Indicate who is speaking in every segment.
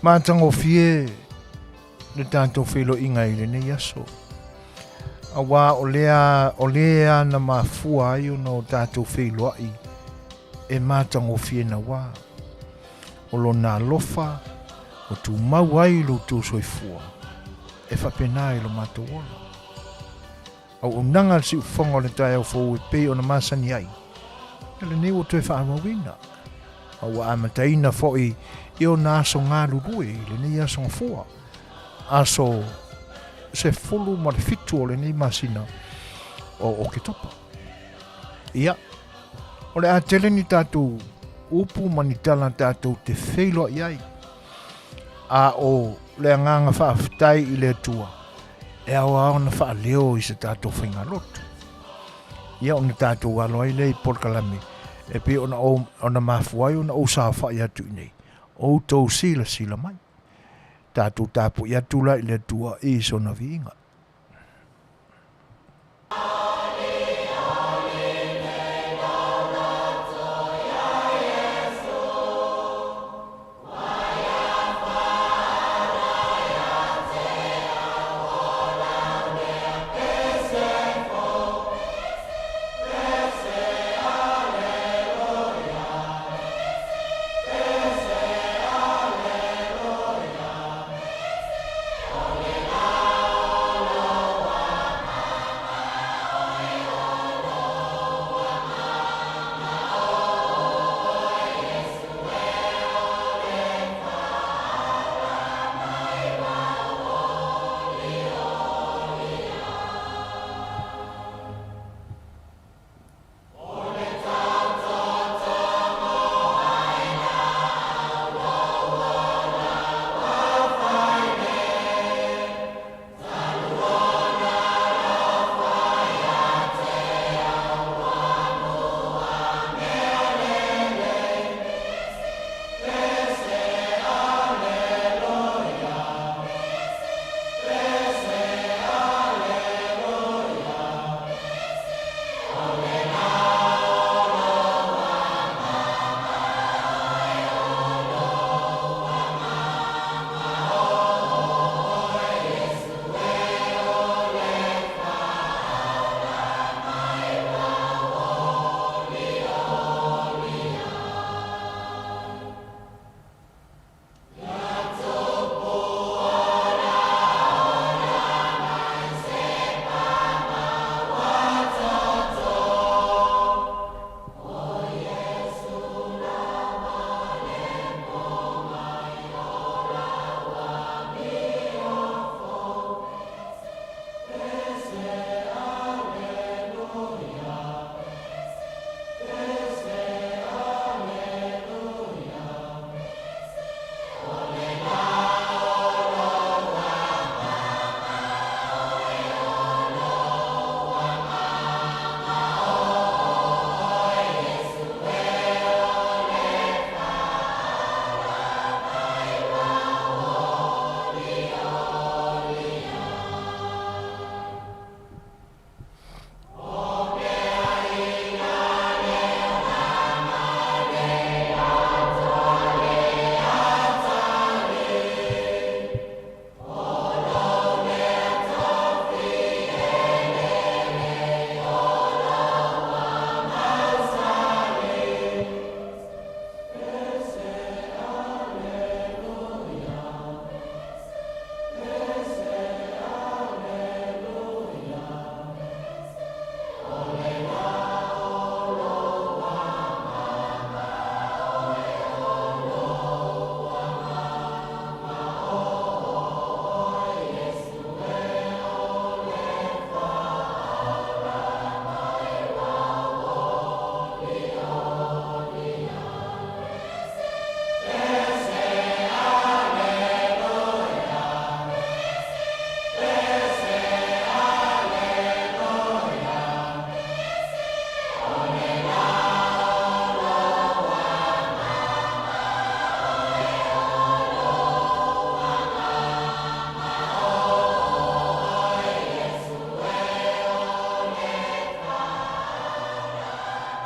Speaker 1: Matagofie le tatou feiloaiga i lenei aso, auā o lea o lea na mafua ai ona o tatou feiloai e matagofie nauā. O lona alofa ua tumau ai lo outou soifua e faapena i lo matou ola. Auaunaga a le siufofoga o le taeao fou e pei ona masani ai, ia lenei ua toe faaauauina, ma ua amataina foi i ona aso galulue i lenei aso Gafua, aso 17 o lenei masina o Oketopa. Ia, o le a tele ni tatou upu ma ni tala tatou te feiloai ai, a o le agaga faafetai i le Atua, e ao lava ona faaleo i se tatou faigalotu. Ia ona tatou alo ai lea i polokalame e pei ona, ona mafua ai ona ou saofai atu i nei, outou silasila mai. Tatou tapuai atu la i le Atua i sona viiga.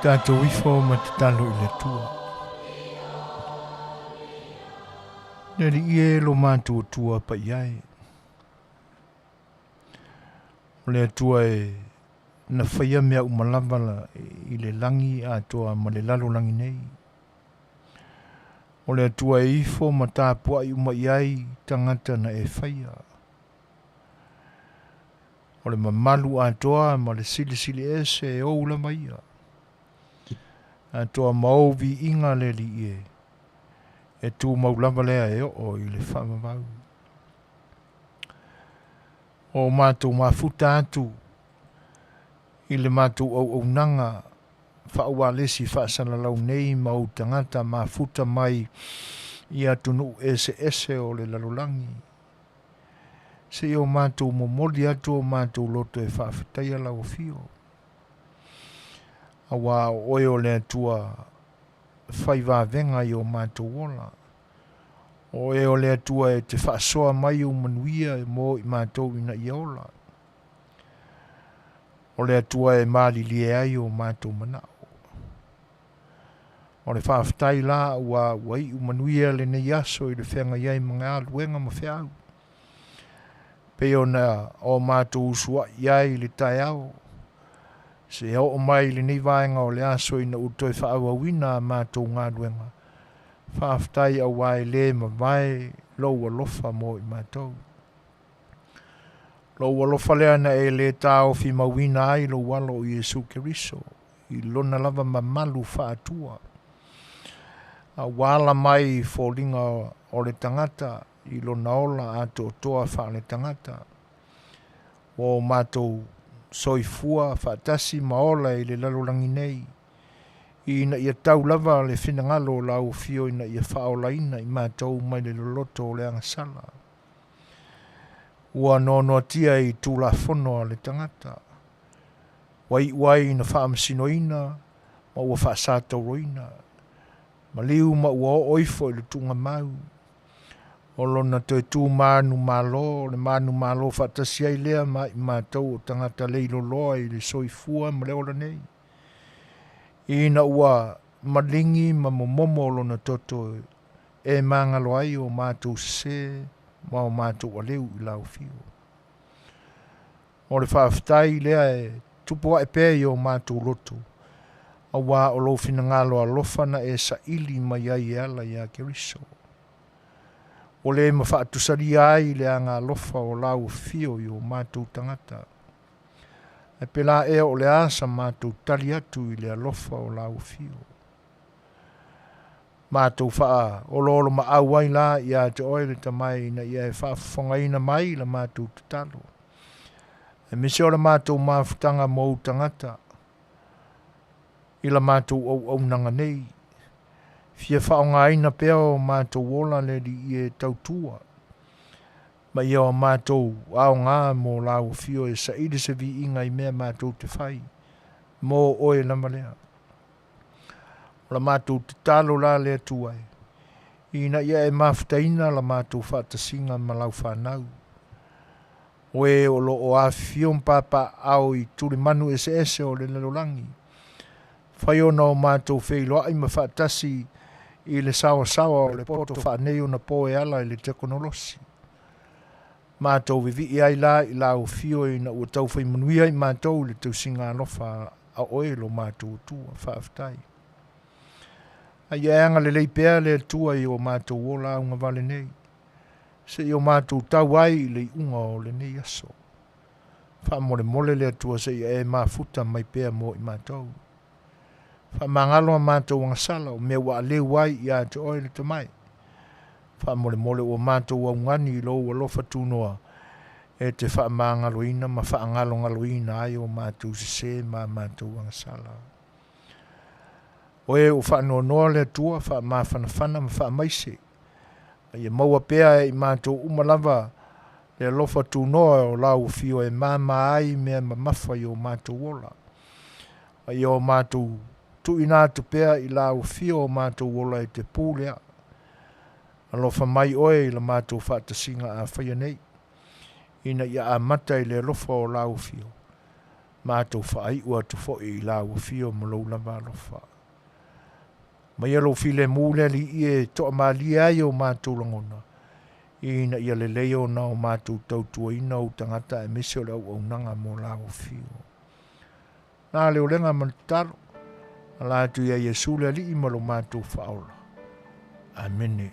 Speaker 1: Tatou ifo ma tatalo i le Atua. Le Alii e lo matou Atua paia e. O le Atua e na faia mea uma lava i le lagi atoa ma le lalolagi nei. O le Atua e ifo ma tapuai uma i ai tagata na e faia. O le mamalu atoa ma le silisili ese e ou lava ia. Atoa ma ou viiga le Alii e, e tumau lava lea e oo i le faavavau. O matou mafuta atu i le matou auaunaga faaualesi faasalalau nei ma ou tagata mafuta mai i atunuu eseese o le lalolagi, seia o matou momoli atu o matou loto e faafetaia lau afio. Auā o oe o le Atua fai vavega i o matou ola. O oe o le Atua e te faasoa mai ou manuia mo i matou ina ia ola. O le Atua e malilie ai o matou manao. O le faafetai la ua ua iu manuia lenei aso i le feagai ai ma galuega ma feau. Pei ona o matou usuai ai i le taeao, seia oo mai i lenei vaega o le aso ina ua toe faaauauina a matou galuega. Faafetai auā e le mavae lou alofa mo i matou. Lou alofa lea na e le taofimauina ai lou Alo o Iesu Keriso i lona lava mamalu faa-Atua, a ua ala mai i foliga o le tagata i lona ola atoatoa faale-tagata. Ua o matou soifua faatasi ma ola i le lalolagi nei, ina ia tau lava le finagalo o lau Afio ina ia faaolaina i matou mai le loloto o le agasala. Ua noanoatia i Tulafono a le tagata, ua iu ai ina faamasinoina ma ua faasatauroina, maliu ma ua oo ifo i le tuugamau o lona toe tu manumalo, o le manumalo faatasi ai lea ma i matou o tagata leiloloa i le soifua ma le ola nei, ina ua maligi ma momomo lona toto e magalo ai o matou sesē ma o matou aleu i lau Afio. O le faafetai lea e tupu ae pea i o matou loto, auā o lou finagalo alofa na e saili mai ai e ala iā Keriso. Ua le mafaatusalia ai le agaalofa o lau Afio i o matou tagata. Ae pela ea o le a sa matou tali atu i le alofa o lau Afio. Matou faaoloolomaau ai la ia te oe le Tama e ina ia e faafofogaina mai la matou tatalo, aemaise o le matou mafutaga mo ou tagata i la matou auaunaga nei. Fia faaaogaina pea o matou ola le Alii e tautua ma ia o matou aoga mo lau Afio e saili se viiga i mea matou te fai mo oe lava lea. O la matou tatalo la le Atua e, ina ia e mafutaina la matou faatasiga ma lau fanau, o e o lo o afifio ma papaaao i tulimanu eseese o le lalolagi, fai ona o matou feiloai ma faatasi i le saoasaoa o le poto faaneionapo e ala i le tekonolosi. Matou vivii ai la i lau Afio ina ua taufai manuia i matou i le tausiga alofa a oe lo matou Atua. Faafetai. A ia e agalelei pea le Atua i o matou ola augavale nei, seia o matou tau ai i le iuga o lenei aso. Faamolemole le Atua seia e mafuta mai pea mo i matou. Faamagalo a matou agasala o mea ua aleu ai ia te oe le Tama e. Faamolemole ua matou augani i lou alofa tunoa e te faamagaloina ma faagalogaloina ai o matou sesē ma a matou agasala. O e ua faanoanoa le Atua, faamafanafana ma faamaise, a ia maua pea e i matou uma lava le alofa tunoa o lau Afio e māmā ai mea mamafa i o matou ola. A ia o matou tuuina atu pea i lau Afio o matou ola e te pulea. Alofa mai oe i la matou faatasiga a faia nei, ina ia amata i le alofa o lau Afio, matou faaiu atu foi i lau Afio ma lou lava alofa. Aumaia lou filemu le Alii e toamalie ai o matou lagona, ina ia lelei ona o matou tautuaina ou tagata aemaise o le auaunaga mo lau afio. Na le olega ma le tatalo, ala atu ia Iesu le Alii ma lo matou Faaola. Amene.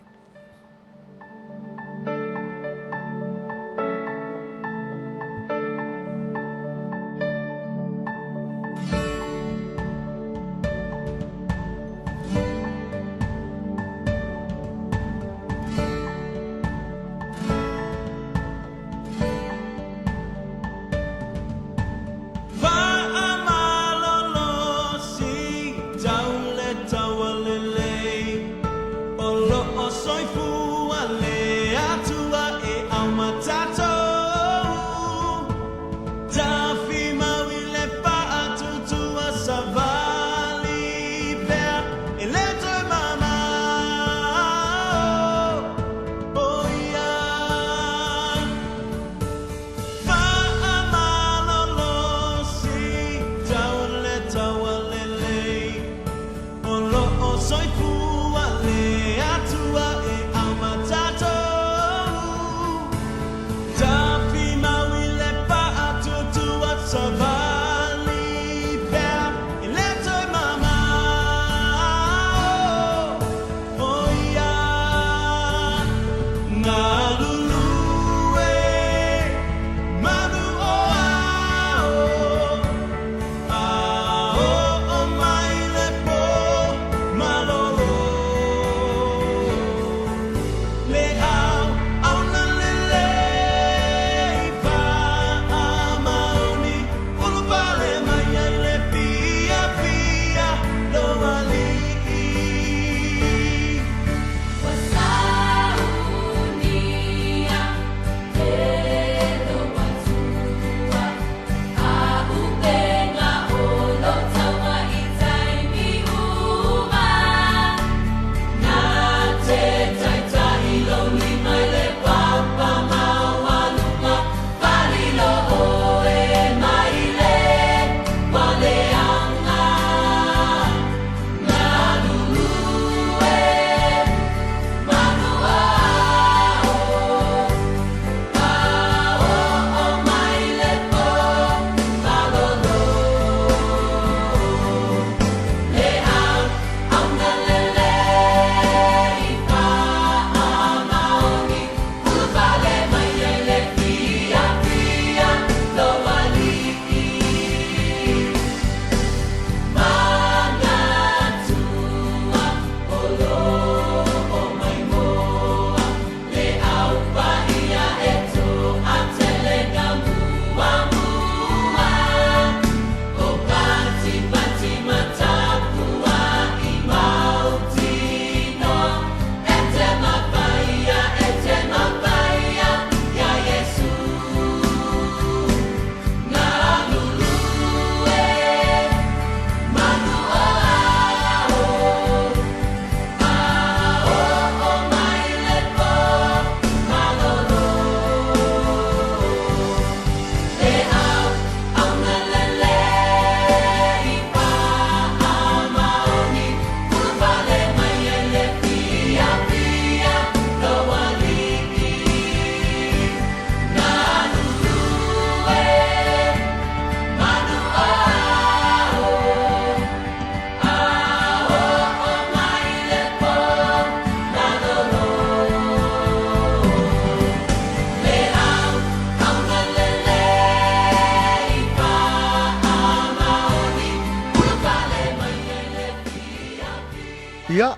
Speaker 1: Ia,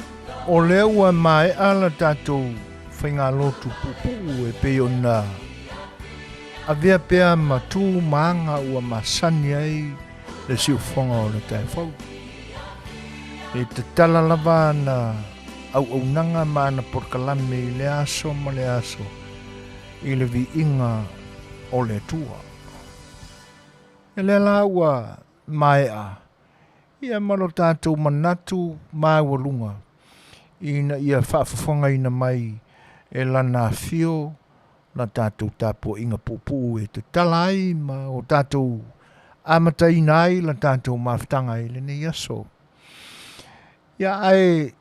Speaker 1: o lea ua maea la tatou faigalotu puupuu e pei ona avea pea ma tu ma aga ua masani ai le siufofoga o le taefou. E tatala lava ana auaunaga ma ana polokalame i le aso ma le aso i le viiga o le Atua. Ia lea la ua maea ia ma lo tatou manatu maualuga ina ia faafofogaina mai e lana afio la tatou tapuaiga puupuu e tatala ai ma o tatou amataina ai la tatou mafutaga i lenei aso. Ia, ae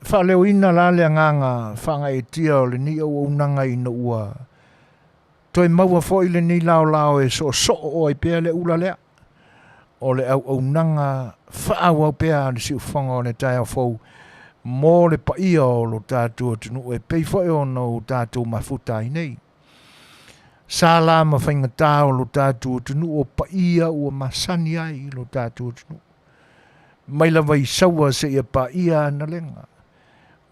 Speaker 1: faaleoina la le agaga faagaeetia o lenei auaunaga ina ua toe maua foi lenei laolao e soosoo ai pea le ula lea o le auaunaga faaauau pea a le siufofoga o le taeao fou mo le paia o lo tatou atunuu e pei foi ona o tatou mafuta ai nei. Sa la ma faigata o lo tatou atunuu o paia ua masani ai i lo tatou atunuu. Mai lava i Saua seia paia Analega.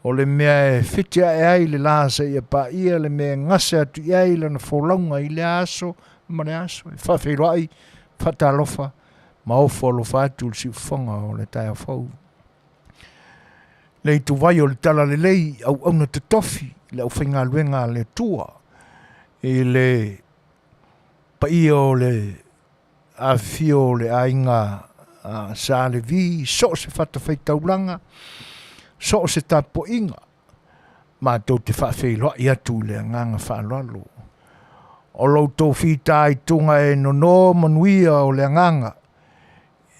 Speaker 1: O le mea e fetiae ai le la seia paia le mea e gase atu i ai lana folauga i lea aso ma lea aso. E faafeiloai, faatalofa ma ofo alofa atu i le siufofoga o le taeao fou. Le ituvai o le talalelei, auauna totofi le aufaigaluega a le Atua i le paia o le afifio o le aiga Sa Levi i so o se fatafaitaulaga, so o se tapuaiga, matou te faafeiloai atu i le agaga faaaloalo. O lo outou fitaituga e nono manuia o le agaga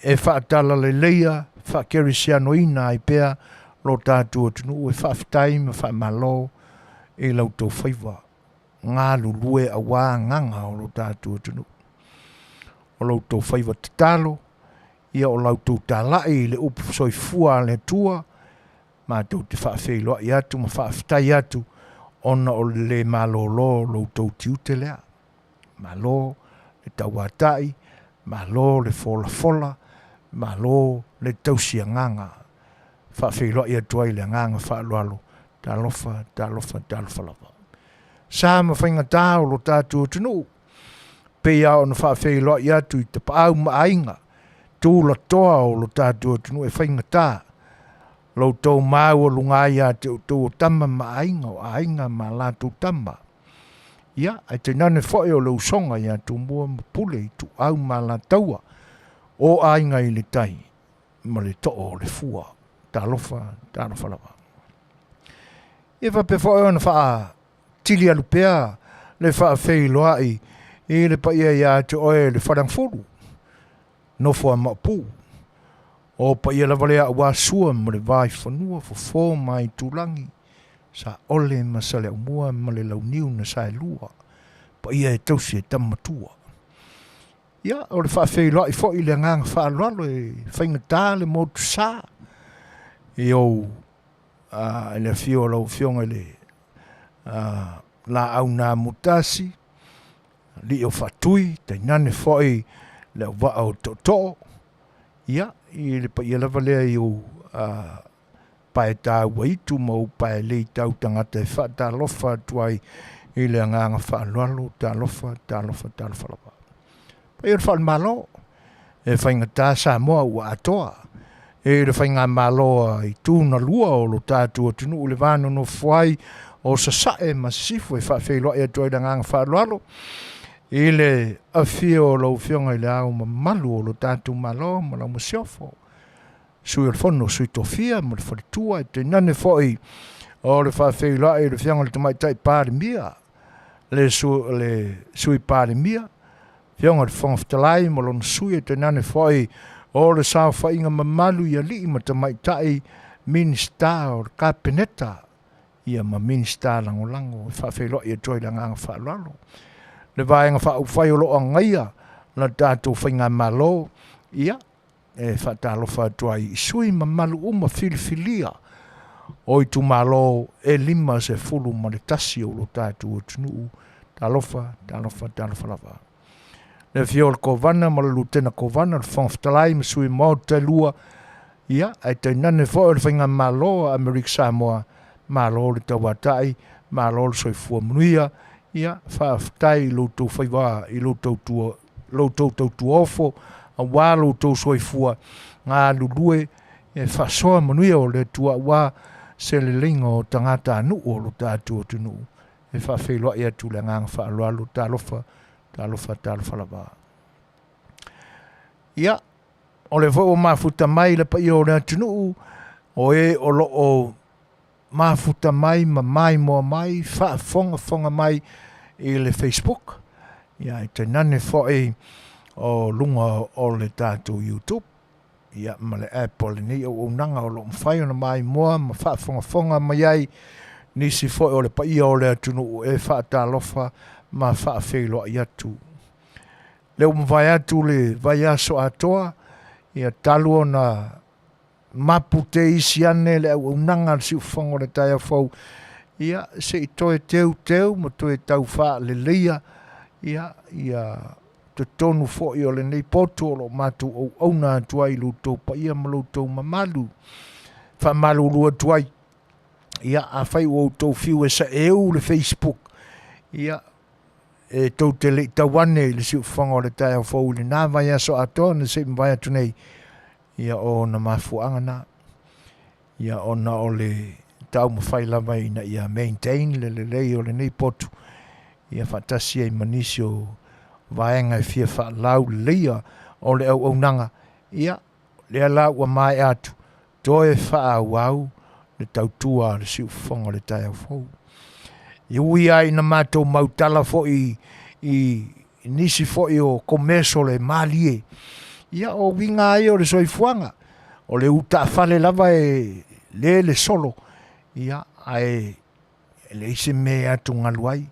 Speaker 1: e faatalaleleia, faakerisianoina ai pea lo tatou atunuu e faafetai ma faamalo i la outou faiva galulue aua agaga o lo tatou atunuu. O lo outou faiva tatalo, ia o la outou talai i le upu soifua a le Atua, matou te faafeiloai atu ma faafetai atu ona o le le malolo o lo outou tiute lea. Malo le tauatai, malo le folafola, malo le tausi agaga. Faafeiloai atu ai le agaga faaaloalo, talofa, talofa, talofa lava. Sa ma faigata o lo tatou atunuu, pei lava ona faafeiloai atu i tapaau ma aiga, tulatoa o lo tatou atunuu e faigata lo outou maualuga ai ia te outou o tama ma aiga, o aiga ma latou tama. Ia, ae tainane foi o le usoga ia Tumua ma Pule, Ituau ma Alataua, o Aiga i le Tai ma le Too o le Fua. Talofa, talofa lava. Ia faapea foi ona faatili alu pea le faafeiloai i le paia ia te oe le Faleagafulu, nofo a Maopu. O paia lava lea aua Sua ma le Vaifanua, Fofo ma Aitulagi, Saole ma Saleaaumua ma le Launiu na Saelua, paia e tausi e tama matua. Ia, o le faafeiloai foi i le agaga faaaloalo e faigata le motu sa i ou i le afio o lau Afioga i le Laau na Amotasi, Alii o Faatui, tainane foi le auvaa o Tootoo, ia, i le paia lava lea i ou pae taua itu ma ou pae lei tau tagata e faatalofa atu ai i le agaga faaaloalo, talofa, talofa, talofa lava. Paia o le Faalemalo, e faigata Samoa ua atoa i le faigamalo a itu na lua o lo tatou atunuu i le va nonofo ai o Sasae ma Sisifo e faafeiloai atu ai le agaga faaaloalo i le afio o lau Afioga i le Ao Mamalu o lo tatou Malo ma lau Masiofo, Sui o le Fono, Sui Tofia ma le Faletua, e tainane foi o le faafeiloai i le Afioga i le Tamaitai Palemia, le Sui Palemia, Afioga i le Fofoga Fetalai ma lona sui, e tainane foi o le saofaiga mamalu i alii ma tamaitai Minisita o le Kapeneta, ia ma Minisita Lagolago e faafeiloai atu ai le agaga faaaloalo. Le Vaega Faaupufai o lo o agaia la tatou Faigamalo, ia, e faatalofa atu ai i sui mamalu uma filifilia o itumalo e 51 o lo tatou atunuu. Talofa, talofa, talofa lava. Le afio o le Kovana ma le Lutena Kovana, le Fofoga Fetalai ma sui Maota e lua, ia, ae tainane foi o le Faigamalo a Amerika Samoa, malo le tauatai, malo le soifua manuia, ia, faafetai i lo outou faiva, i lo outou tautuaofo, aua lo outou soifua galulue e faasoa manuia o le Atua aua se leleiga o tagatanuu o lo tatou atunuu. E faafeiloai atu le agaga faaaloalo, talofa, talofa, talofa lava. Ia, o lea foi ua mafuta mai le paia o le atunuu, o e o lo o mafuta mai ma maimoa mai, faafogafoga mai i le Facebook, ia ae tainane foi o luga o le tatou YouTube. Ia, ma le app o lenei auaunaga o lo o mafai ona maimoa ma faafogafoga mai ai nisi foi o le paia o le atunuu e faatalofa ma faafeiloai atu. Lea ua mavae atu le vaiaso atoa, ia talu ona mapu te isi ane le auaunaga a le siufofoga o le taeao fou, ia se i toe teuteu ma toe tau faaleleia ia ia totonu foi o lenei potu o lo o matou auauna atu ai i lo outou paia ma lo outou mamalu. Faamalulu atu ai, ia afai ua outou fiu e saeu le Facebook, ia e tou te le i tau ane i le siufofoga o le taeao fou i lena vaiaso atoa na se i mavae atu nei, ia o ona mafuaaga na. Ia ona o le taumafai lava ina ia maintain le lelei o lenei potu, ia faatasi ai ma nisi o vaega e fia faalauleleia o le auaunaga, ia lea la ua maea atu, toe faaauau le tautua a le siufofoga o le taeao fou. E ui lava ina matou mautala foi i nisi foi o commercial e malie, ia o uiga lava ia o le soifuaga, o le utaafale lava e lele solo, ia ae leai se mea e atugalu ai.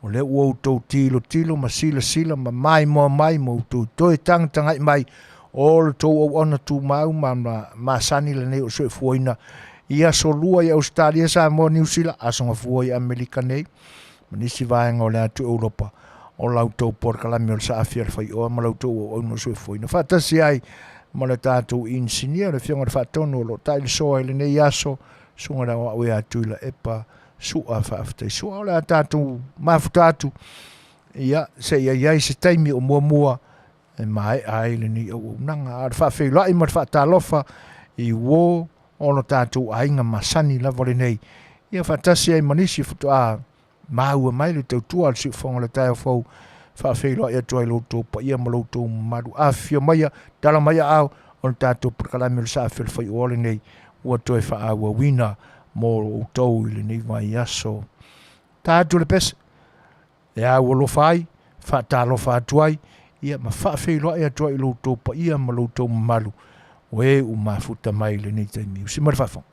Speaker 1: O lea ua outou tilotilo ma silasila ma maimoa mai ma outou toe tagatagai mai, o le tou auauna tumau ma masani lenei o le soifuaina i aso lua i Ausetalia, Samoa, Niu Sila, Aso Gafua i Amerika nei, ma nisi vaega o le atu Europa, o la outou polokalame o le saafi a le faioa ma la outou auauna o le soifuaina. Faatasi ai ma le tatou inisinia, le Afioga i le Faatonu o lo o tailisoa i lenei aso, Susuga i le Aoao ia Tuilaepa Su'a Faafetai Su'a. O le a tatou mafuta atu, ia, seia i ai se taimi o muamua e maea ai lenei auaunaga. A o le faafeiloai ma le faatalofa i uo o lo tatou aiga masani lava lenei, ia faatasi ai ma nisi faatoa maua mai le tautua a le siufofoga o le taeao fou, faafeiloai atu ai lo outou paia ma lo outou mamalu. Afifio maia, tala mai aao o le tatou polokalame o le saafi o le faioa lenei ua toe faaauauina mo outou i lenei vaiaso. Ta atu le pese e au alofa ai, faatalofa atu ai, ia ma faafeiloai atu ai i lo outou paia ma lo outou mamalu o e ua mafuta mai i lenei taimi. Usi mai le faafofoga.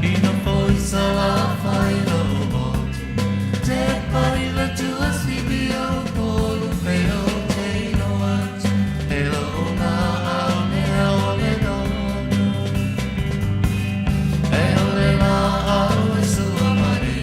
Speaker 2: Ina foi sa la fai lo motu, te pai le tua sibi o polu pe o te ino atu, he lo ngā au nea o le nonu. E ole la au e sua mari.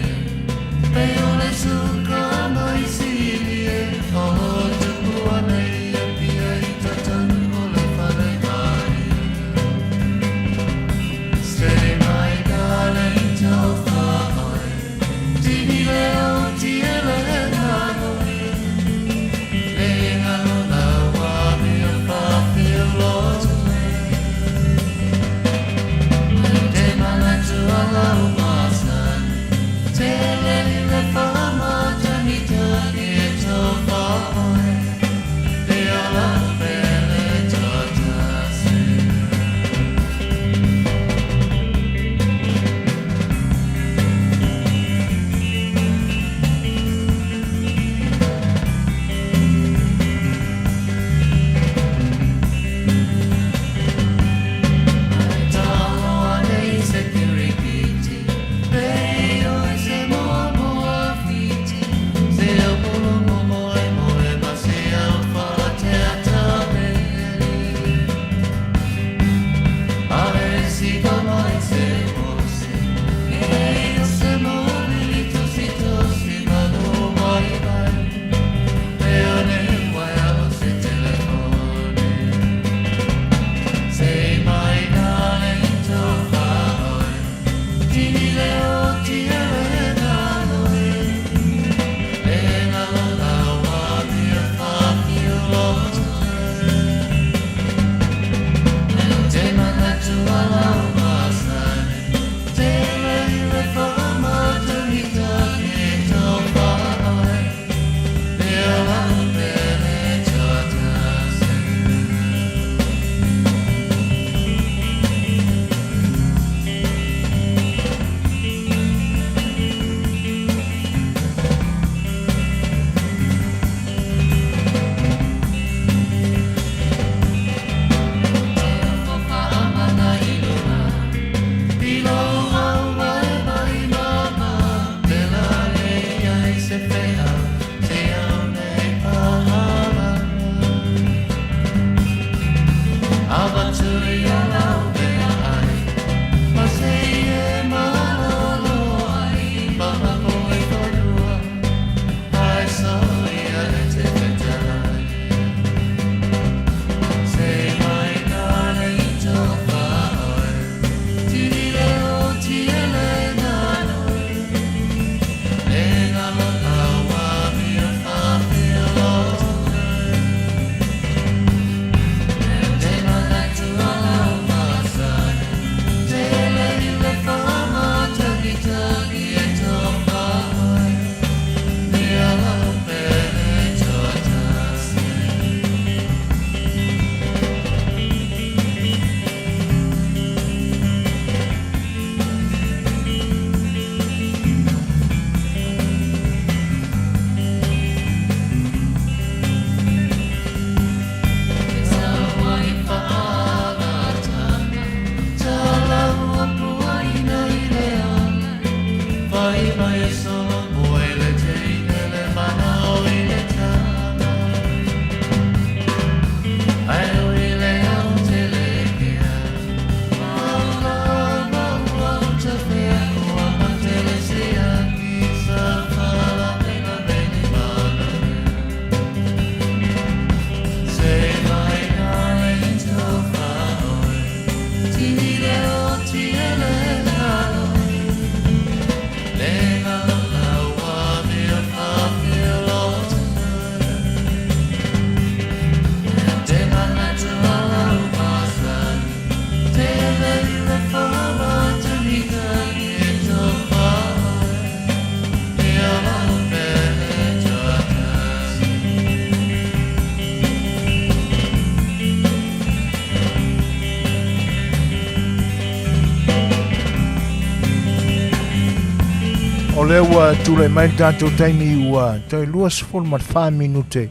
Speaker 1: O lea ua tulai mai le tatou taimi ua toe 24 minute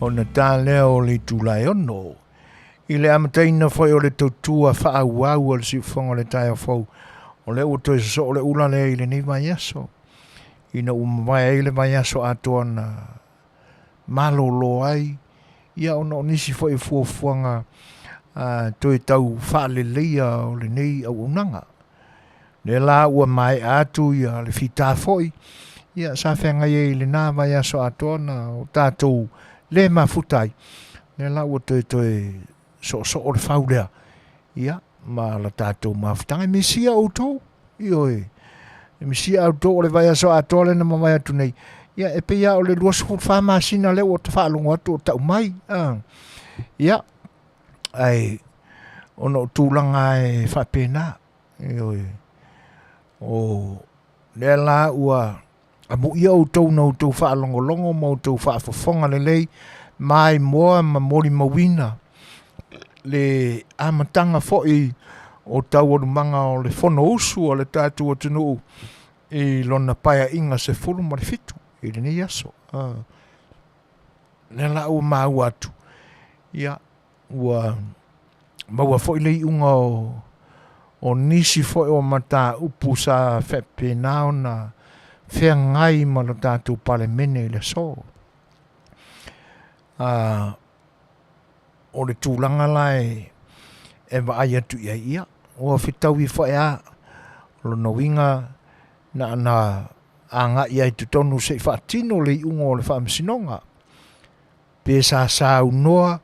Speaker 1: ona ta lea o le itula e 6. I le amataina foi o le tautua faaauau a le siufofoga o le taeao fou, o lea ua toe sosoo le ula lea i lenei vaiaso, ina ua mavae ai le vaiaso atoa na malolo ai, ia ona o nisi foi o fuafuaga toe tau faaleleia o lenei auaunaga. Lea la ua maea atu ia le fita foi, ia sa feagai ai i lena vaiaso atoa na o tatou le mafuta ai, lea la ua toe toe soosoo le fau lea, ia ma la tatou mafutaga. E misia outou, ioe, e misia outou o le vaiaso atoa lea na mavae atu nei, ia e pei lava o le 24 masina lea ua ta faalogo atu o tau mai. Ia, ae ona o tulaga e faapena, ioe, o lea la ua amuia outou na outou faalogologo ma outou faafofoga lelei maimoa ma molimauina le amataga foi o taualumaga o le Fonousu a le tatou atunuu i lona paeaiga 17 i lenei aso. Lea la ua maua atu, ia, ua maua foi le iuga o, o nisi foi o mataupu sa faapena ona feagai ma lo tatou Palemene i le aso. O le tulaga la e, e vaai atu i ai, ia, ua fetaui foi lava. O lona uiga, na ona agai lava i totonu se i faatino le iuga o le faamasinoga. Pe sa saunoa,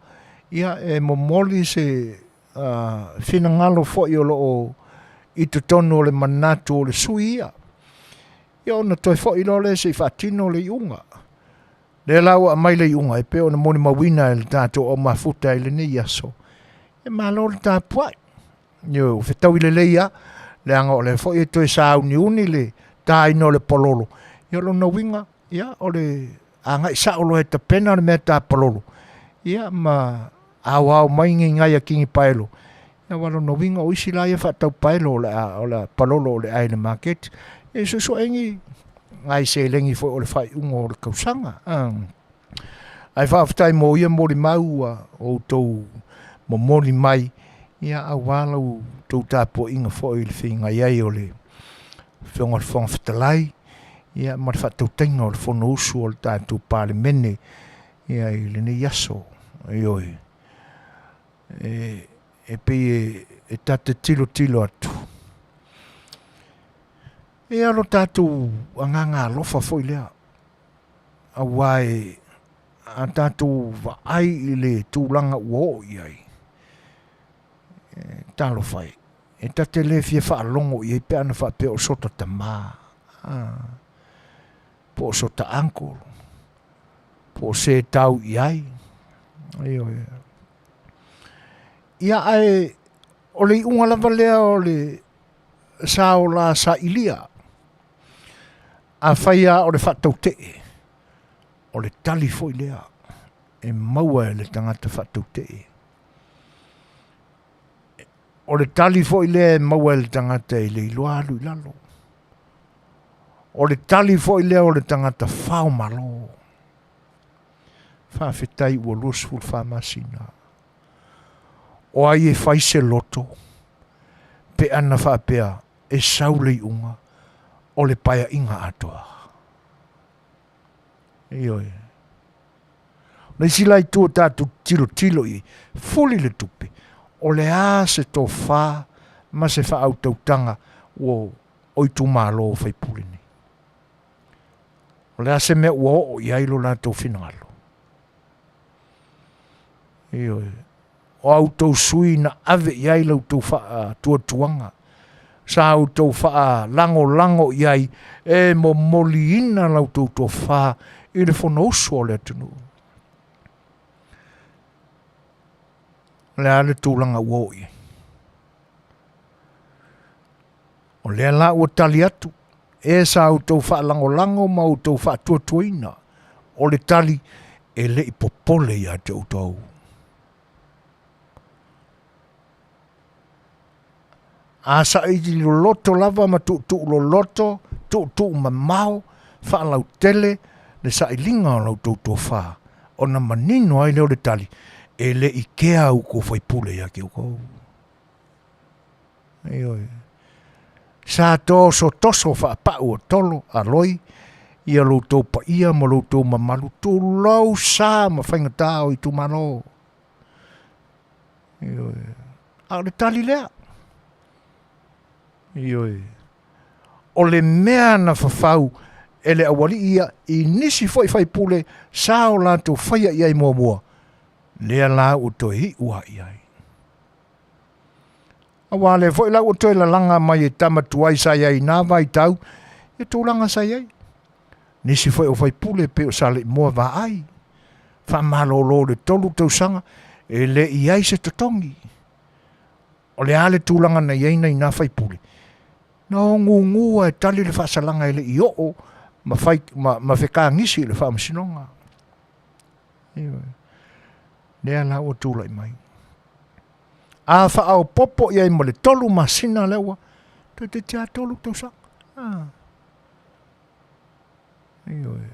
Speaker 1: ia e momoli se uh, finagalo foi o loo i totonu o le manatu o le sui ia. Ia ona toe foi loa lea se i faatino le iuga. Lea la ua aumai le iuga e pei ona molimauina e le tatou au mafuta i lenei aso. E malo le tapuai. Ioe, ua fetaui lelei lava, leaga o lea foi e toe sauniuni le taina o le palolo. Ia o lona uiga, ia o le agai sao loa e tapena le mea ta palolo, ia ma aoao mai ngai a Kingi Paelo. Ia aua o lona uiga o isi la ia faatau paelo o le a o le palolo o le a i le maketi. E suesueini nai seleni foi o le faaiuga o le tausaga. Ae faafetai mo ia molimau ua outou momoli mai, ia aua la outou tapuaiga foi i le feagai ai o le Afioga i le Fofoga Fetalai, ia ma le faatautaiga o le Fonousu a le tatou Palemene ia i lenei aso. Ioe. E, e pei e, e ta te tilotilo atu. E alo tatou agaga alofa foi lea. Auā e a tatou vaai i le tulaga ua oo i ai, e, talofa e, e ta te le fia faalogo i ai pe ana faapea o sota tamā, a, po o sota uncle, po o se tau i ai. Ioe. Ia ae o le iuga lava lea o le sa o la sailia. Afai lava o le faatautee, o le tali foi lea e maua e le tagata faatautee. O le tali foi lea e maua e le tagata e le iloa alu i lalo. O le tali foi lea o le tagata fao malo. Faafetai ua 24 masina. O ai e fai se loto pe ana faapea e sau le iuga o le paeaiga atoa. Ioe. O le isi la itu o tatou tilotilo i ai, fuli le tupe, o le a se tofa ma se faautautaga ua o itumalo o faipule nei. O le a se mea ua oo i ai lo latou finagalo. Ioe. O a outou sui na ave i ai la outou faatuatuaga, sa outou faalagolago i ai e momoliina la outou tofa i le Fonousu a le atunuu. O le a le tulaga ua oo i ai? O lea la ua tali atu, e sa outou faalagolago ma outou faatuatuaina, o le tali e le i popole ia te outou. A saili loloto lava ma tuutuu loloto, tuutuu mamao, faalautele le sailiga o la outou tofa, ona manino ai lea o le tali, e le i kea outou faipule ia te outou. Ioe. Sa tosotoso faapau o tolo a loi ia lo outou paia ma lo outou mamalu, tulou sa ma faigata o itumalo. Ioe. A o le tali lea. Ioe. O le mea na fafau e le aualii ia i nisi foi faipule sa o latou faia i ai muamua, lea la ua toe iu lava i ai. Aua lea foi la ua toe lalaga mai e tama tuai sa i ai i na vaitau ia tulaga sa i ai. Nisi foi o faipule pei o Saleimoa Vaai, faamalolo i le 3 tausaga e le i ai se totogi. O le a le tulaga na i ai nai na faipule? Na o gugu lava e tali le faasalaga e le i oo ma, fai, ma, ma fekagisi i le faamasinoga. Ioe. Lea la ua tulai mai. A faaopoopo i ai ma le 3 masina lea ua toeitiiti lava 3 tausaga. Ah. Ioe.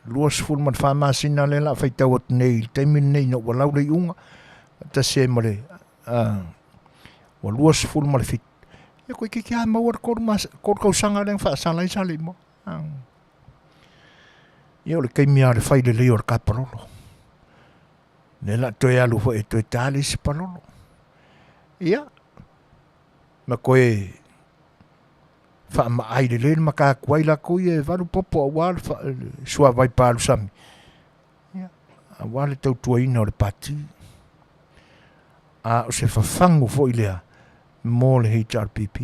Speaker 1: 24 masina lea la faitau atu nei i le taimi lenei ina ua lau le iuga tasi ai ma le ua 27. Ia toeitiiti lava maua le 3 tausaga lea na faasala ai Saleimoa. Ah. Ia o le taimi lava o le fai lelei o le kapalolo. Lea la toe alu foi e toe ta le isi palolo. Ia, ma toe faamaai lelei le matatua ai latou ia e valu popo aua le suavai palusami. Ia, aua le tautuaina o le pati. A o se fafagu foi lea mo le HRPP.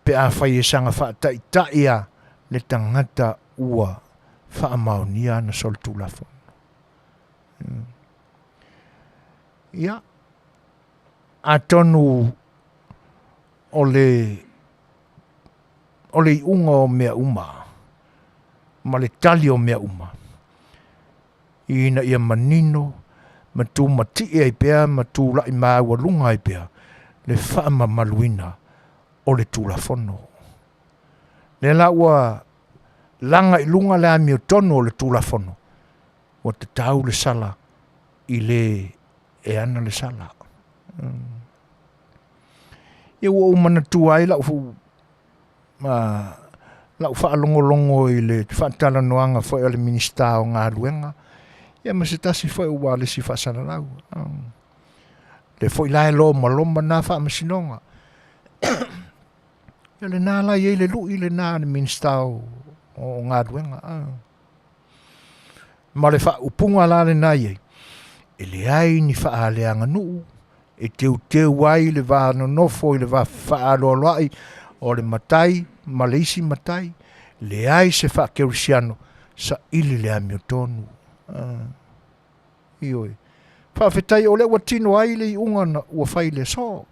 Speaker 1: Pe afai e saga faataitai a le tagata ua faamaonia ana solitulafono. Ia, atonu o le o le iuga o mea uma ma le tali o mea uma ina ia manino ma tumatie ai pea ma tulai maualuga ai pea le faamamaluina o le Tulafono. Lea la ua laga i luga le amiotonu o le Tulafono, ua tatau le sala i le e ana le sala. Ia ua ou manatua ai lau lau faalogologo i le faatalanoaga foi a le Minisita o Galuega, ia ma se tasi foi o ualesi faasalalau. Lea foi la e lomaloma na faamasinoga. Ia lena la e i ai le lui lena a le Minisita o Galuega. Ma le faaupuga la lena e i ai, e leai ni faaleaganuu e teuteu ai le va nonofo i le va fefaaloaloai o le matai ma le isi matai, leai se faakerisiano, saili le amiotonu. Ioe. Faafetai o lea ua tino ai le iuga na ua fai i le aso.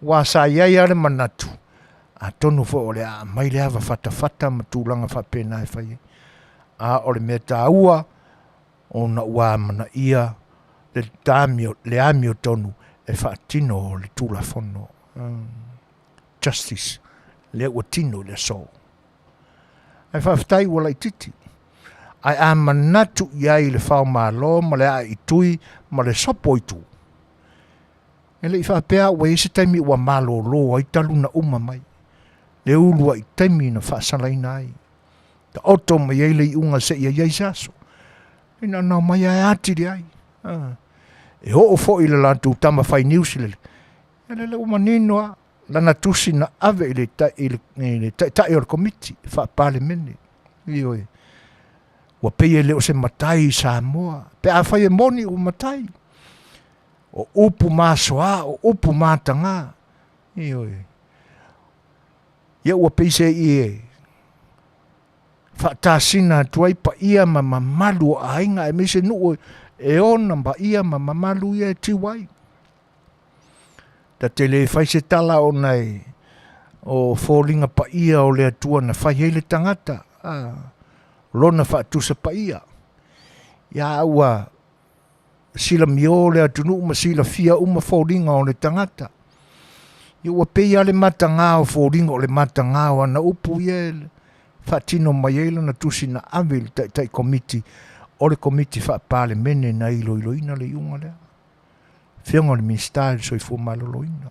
Speaker 1: Aua sa i ai lava le manatu, atonu foi o le a aumai le ava fatafata ma tulaga faapena e fai ai. A o le mea taua, ona ua amanaia le amiotonu e faatino le Tulafono. Justice, lea ua tino i le aso. Ae faafetai ua laitiiti. Ae a manatu i ai i le faomalo ma le aaitui ma le sopoitu, e le i faapea ua i ai se taimi ua malolo ai talu ona uma mai le uluai taimi na faasalaina ai, taoto mai ai le iuga seia i ai se aso. Ina na omai lava e atili ai. E oo foi i le latou tama fai news lele, ia lele ua manino lava lana tusi na ave i le Taitai o le Komiti Faa-Palemene. Ioe. Ua pei e le o se matai i Samoa, pe afai e moni ua matai. O upu masoa, o upu mataga. Ioe. Ia ua pei se i e faatasina atu ai paia ma mamalu o aiga aemaise nuu e ona paia ma mamalu ia e tiu ai. Ta te le fai se tala ona e o foliga paia o le Atua na fai ai le tagata, a, lona faatusa paia. Ia ua silamio le atunuu ma silafia uma foliga o le tagata. Ia ua pei lava le mataga o foliga o le mataga o ana upu ia e faatino mai ai lana tusi na ave i le Taitai Komiti o le Komiti Faa-Palemene na iloiloina le iuga lea. Afioga o le Minisita i le Soifua Maloloina.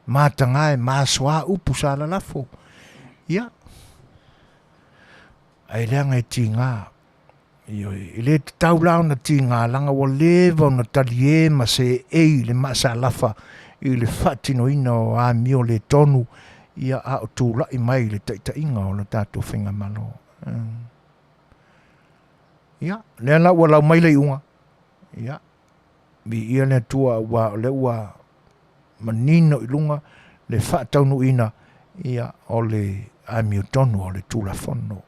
Speaker 1: Mataga e masoa upu sa lalafo. Ia, ae leaga e tiga. Ioe, e le tatau la ona tiga leaga ua leva ona talie ma seei le maasalafa i le faatinoina o amio le tonu, ia a o tulai mai i le taitaiga o le tatou faigamalo. Ia, lea la ua lau mai le iuga, ia, viia le Atua aua o lea ua manino i luga le faataunuuina ia o le amiotonu o le Tulafono.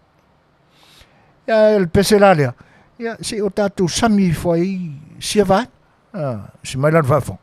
Speaker 1: Ia, o le pese la lea, ia, se i o tatou sami ifo ai sia vaega. Ah, si mai la le faafofoga.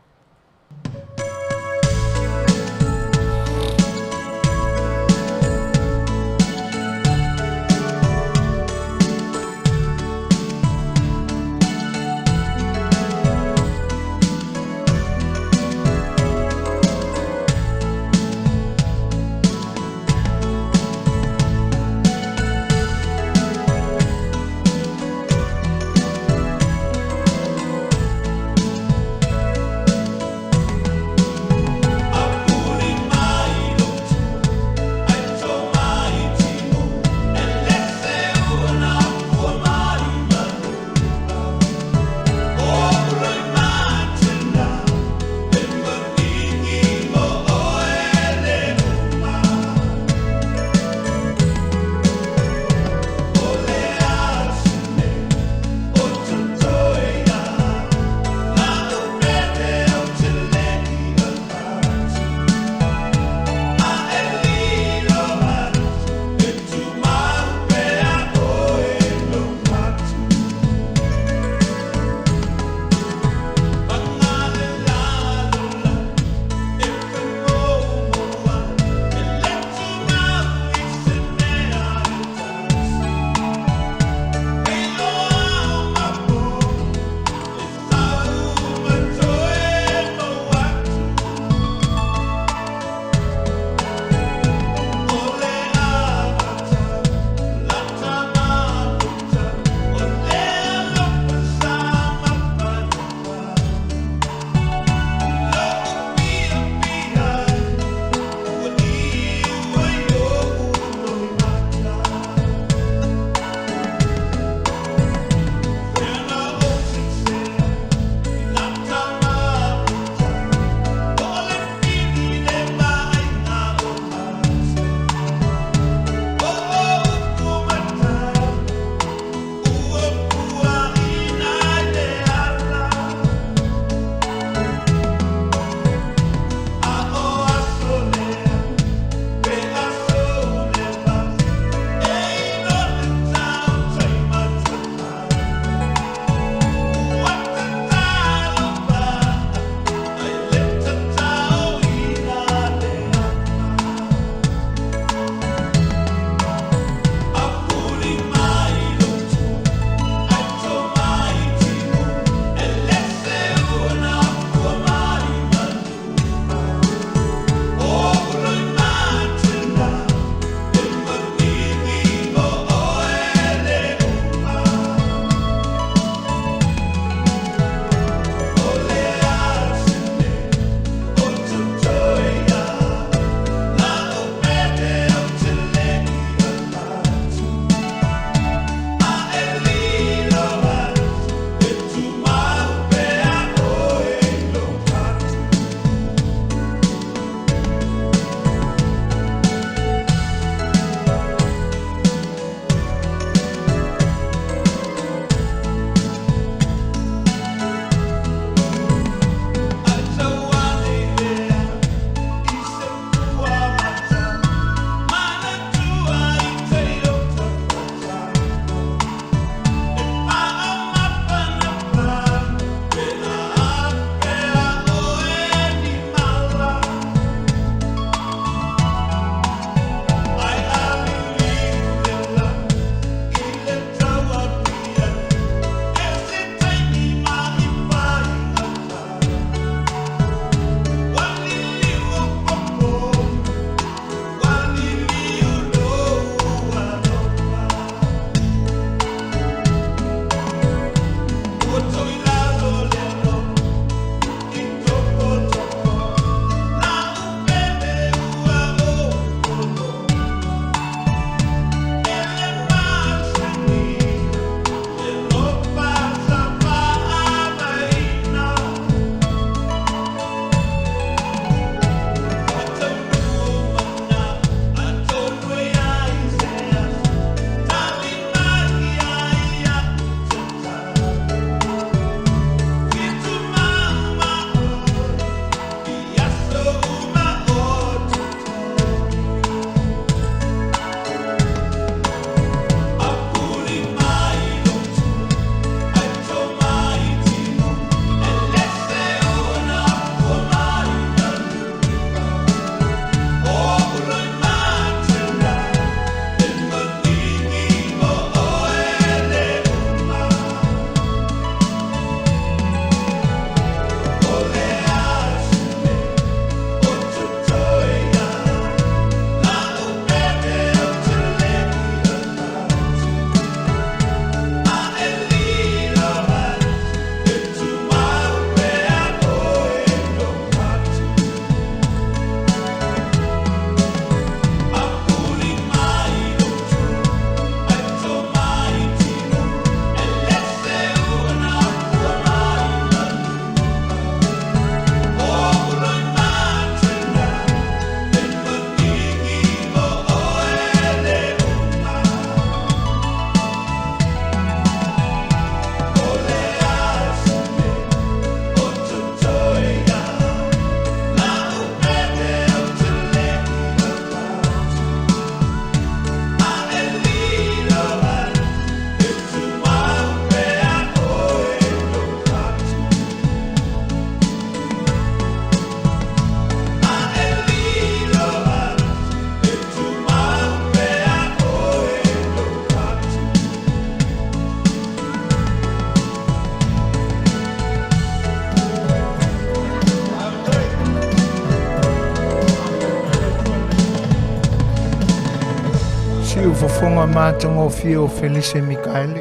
Speaker 1: Siufofoga matagofie o Felise Mikaele,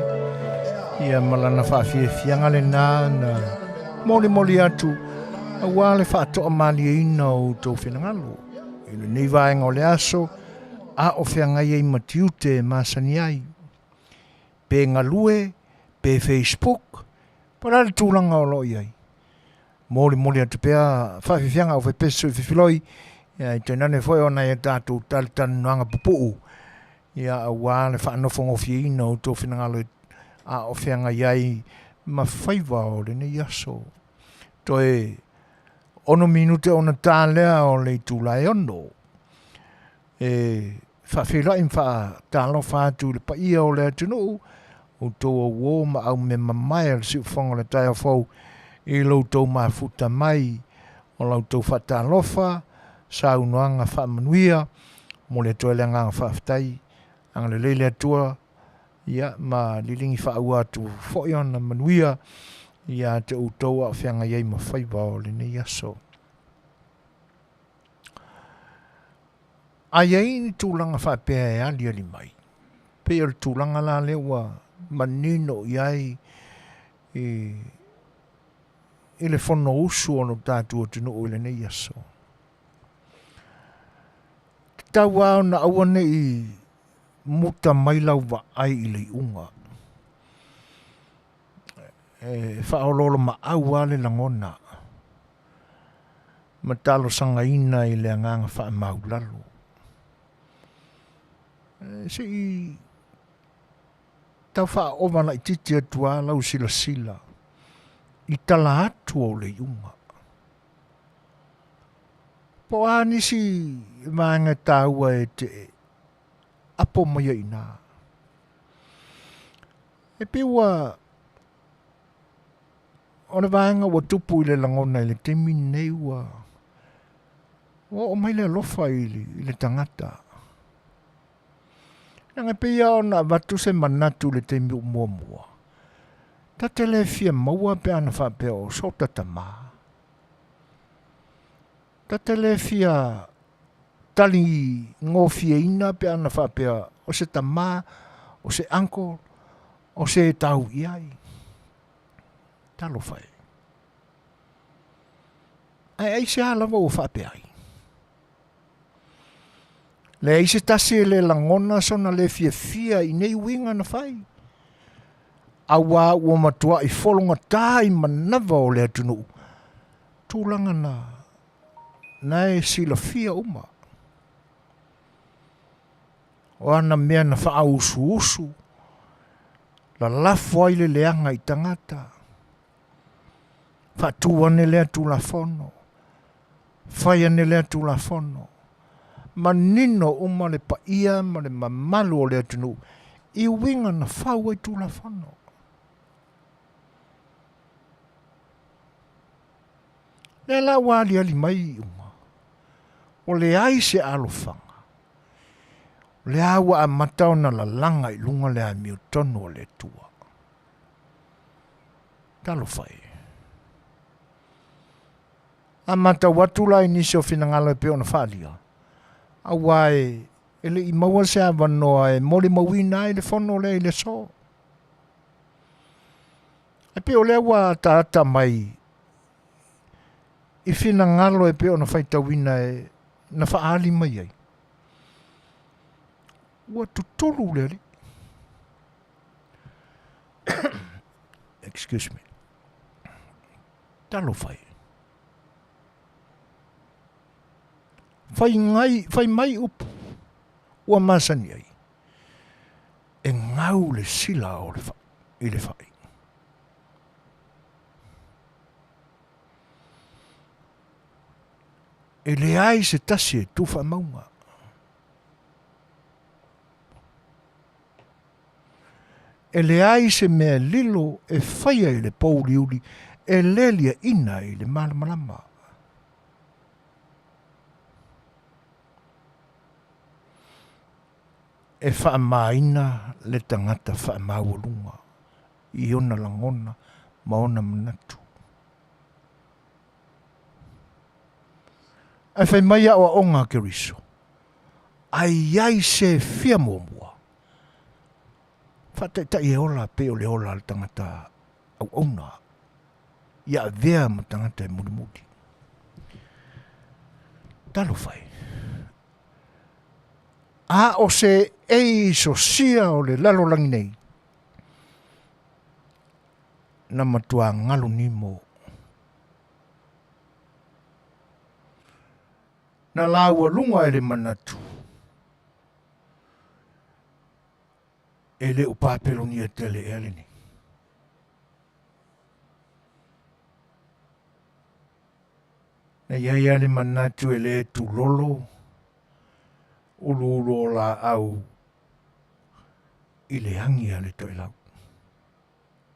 Speaker 1: ia ma lana faafiafiaga lenā na molimoli atu aua le faatoamalieina o outou finagalo i lenei vaega o le aso a o feagai ai ma tiute e masani ai. Pe galue, pe Facebook, po o le a le tulaga o lo o i ai. Molimoli atu pea faafiafiaga au faipese sui fefiloi, ia e tainane foi o nai a tatou talatalanoaga pupuu, ia aua le faanofogofieina o outou finagalo a o feagai ai ma faiva o lenei aso. Toe 6 minute ona ta lea o le itula e 6. E faafeiloai ma faatalofa atu i le paia o le atunuu, outou auō ma aumea mamae o le siufofoga o le taeao fou i lo outou mafuta mai o la outou faatalofa, saunoaga faamanuia, momoli atu ai le agaga faafetai, agalelei le Atua ia ma liligi faaua atu foi ona manuia ia te outou a o feagai ai ma faiva o lenei aso. A i ai ni tulaga faapea e aliali mai, pei o le tulaga la lea ua manino i ai i, i le Fonousu o lo tatou atunuu i lenei aso. Tatau lava ona aua ne i muta mai lau vaai i le iuga. E faaoloolomaau lava le lagona ma talosagaina i le agaga faamaulalo. E se i tau faaova laitiiti atu lava lau silasila i tala atu o le iuga. Po o a nisi vaega taua e te apo mai ai i ina. E pei ua o le vaega ua tupu i le lagona i le taimi lenei ua ua oo mai le alofa i le, i le tagata. Leaga e pei lava ona avatu se manatu i le taimi ua muamua, ta te le fia maua pe ana faapea o sota tamā. Ta te le fia tali gofieina pe ana faapea o se tamā, o se uncle, o se e tau i ai. Talofa e. Ae aisea lava ua faapea ai? Leai se tasi e le lagona sona le fiafia i nei uiga na fai, auā ua matuai fologatā i manava o le atunuu, tulaga na na e silafia uma. O ana mea na faaauusuusu, lalafo ai le leaga i tagata, faatu ane lea Tulafono, fai ane lea Tulafono, manino uma le paia ma le mamalu o le atunuu i uiga na fau ai Tulafono. Lea la ua aliali mai iuga, ua leai se alofaga, o lea ua amata ona lalaga i luga le amiotonu a le Atua. Talofa e. A matau atu la i nisi o finagalo e pei ona faaalia, aua e, e le i maua se avanoa e molimauina ai le fono lea i le aso. E pei o lea ua ataata mai i finagalo e pei ona faitauina e na faaali mai ai. Ua tutulu le Alii. Excuse me. Talofa e. Fai, ngai, fai mai upu ua masani ai. E gau le sila o le fa, i le fai. E leai se tasi e tu faamauga. E leai se mea lilo e faia i le pōuliuli e le liaʻina i le malamalama. E faamāina le tagata faamaualuga i ona lagona ma ona manatu. Ae fai mai aoaoga a Keriso, a i ai se fia muamua. Faataitai e ola pei o le ola a le tagata auauna ia avea ma tagata e mulimuli. Talofa e! A o se ei sosia o le lalolagi nei, na matua galu nimo. Na laualuga e le manatu, e le o Papelonia tele ea lenei. Na i ai lava le manatu e le tulolo uluulu o laau i le agi a le toelau.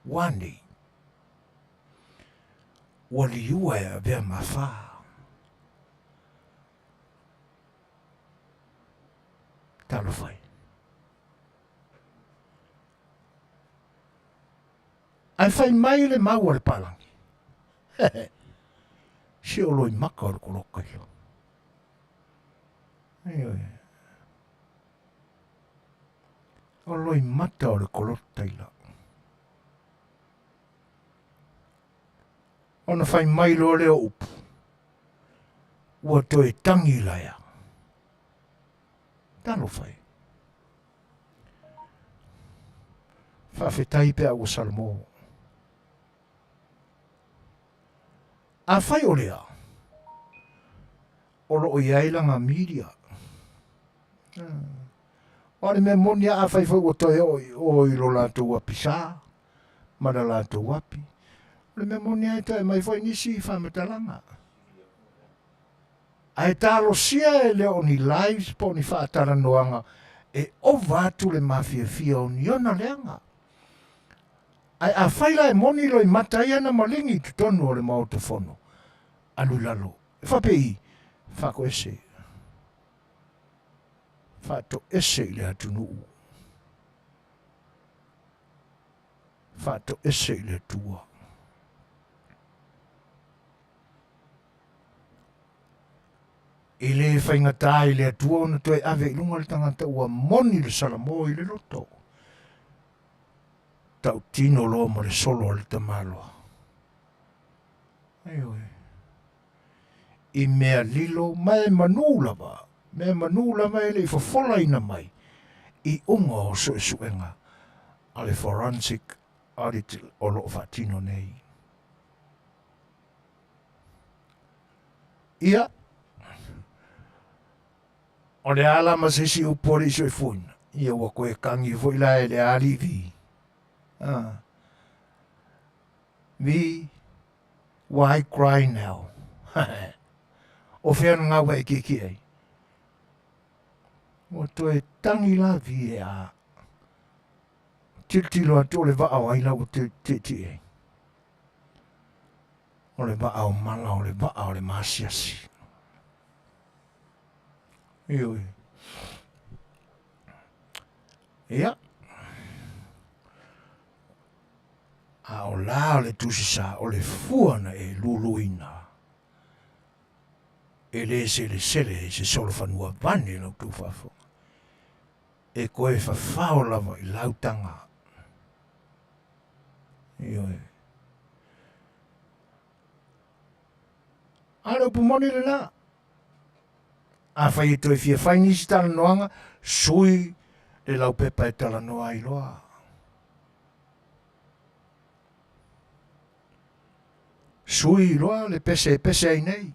Speaker 1: Ua nei, ua liua e avea ma fā. Talofa e. Ae fai mai le mau a le palangi. Se o loimaka o le kolokailo. Ioe. O loimata o le kolotaila. Ona fai mai loa lea o upu, ua toe tangi laia. Talofa e. Faafetai pe a ua salamo. Afai o lea, o lo o i ai lana media. O le mea moni a afai foi ua toe oo i o i lo latou api sa ma le latou api. O le mea moni a e toe aumai foi nisi faamatalaga. Ae talosia e le o ni lives po o ni faatalanoaga e ova atu le mafiafia o ni ona leaga. Ae afai la e moni loimata ia na maligi i totonu o le Maota Fono, alu i lalo. E faapei, faatoese. Faatoese i le atunuu. Faatoese i le Atua. E le faigata i le Atua ona toe ave i luga le tagata ua moni le salamo i le loto. Tautino loa ma le solo a le tamaloa. Ioe. I mea lilo ma e manū lava, mea manū lava e le i fofolaina mai i uga o suesuega a le Forensic Audit o lo o faatino nei. Ia, o le a la ma se isi upu o le i soifuaina? Ia ua koe kagi foi la e le alii Vi. Ah. Vi, why cry now? o fea na ngā wai ki ki ai? Ua toe tangi la Vi e a. Tilotilo atu o le vaa o ai la ua tietie ai. O le vaa o mala, o le vaa o le maasiasi. Ioe. Ia. A o la o le tusi sa, o le fua na e luluina. E le selesele i se solofanua vane lau tou faafofoga. E koe fafao lava i lau taga. Ioe. A le upu moni lena. Afai e toe fia fai nisi talanoaga, sui le laupepa e talanoa ai loa. Sui loa le pese e pese ai nei.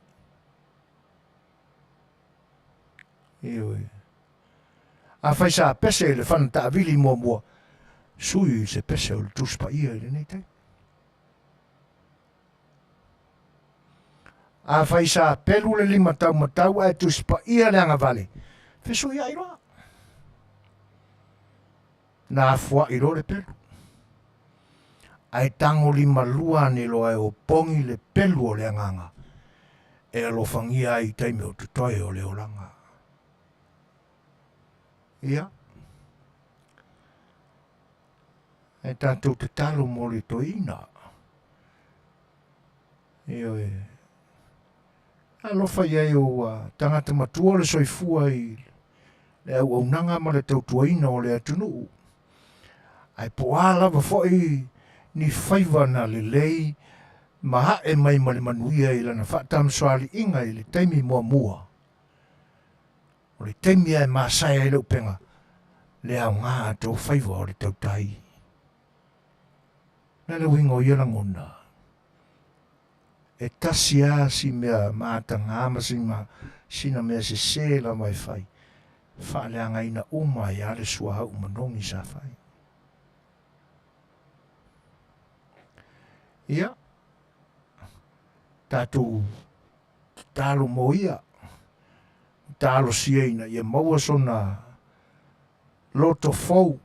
Speaker 1: Ioe. Afai sa pese i le fana taavili muamua, sui i se pese o le Tusi Paia i lenei taimi. Afai sa pelu le lima taumatau ae Tusi Paia le agavale, fesuiai loa. Na afuai loa le pelu. Ae tagolimalua ane loa e opogi le pelu o le agaga e alofagia ai i taimi o totoe o le olaga. Ia, e tatou tatalo mo le toeaina. Ioe. Alofa i ai o ua tagata matua le soifua i le auaunaga ma le tautuaina o le atunuu. Ae po o a lava foi ni faiva na lelei ma ae mai ma le manuia i lana faatamasoaliiga i le taimi muamua, o le taimi lava e masae ai le upega, le aoga atoa o faiva o le tautai. O le a le uiga o ia lagona? E tasi lava si mea mataga ma sina mea sese lava e fai, faaleagaina uma ai lava le suauu manogi sa fai. Ia, tatou tatalo mo ia, talosia ina ia maua sona loto fou,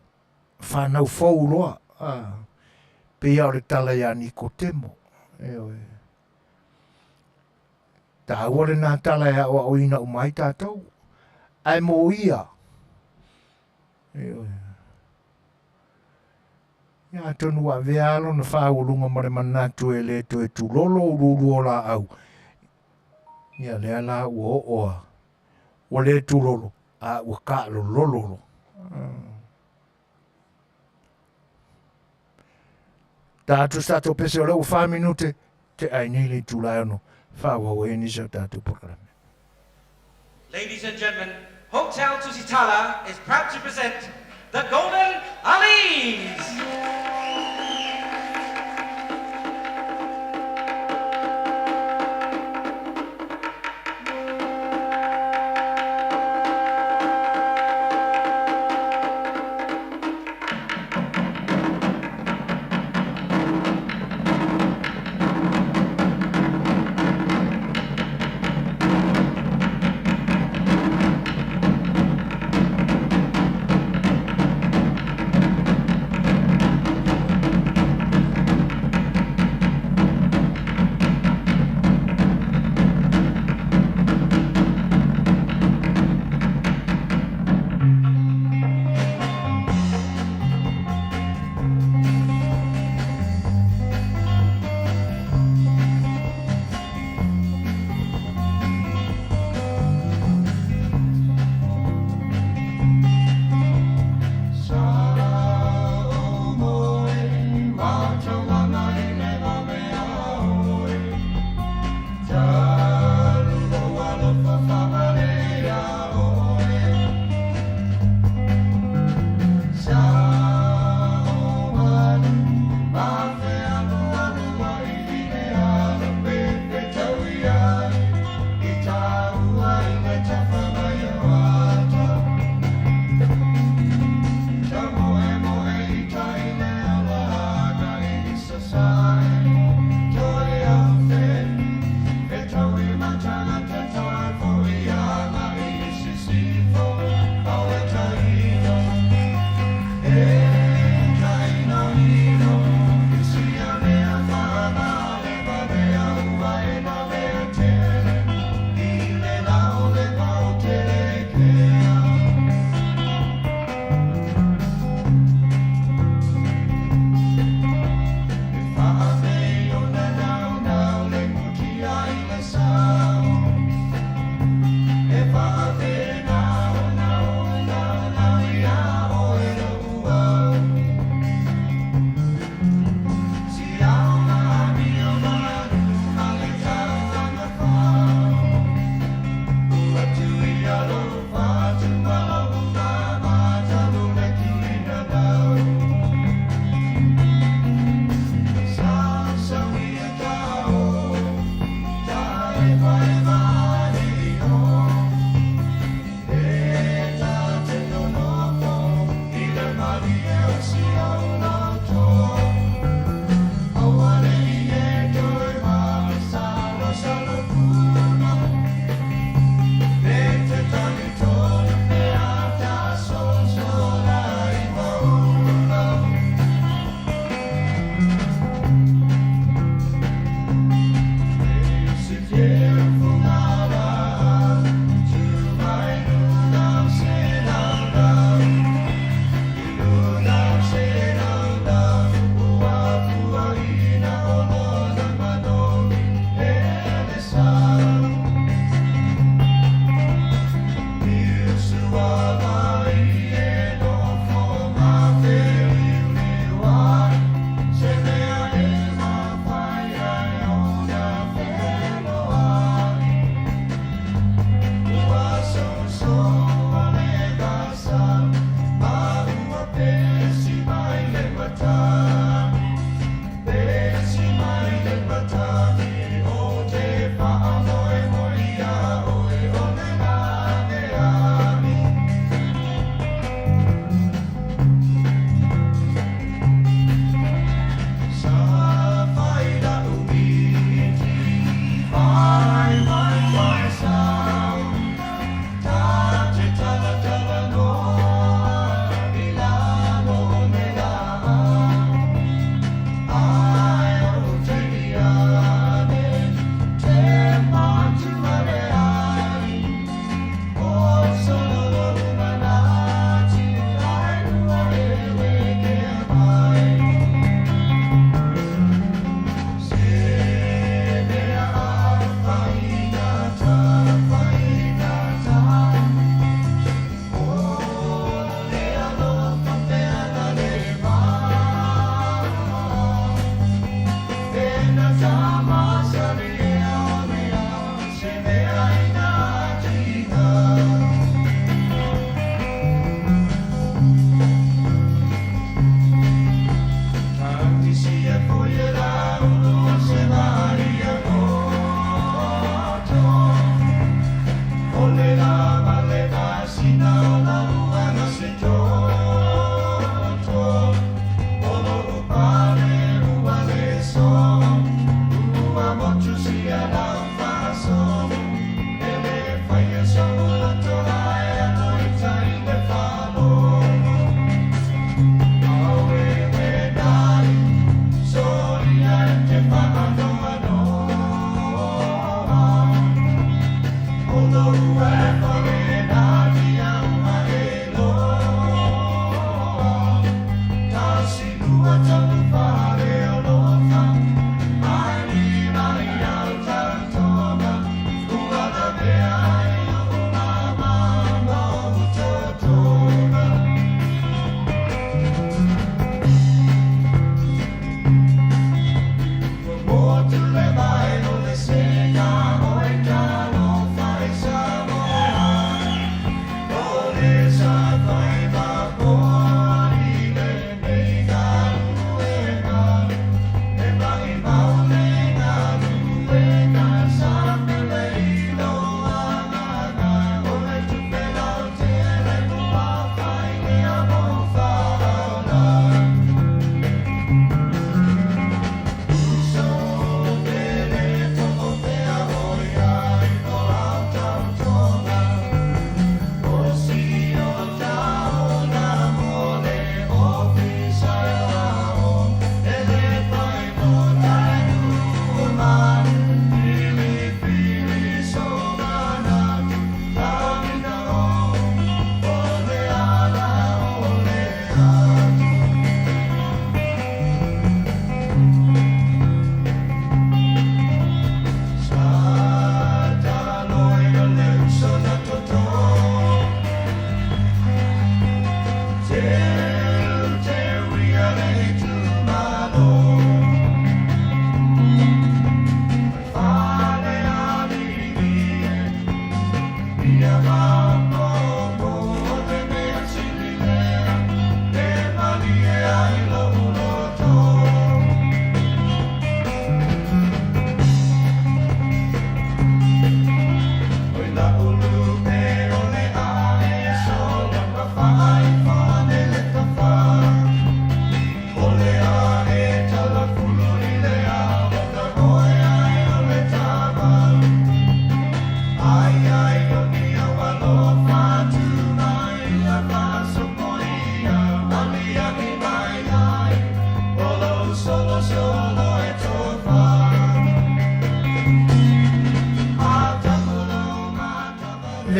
Speaker 1: fanau fou loa, a, pei lava o le tala ia Nikotemo, ioe. Taua lena tala e aoaoina uma ai tatou, ae mo ia, ioe. Ia atonu ua avea lava lona fāualuga ma le manatu e le toe tulolo uluulu o laau, ia lea la ua oo a, ua le tulolo, a ua taalololo loa. Ta atu se tatou pese o lea ua 4 minute tea ai nei le itula e 6 faaauau ai nisi o tatou polokalame.
Speaker 3: Ladies and gentlemen, Hotel Tusitala is proud to present the Golden Alis!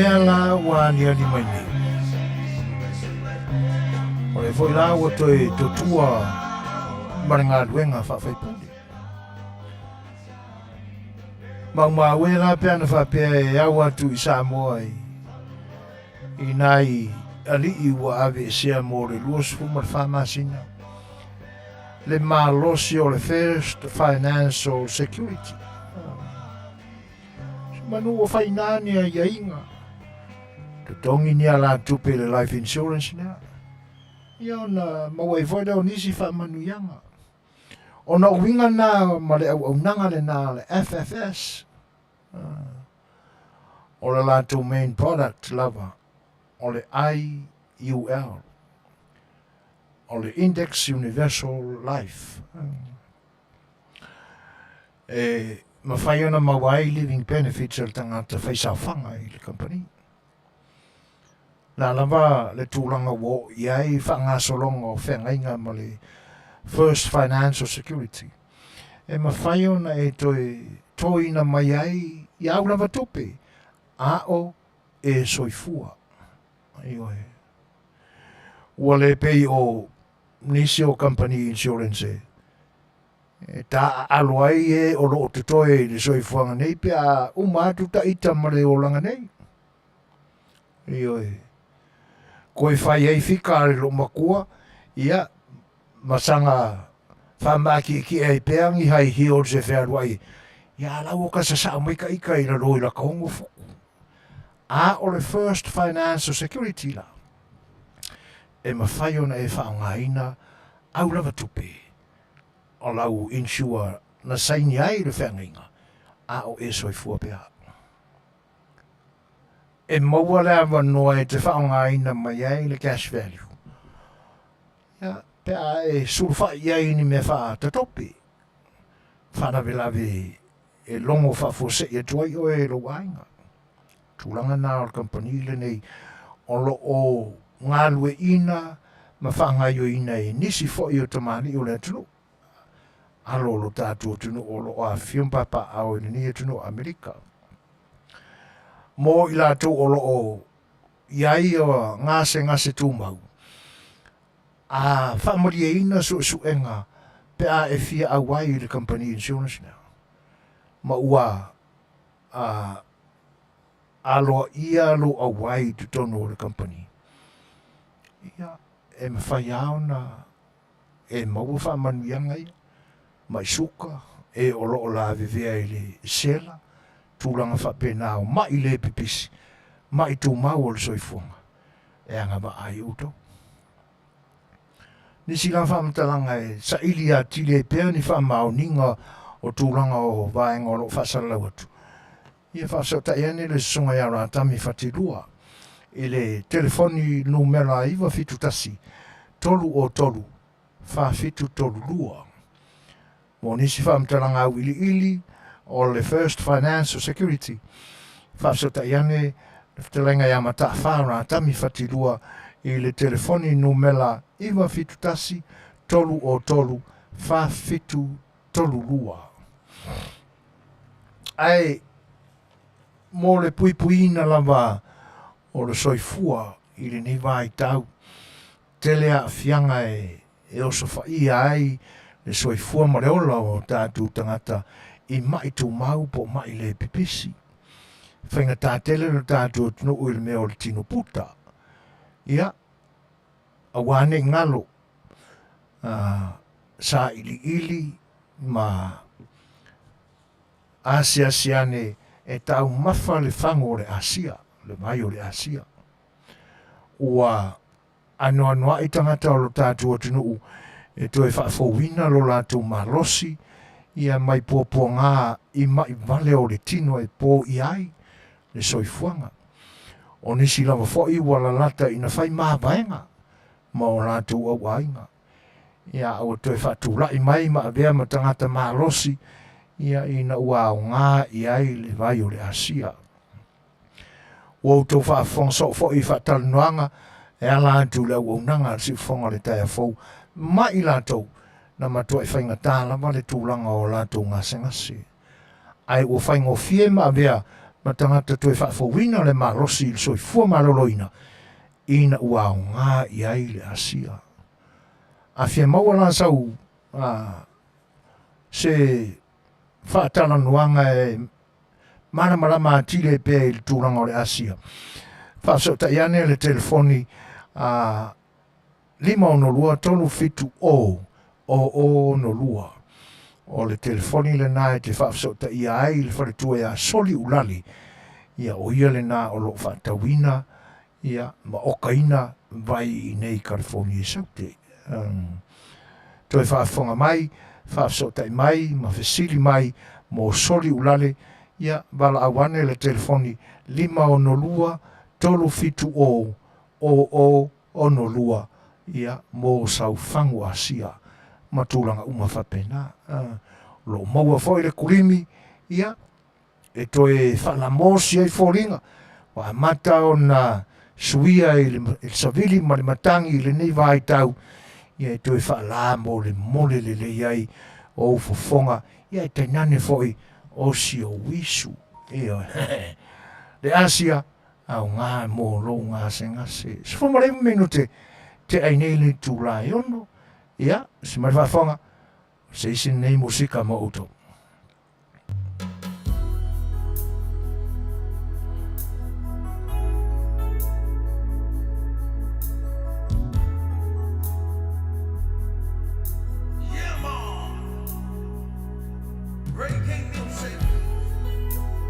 Speaker 1: mea la ua aliali mai nei, o lea foi la ua toe totua ma le galuega faafaipule. Maumau e la pe ana faapea e au atu i Samoa i, i nai alii ua aveesea mo le 24 masina le malosi o le First Financial Security. Se manu ua faina ni aiaiga, totogi ni alatupe i le life insurance lea, ia ona maua ai foi lea o nisi faamanuiaga. Ona o uiga na ma le auaunaga lena a le FFS, o le latou main product lava o le IUL, o le Index Universal Life. E mafai ona maua ai living benefits a le tagata faisaofaga i le kamupani. Na lava le tulaga ua oo i ai faagasologa o feagaiga ma le First Financial Security, e mafai ona e toe toina mai ai i āu lava tupe a o e soifua. Ioe. Ua le pei o nisi o kamupani insurance e e taaalo ai e o lo o totoe i le soifuaga nei pe a uma atu ta ita ma le olaga nei. Ioe. Koe fai ai fika a le loomatua, ia, ma saga faamaakiekie ai pea ni high heels e fealuai ai, ia a la ua ka sasao mai ka ika i lalo i laka ono fuku. A o le First Financial Security la, e mafai ona e faaaogaina au lava tupe o lau insure na saini ai le feagaiga, a o e soifua pea. E maua le avanoa e te faaaogaina mai ai le cash value, ia, pe a e sulufai i ai i ni mea faatatope, faalavelave e logo faafuasei atu ai oe e lou aiga. Tulaga na o le kamupani lenei o lo o galueaiina ma faagaoioiina e nisi foi o tamalii o le atunuu, alo o lo tatou atunuu o lo o afifio ma papaaao i lenei atunuu o Amerika. Mo i latou o lo o i ai o gasegase tumau, a faamalieina suesuega pe a e fia auai i le kamupani insurance lea, ma ua a aloaia lou auai i totonu o le kamupani, ia, e mafai lava ona e maua faamanuiaga ia, mai suka, e o lo o lavevea i le sela, tulaga faapena o mai le pipisi, mai tumau o le soifuaga, e agavaa ai outou. Nisi la faamatalaga e saili atili ai pea ni faamaoniga o tulaga o vaega o lo o faasalalau atu, ia faafesootai ane le Susuga ia Ratami Fatilua i le telefoni numera 971 303 4732. Mo nisi faamatalaga auiliili o le First Financial Security, faafesootai ane le fetalaiga ia Mataafa Ratami Fatilua i le telefoni numela 971 303 4732. Ae mo le puipuiina lava o le soifua i lenei vaitau, tele aafiaga e e osofaia ai le soifua ma le ola o tatou tagata i maʻi tumau po o maʻi le pipisi. E faigata tele lo tatou atunuu i le mea o le tino puta. Ia, aua ne i galo, sailiili ma asiasi ane e taumafa le fagu o le asia, le vai o le asia. Ua anoanoai tagata o lo tatou atunuu e toe faafouina lo latou malosi ia mai puapuaga i maʻi vale o le tino e poia ai le soifuaga. O nisi lava foi ua lalata ina fai mavaega ma o latou auaiga, ia a ua toe faatulai mai ma avea ma tagata malosi ia ina ua aoga i ai le vai o le asia. Ua outou faafofoga soo foi i faatalanoaga e ala atu i le auaunaga a le Siufofoga o le Taeao Fou ma i latou na matuai faigata lava le tulaga o latou gasegase, ae ua faigofie ma avea ma tagata toe faafouina le malosi i le soifua maloloina ina ua aoga i ai le asia. A fia maua la sau a, se faatalanoaga e malamalama atili ai pea i le tulaga o le asia, faafesootai ane le telefoni a 562 370 0062. O le telefoni lena e te faafesootaia ai i le faletua ia Soli Ulali, ia o ia lena o lo o faatauina ia ma okaina vai i inei i California i Saute. Um, toe faafofoga mai, faafesootai mai ma fesili mai mo Soli Ulale, ia valaau ane le telefoni 562 370 0062 ia mo sau fagu asia ma tulaga uma faapena. O lo o maua foi le kulimi ia e toe faalamosi ai foliga ua amata ona suia i le savili ma le matagi i lenei vaitau ia e toe faalamolemole lelei ai ou fofoga ia e tainane foi o si ou isu. Ioe. Le asia aoga mo lou gasegase. 19 minute tea ai nei le itula e 6. Ia, se mai le faafofoga, o se isi lenei musika mo outou.
Speaker 2: Yeah, man. Reggae music.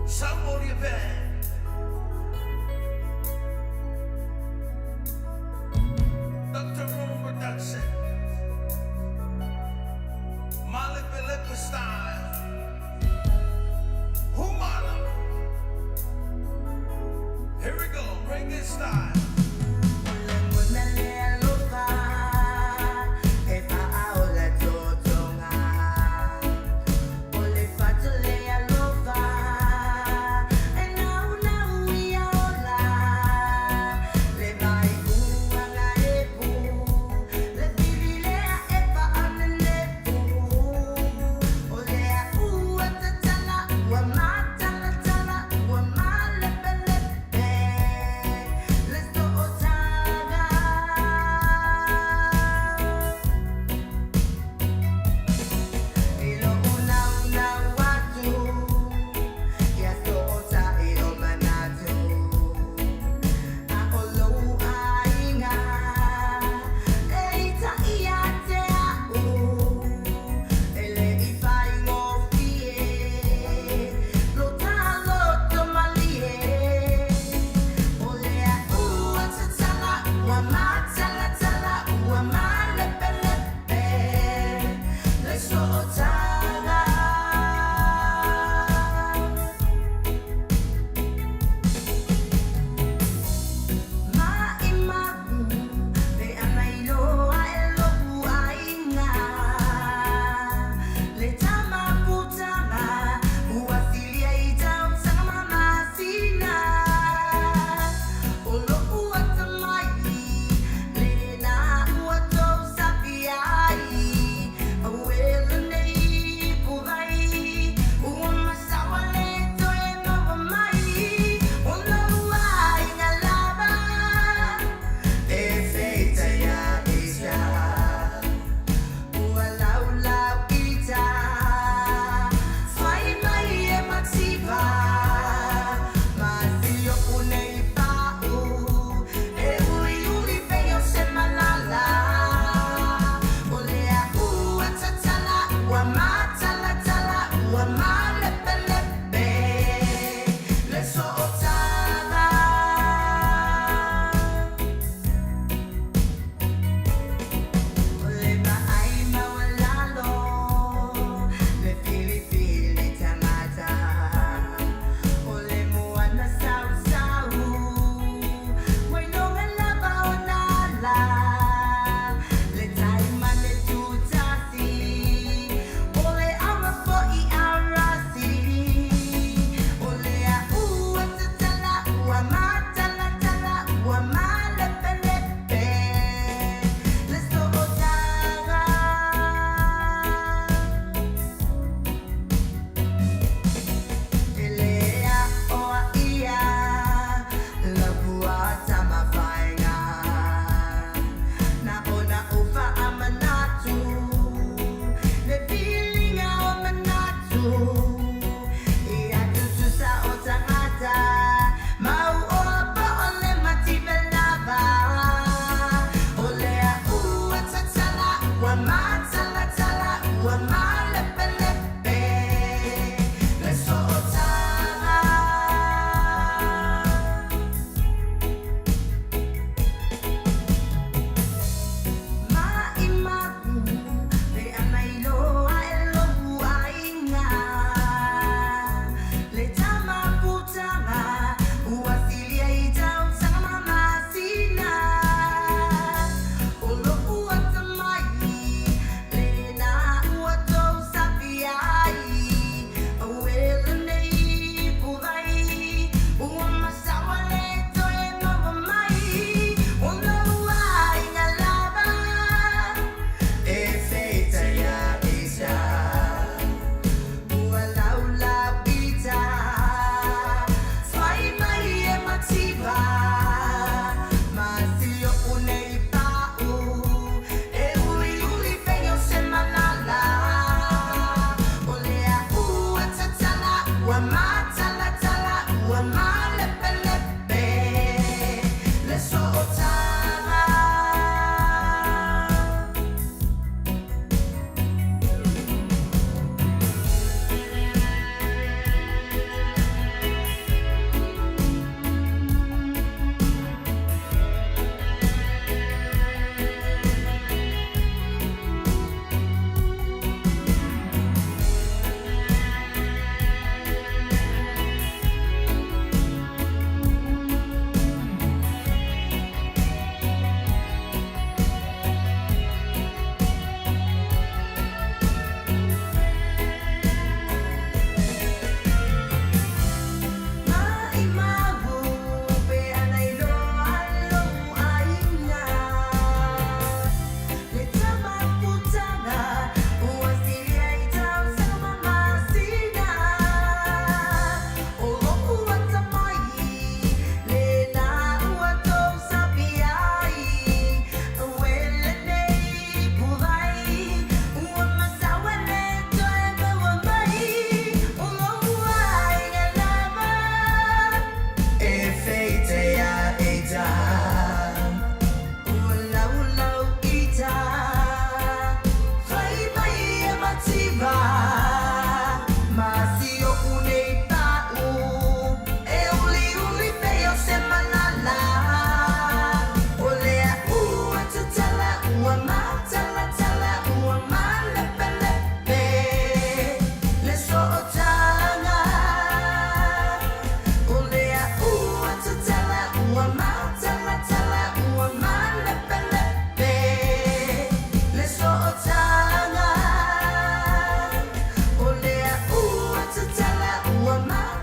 Speaker 2: Saumolia Band. Dr. Room Production. Malepe Lepe style.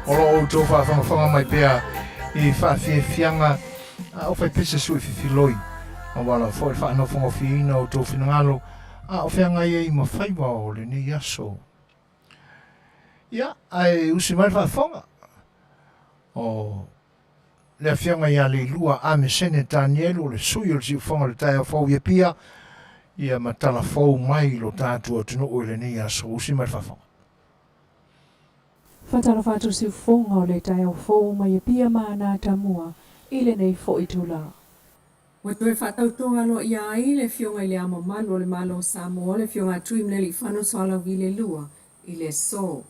Speaker 1: O lo o outou faafogafoga mai pea i faafiafiaga a o faipese suififiloi, aua lava foi le faanofogofieina o outou finagalo a o feagai ai ma faiva o lenei aso. Ia, ae usi mai le faafofoga o le Afioga ia Leilua Amesene Tanielu, o le sui o le Siufofoga o le taeao fou i Apia, ia ma tala fou mai i lo tatou atunuu i lenei aso. Usi mai le faafofoga.
Speaker 4: Faatalofa atu Siufofoga o le taeao fou mai Apia ma Anatamua i lenei foi itula. Ua toe faatauto aloaia ai le Afioga i Le Ao Mamalu o le Malo o Samoa, le Afioga a Tuimalealiifano Sualauvi Lua i le aso. O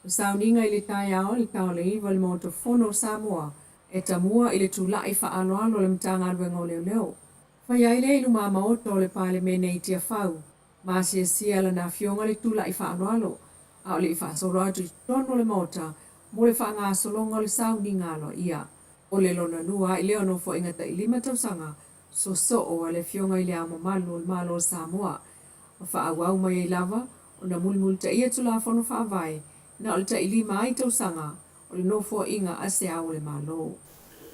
Speaker 4: le sauniga i le taeao i le ta o le 9 i le Maota Fono o Samoa e tamua i le tulai faaaloalo a le Matagaluega o Leoleo. Fai ai lea i lumamaota o le Palemene i Tiafau, ma asiasia lana Afioga le tulai faaaloalo, a o le i faasolo atu i totonu o le Maota mo le faagasologa o le sauniga aloaia. O le lona lua ai lea o Nofoaiga tailima tausaga soosoo a le Afioga i Le Ao Mamalu o le Malo o Samoa, ma faaauau mai ai lava ona mulimulitaia Tulafono Faavae na o le tailima ai tausaga o le Nofoaiga a se Ao o le Malo.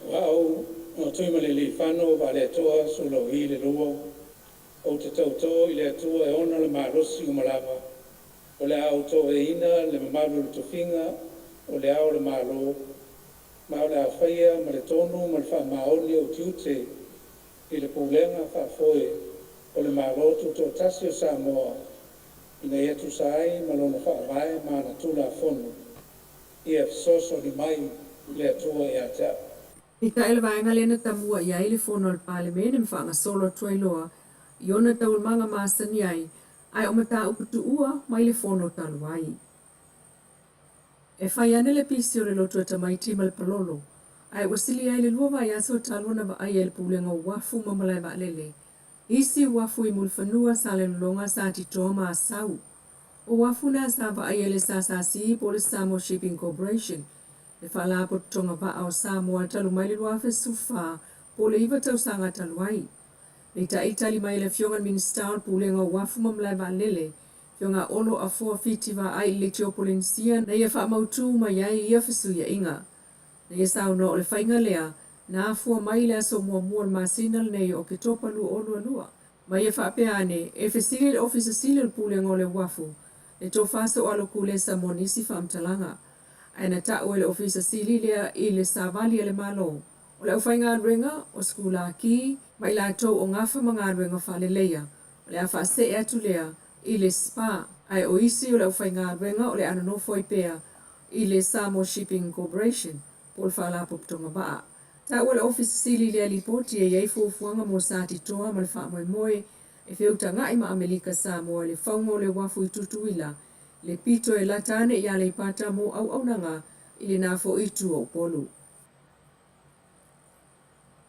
Speaker 5: O au o Tuimalealiifano Vaaletoa Sualauvi le Lua, ou te tautō i le Atua e ona le malosi uma lava, o le a ou tooeina le mamalu o le tofiga o le Ao o le Malo, ma o le a faia ma le tonu ma le faamaoni ou tiute i le Pulega Faafoe o le Malo Tutoatasi o Samoa ina ia tusa ai ma lona Faavae ma ana Tulafono. Ia fesoasoani mai le Atua ia te au.
Speaker 4: Peitai o le vaega lea na tamua i ai le fono a le Palemene ma faagasolo atu ai loa i ona taualumaga masani ai, ae o mataupu tuua mai le fono talu ai. E fai ane le pisi o le loto e tamaiti ma le palolo, ae ua sili ai le lua vaiaso talu ona vaaia e le Pulega o Uafu ma Malae Vaalele isi uafu i Mulifanua, Salelologa, Satitoa ma Asau. O uafu na sa vaaia e le SSC po o le Samoa Shipping Corporation, le Faalapotopotoga Vaa o Samoa talu mai le 2014 po o le 9 tausaga talu ai. Peitai, tali mai le Afioga i le Minisita o le Pulega o Uafu ma Malae Vaalele, Afioga Olo Afoa Fiti Vaai i le Leitio Polenisia na ia faamautū mai ai ia fesuiaiga. Na ia saunoa o le faiga lea na afua mai i le aso muamua o le masina lenei o Oketopa 2022. Ma ia faapea ane, e fesili le Ofisa Sili o le Pulega o le Uafu, le Tofa Soalo Kulesa mo nisi faamatalaga. Ae na ta'u e le Ofisa Sili lea i le Savali a le Malo, o le aufaigaluega, o sikulaki, ma i latou o gafa ma galuega faaleleia, o le a faasee atu lea i le SPA, ae o isi o le aufaigaluega o le a nonofo ai pea i le Samoa Shipping Corporation po o le Faalapotopotoga Vaa. Taua le Ofisa Sili lea lipoti e i ai fuafuaga mo Satitoa ma le faamoemoe e feutaga'i ma Amelika Samoa i le fauga o le uafu i Tutuila, le pito e lata ane i Aleipata mo auaunaga i le nafo itu o Upolu.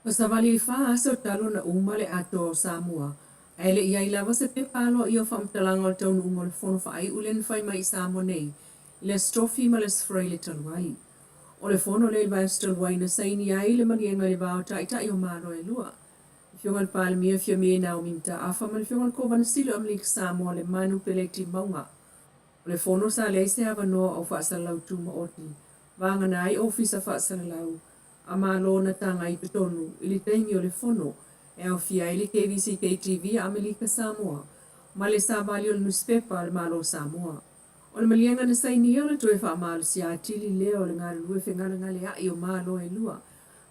Speaker 4: Ua savali i fa aso talu ona uma le Atoa o Samoa, ae le i ai lava se pepa aloaia o faamatalaga o le taunuuga o le fono faaiu lea na fai mai i Samoa nei i le Aso Tofi ma le Aso Faraile talu ai. O le fono lea i le vaiaso talu ai na saini ai le maliega i le va o Taitai o Malo e lua, le Afioga i le Palemia Fiamē Naomi Mataafa ma le Afioga i le Kovana Sili o Amelika Samoa Lemanu Peleti Mauga. O le fono sa leai se avanoa o faasalalau tumaoti, vagana ai ofisa faasalalau a Malo na taga i totonu i le taimi o le fono e aofia ai le KVCK-TV a Amelika Samoa ma le savali o le nusipepa a le Malo o Samoa. O le maliega na sainia o le toe faamalosia atili lea o le galulue fegalegalea'i o Malo e lua,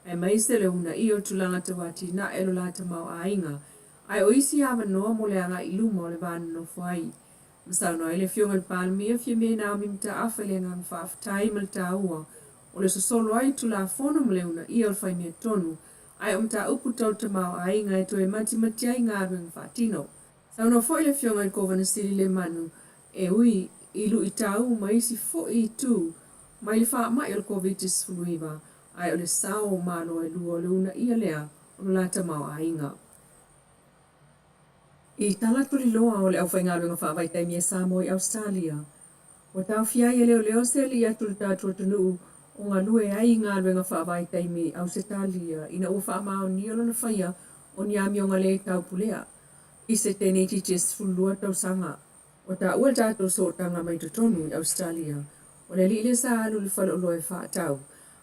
Speaker 4: aemaise le uunaia o tulaga tau atinae o lo la tamaoaiga, ae o isi avanoa mo le agai i luma o le va nonofo ai. Ma saunoa ai le Afioga i le Palemia, Fiamē Naomi Mataafa i le agaga faafetai ma le taua o le sosolo ai Tulafono ma le uunaia o le faimea tonu, ae o mataupu tau tamaoaiga e toe matimati ai galuega faatino. Saunoa foi le Afioga i le Kovana Sili Lemanu e ui i luitau ma isi foi itu mai le faamai o le Koviti-19, ae o le sao o Malo e lua o le uunaia lea o lo la tamaoaiga. I tala tuliloa o le aufaigaluega faavaitaimi a Samoa i Ausetalia, ua taofia ai e leoleo se alii atu i le tatou atunuu o galue ai i galuega faavaitaimi i Ausetalia ina ua faamaonia lona faia o ni amioga le taupulea i se teineitiiti e 12 tausaga. Ua taua le tatou sootaga mai totonu i Ausetalia. O le alii lea sa alu i le faleoloa e faatau,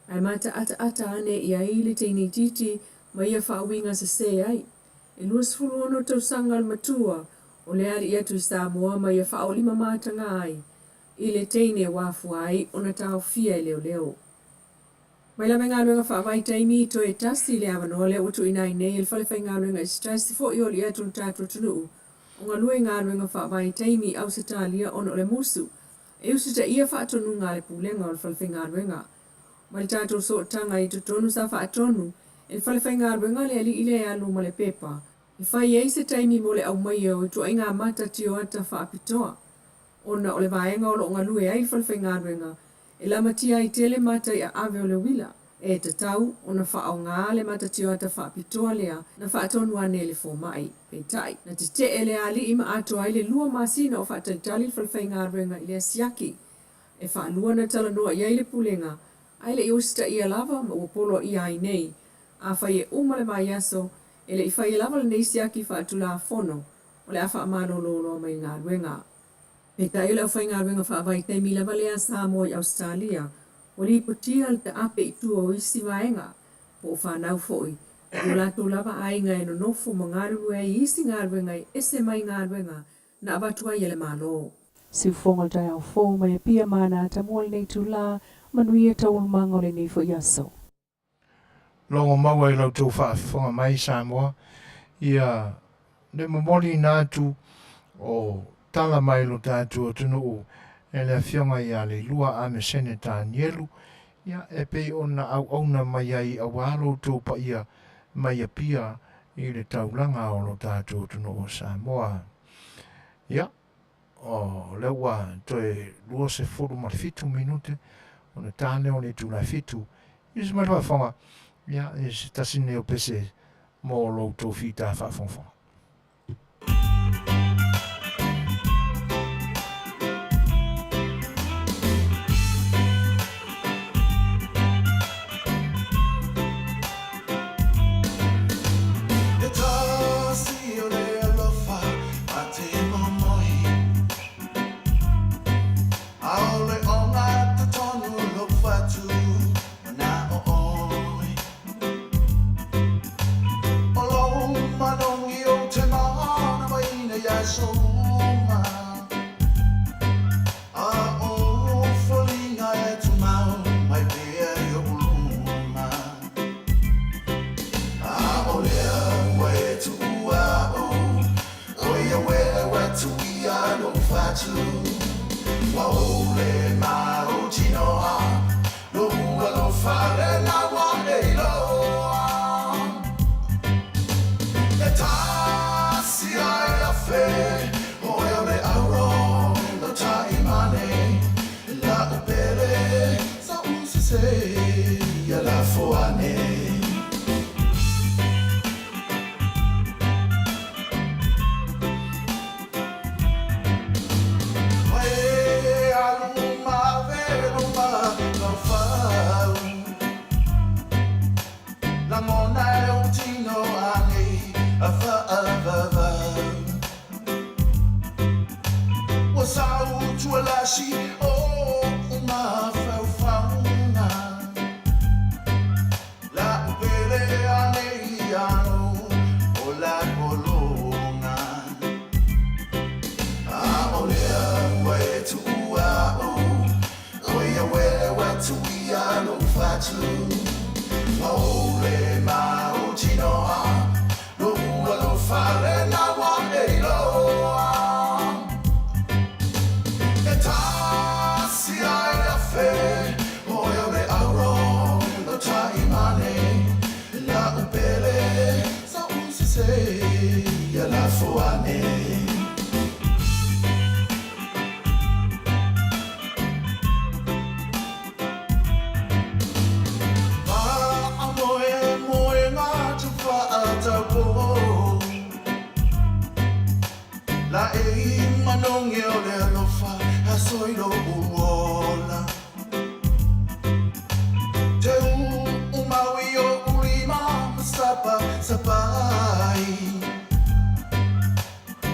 Speaker 4: ae mataataata ane i ai le teine itiiti ma ia faauiga sese ai. E 26 tausaga le matua o le alii atu i Samoa ma ia faaolima mataga ai i le teine ua afua ai ona taofia e leoleo. Mai lava i galuega faavaitaimi, toe tasi le avanoa lea ua tuuina ai nei e le Falefaigaluega i se tasi foi o alii atu o le tatou atunuu o galue i galuega faavaitaimi i Ausetalia ona o le musu e usitaia faatonuga a le Pulega o le Falefaigaluega. Mai le tatou sootaga i totonu sa faatonu e le Falefaigaluega le alii lea e alu ma le pepa e fai ai se taimi mo le aumaia o ituaiga mata tioata faapitoa ona o le vaega o lo o galue ai le Falefaigaluega e lamatia ai tele mata i aave o le uila. E tatau ona faaaoga le mata tioata faapitoa lea na faatonu ane e le fomai. Peitai, na tetee le alii ma atoa ai le 2 masina o faatalitali le Falefaigaluega i lea siaki. E faalua ona talanoa i ai le Pulega, ae le i usitaia lava ma ua poloaia ai nei. Afai e uma le vaiaso e le i faia lava lenei siaki faatulafono, o le a faamalolo loa mai le galuega. Peitai o le aufaigaluega faavaitaimi lava lea a Samoa i Ausetalia, ua lipotia le taape i tua o isi vaega, po o fanau foi, i o latou lava aiga e nonofo ma galulue ai i isi galuega e ese mai galuega na avatu ai e le Malo. Siufofoga o le taeao fou mai Apia ma Anata mo lenei itula, manuia taualumaga o lenei foi aso.
Speaker 1: Logo maua i la outou faafofoga mai Samoa, ia le momoliina atu o tala mai lo tatou atunuu e le Afioga ia Leilua Amesene Tanielu, ia e pei ona auauna mai ai auā lo outou paia mai Apia i le taulaga o lo tatou atunuu o Samoa. Ia, o lea ua toe 27 minute ona ta lea o le itula e 7. Ia se mai le faafofoga, ia, e se tasi lenei o pese mo lo outou fita faafogafoga.
Speaker 2: E tasi o le alofa a te momoi Aole o ngā totonu lo whatu Na o oi O lo manongi o te mana maina ia soma A o folinga e tumau mai pea i o uluma A o lea ua e tuua o O ia wele wa tuia no whatu Wa ole ma o tinoa Lo ua lo whare la wa e loa E tasi ai a fe O e o le auro Lo taimane La upele Sa usise Ia la foane. E alu ma velo ma lau fau Langona e o tino ane a whaavavau Wa sau tualasi o uma faufaunga La upele ane iano o la kolonga A o lea ua e tuua o O ia wele wa tuia no whatu Wa ole ma o tinoa Lo ua lo whare la wa e loa E tasi ai a fe O e o le auro Lo taimane La upele Sa usise Ia la foane. Ma a moe moe ngā tu whaatau La e i manongi o le alofa A soilo uola Te u umaui o ulima Sapa sapai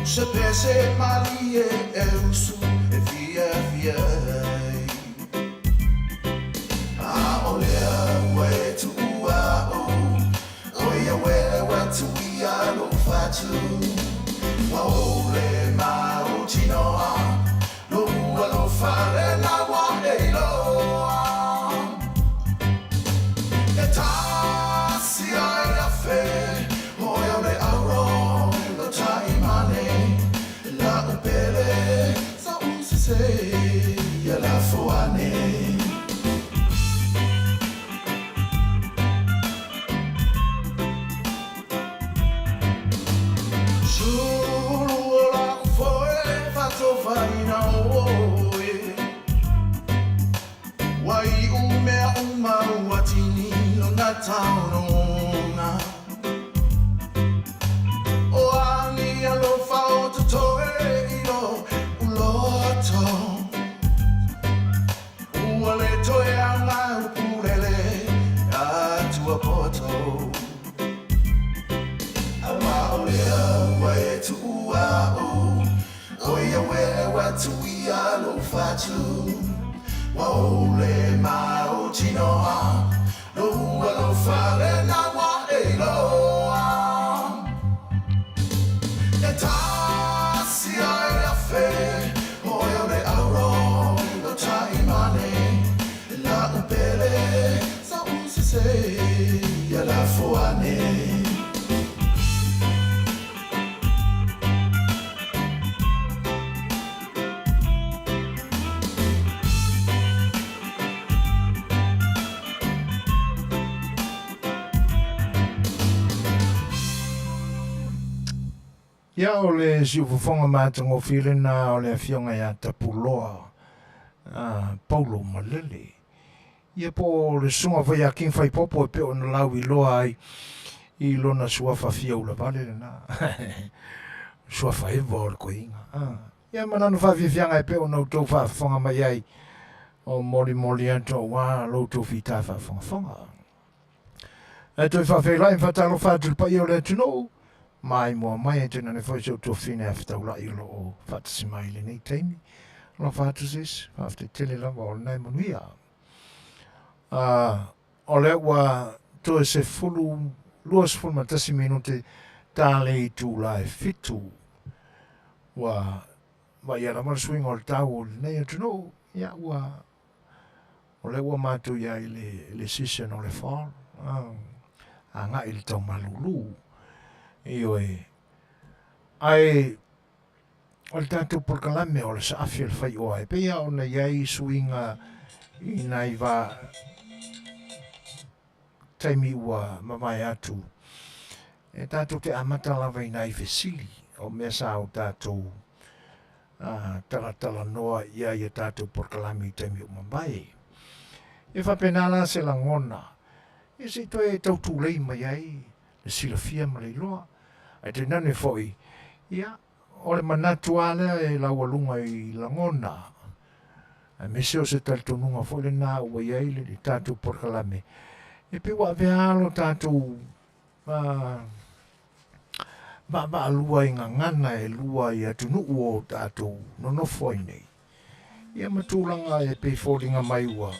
Speaker 2: Se pese malie e usu e fia fia ai. tuia lou fatu Ua ou le mautinoa Lou alofa lena ua e iloa E tasi ai afe Oe o le auro Lo taimane La'u pele Sa u sese Ia lafo ane. Sulu o la'u foe Faatofaina oe Ua iu mea uma ua tini lona taonoga O a ni alofa o totoe i lou loto Ua le toe aoga ukulele atu a poto Aua o lea ua e tuua a'u O ia ue ua tuia lou fatu Ua ou le mautinoa Lou alofa lena ua e iloa E tasi ai afe Oe o le auro Lo taimane La'u pele Sa u sese Ia lafo ane.
Speaker 1: Ia, o le siufofoga matagofie lena o le Afioga ia Tapuloa Paulo Malele. Ia po o le susuga foi ia King Faipopo e pei ona lauiloa ai i lona suafa fia ulavale lena. Suafa eva o le koiga. Ia ma lana faafiafiaga e pei ona outou faafofoga mai ai o molimoli atu aua lo outou fita faafogafoga. Ae toe faafeiloai ma faatalofa atu i le paia o le atunuu, maimoa mai ae tainane foi si ou tuafafine Afetaulai o lo o faatasi mai i lenei taimi. Alofa atu sis, faafetai tele lava o lena e manuia. O lea ua toe sefulu, 21 minute ta le itula e fitu. Ua vaaia lava le suiga o le tau o lenei atunuu, ia ua o lea ua matou i ai i le, le season o le fall, agai i le tau malulu. Ioe. Ae o le tatou polokalame o le saafi o le faioa e pei lava ona i ai suiga i nai va taimi ua mavae atu, e tatou te amata lava i nai fesili o mea sa o tatou talatalanoa i ai i tatou polokalame i taimi ua mavae. E faapena la se lagona, ia se i toe tautulei mai ai le silafia ma le iloa. Ae tainane foi, ia, o le manatu lava lea e laualuga i lagona, aemaise o se talitonuga foi lena ua i ai le tatou polokalame, e pei ua avea lava lo tatou vaavaalua i gagana e lua i atunuu o tatou nonofo ai nei. Ia ma tulaga e pei foliga mai ua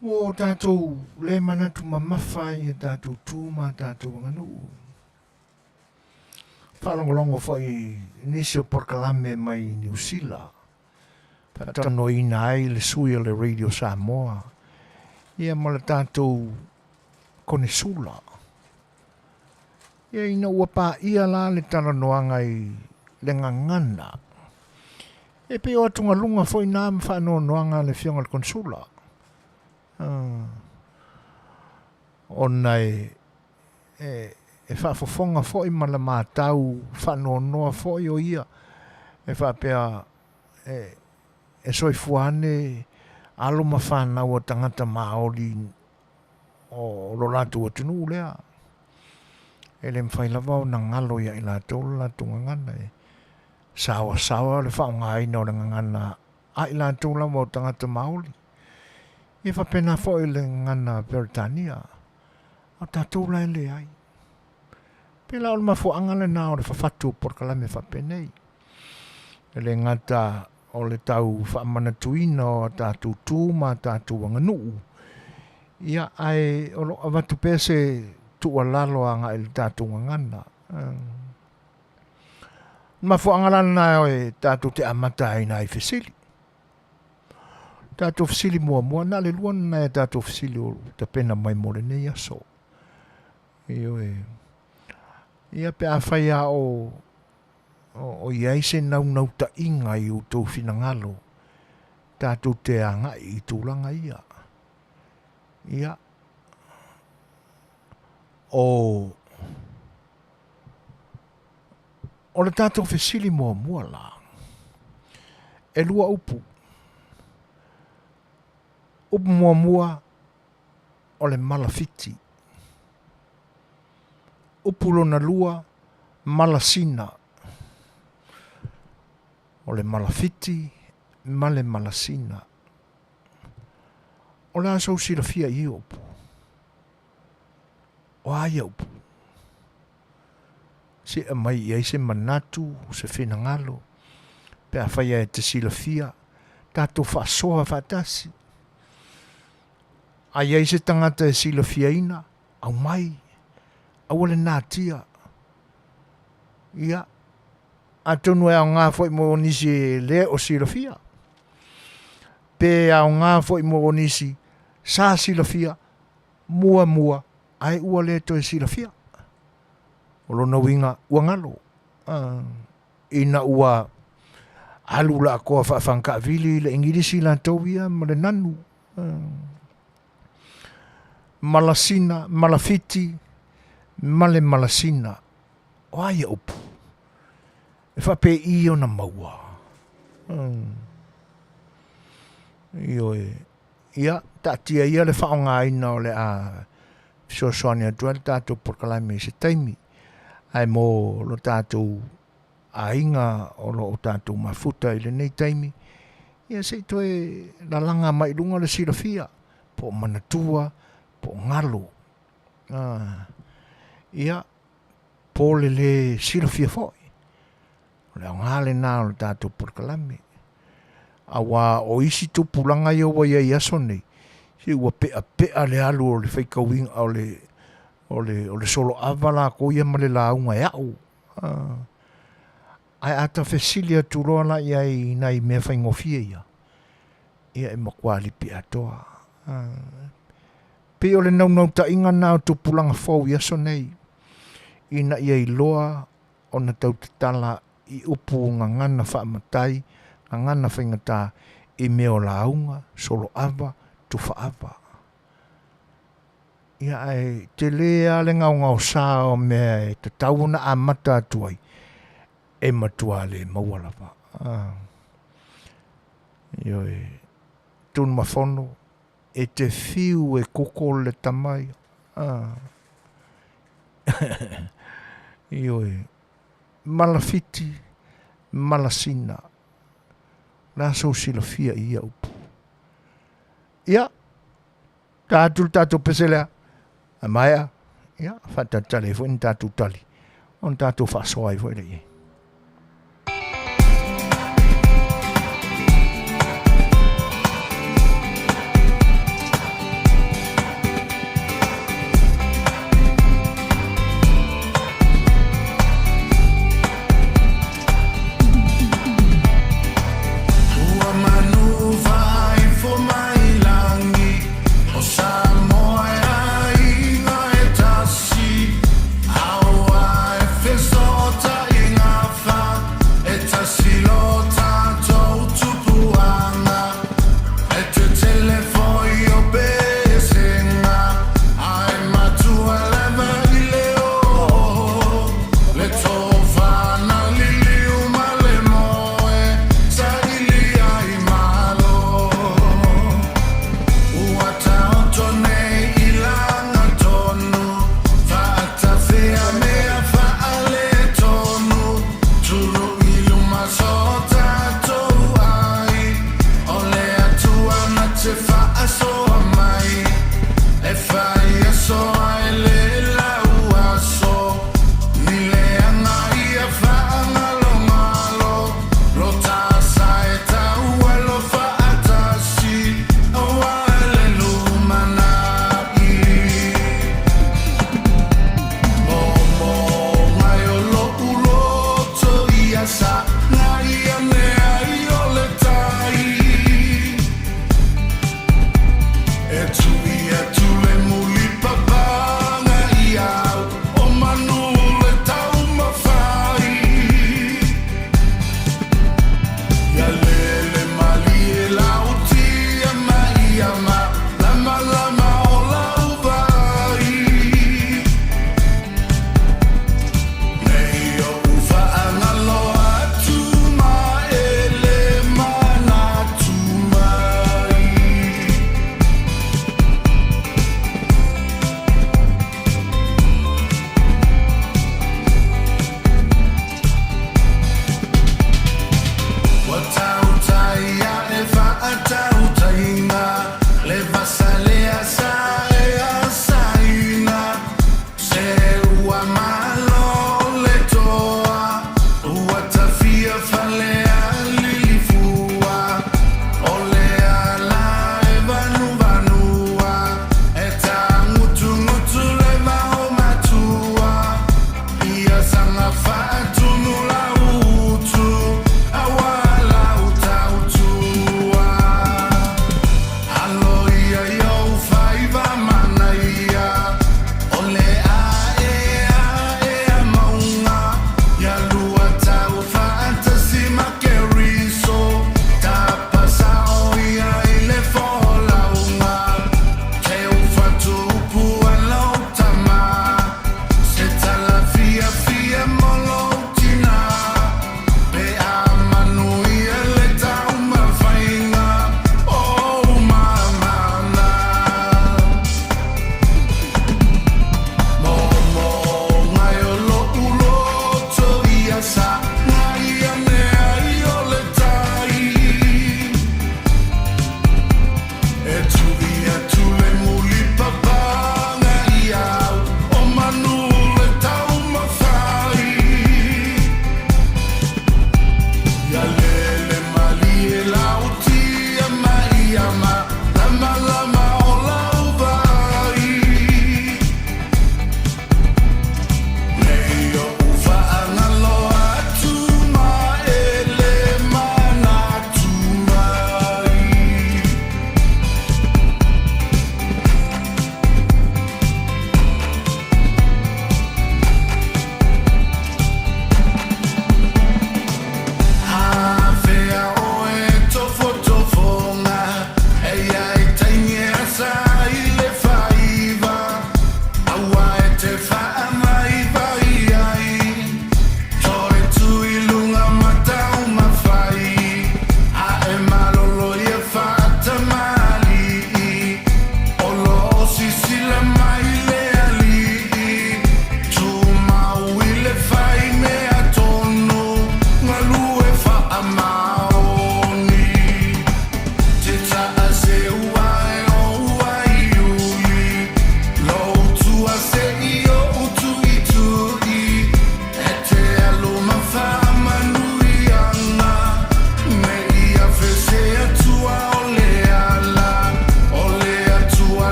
Speaker 1: Ua o tatou le manatu mamafa ai i a tatou tu ma a tatou aganuu. Faalogologo foi i nisi o polokalame mai Niu Sila, faatalanoaina ai le sui o le Radio Samoa ia ma le tatou Konesula. Ia ina ua paia la le talanoaga i le gagana, e pei o atugaluga foi na ma faanoanoaga a le Afioga i le Konesula, ona e e faafofoga foi ma le matau faanoanoa foi o ia e faapea e soifua ane alo ma fanau a tagata Maori o lo latou atunuu lea. E le mafai lava ona galo ia i latou le latou gagana e saoasaoa le faaaogaina o le gagana a i latou lava o tagata Maori. E faapena foi le gagana Peretania, a o tatou la e leai. Pei la o le mafuaaga lena o le fafatu o polokalame faapenei. E le gata o le tau faamanatuina o a tatou tu ma a tatou aganuu. Ia, ae o lo o avatu pea se tuualalo agai i le tatou gagana. Mafuaaga la lena e tatou te amata ai nai fesili. Tatou fesili muamua, na o le lua lena e tatou fesili o tapena mai mo lenei aso. Ioe. Ia pe afai lava o o i ai se naunautaiga i outou finagalo tatou te agai i tulaga ia. Ia, o o le tatou fesili muamua la, e lua upu. Upu muamua o le malafiti. Upu lona lua, malasina. O le malafiti ma le malasina. O le a sou silafia i ia upu? O a ia upu? Se aumai i ai se manatu, se finagalo, pe afai e te silafia, tatou faasoa faatasi. A i ai se tagata e silafiaina, aumai, aua le natia. Ia, atonu e aoga foi mo nisi e le o silafia, pe aoga foi mo nisi sa silafia muamua ae ua le toe silafia. O lona uiga ua galo, ina ua alu lakoa faafagakaavili i le Igilisi latou ia ma le nanu. Malasina, malafiti ma le malasina. O a ia upu? E faapei ona maua? Ioe. Ia, taatia ia le faaaogaina o le a fesoasoani atu ai le tatou polokalame i se taimi. Ae mo lo tatou aiga o lo o tatou mafuta i lenei taimi, ia se i toe lalaga mai i luga le silafia, po o manatua, po o galo. Ia, po o le lē silafia foi. O le aoga lena o le tatou polokalame. Aua o isi tupulaga ia ua i ai i aso nei, se ua peapea le alu o le faitauina o le o le o le soloava latou ia ma le lauga e a'u. Ae a ta fesili atu loa la i ai i nai mea faigofie ia, ia e matua lipi atoa. Pei o le naunautaiga lena o tupulaga fou i aso nei, ina ia iloa ona tau tatala i upu gagana faamatai, gagana faigata i mea o lauga, soloava, tufaava. Ia ae tele lava le gaogaosa o mea e tatau ona amata atu ai, e matua le maua lava. Ioe, Tunumafono, e te fiu e google le tama ia. Ioe, malafiti, malasina. O le a sou silafia i ia upu? Ia, ta atu le tatou pese lea, a maea, ia, faatalitali ai foi ni tatou tali, ona tatou faasoa ai foi lea i ai.
Speaker 2: Ua manu faaifo mai lagi o Samoa e aiga e tasi, aua e fesootaiga.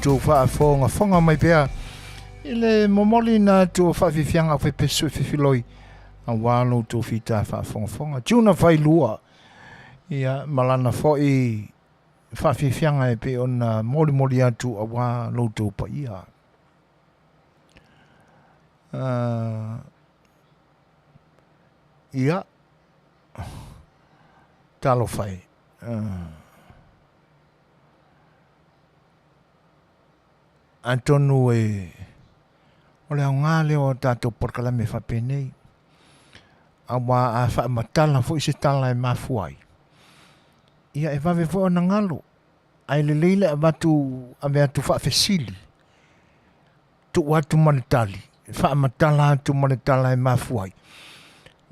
Speaker 1: outou faafogafoga mai pea i le momoliina atu o faafiafiaga aufaipesu e fefiloi aua lo outou fita faafogafoga. Tiuna failua ia ma lana foi faafiafiaga e pei ona molimoli atu aua lo outou paia. Ia, talofa e. Atonu e o le aoga lea o tatou polokalame faapenei, aua a faamatala foi se tala e mafua ai, ia e vave foi ona galo, ae lelei le avatu ave atu faafesili, tuu atu ma le tali, faamatala atu ma le tala e mafua ai,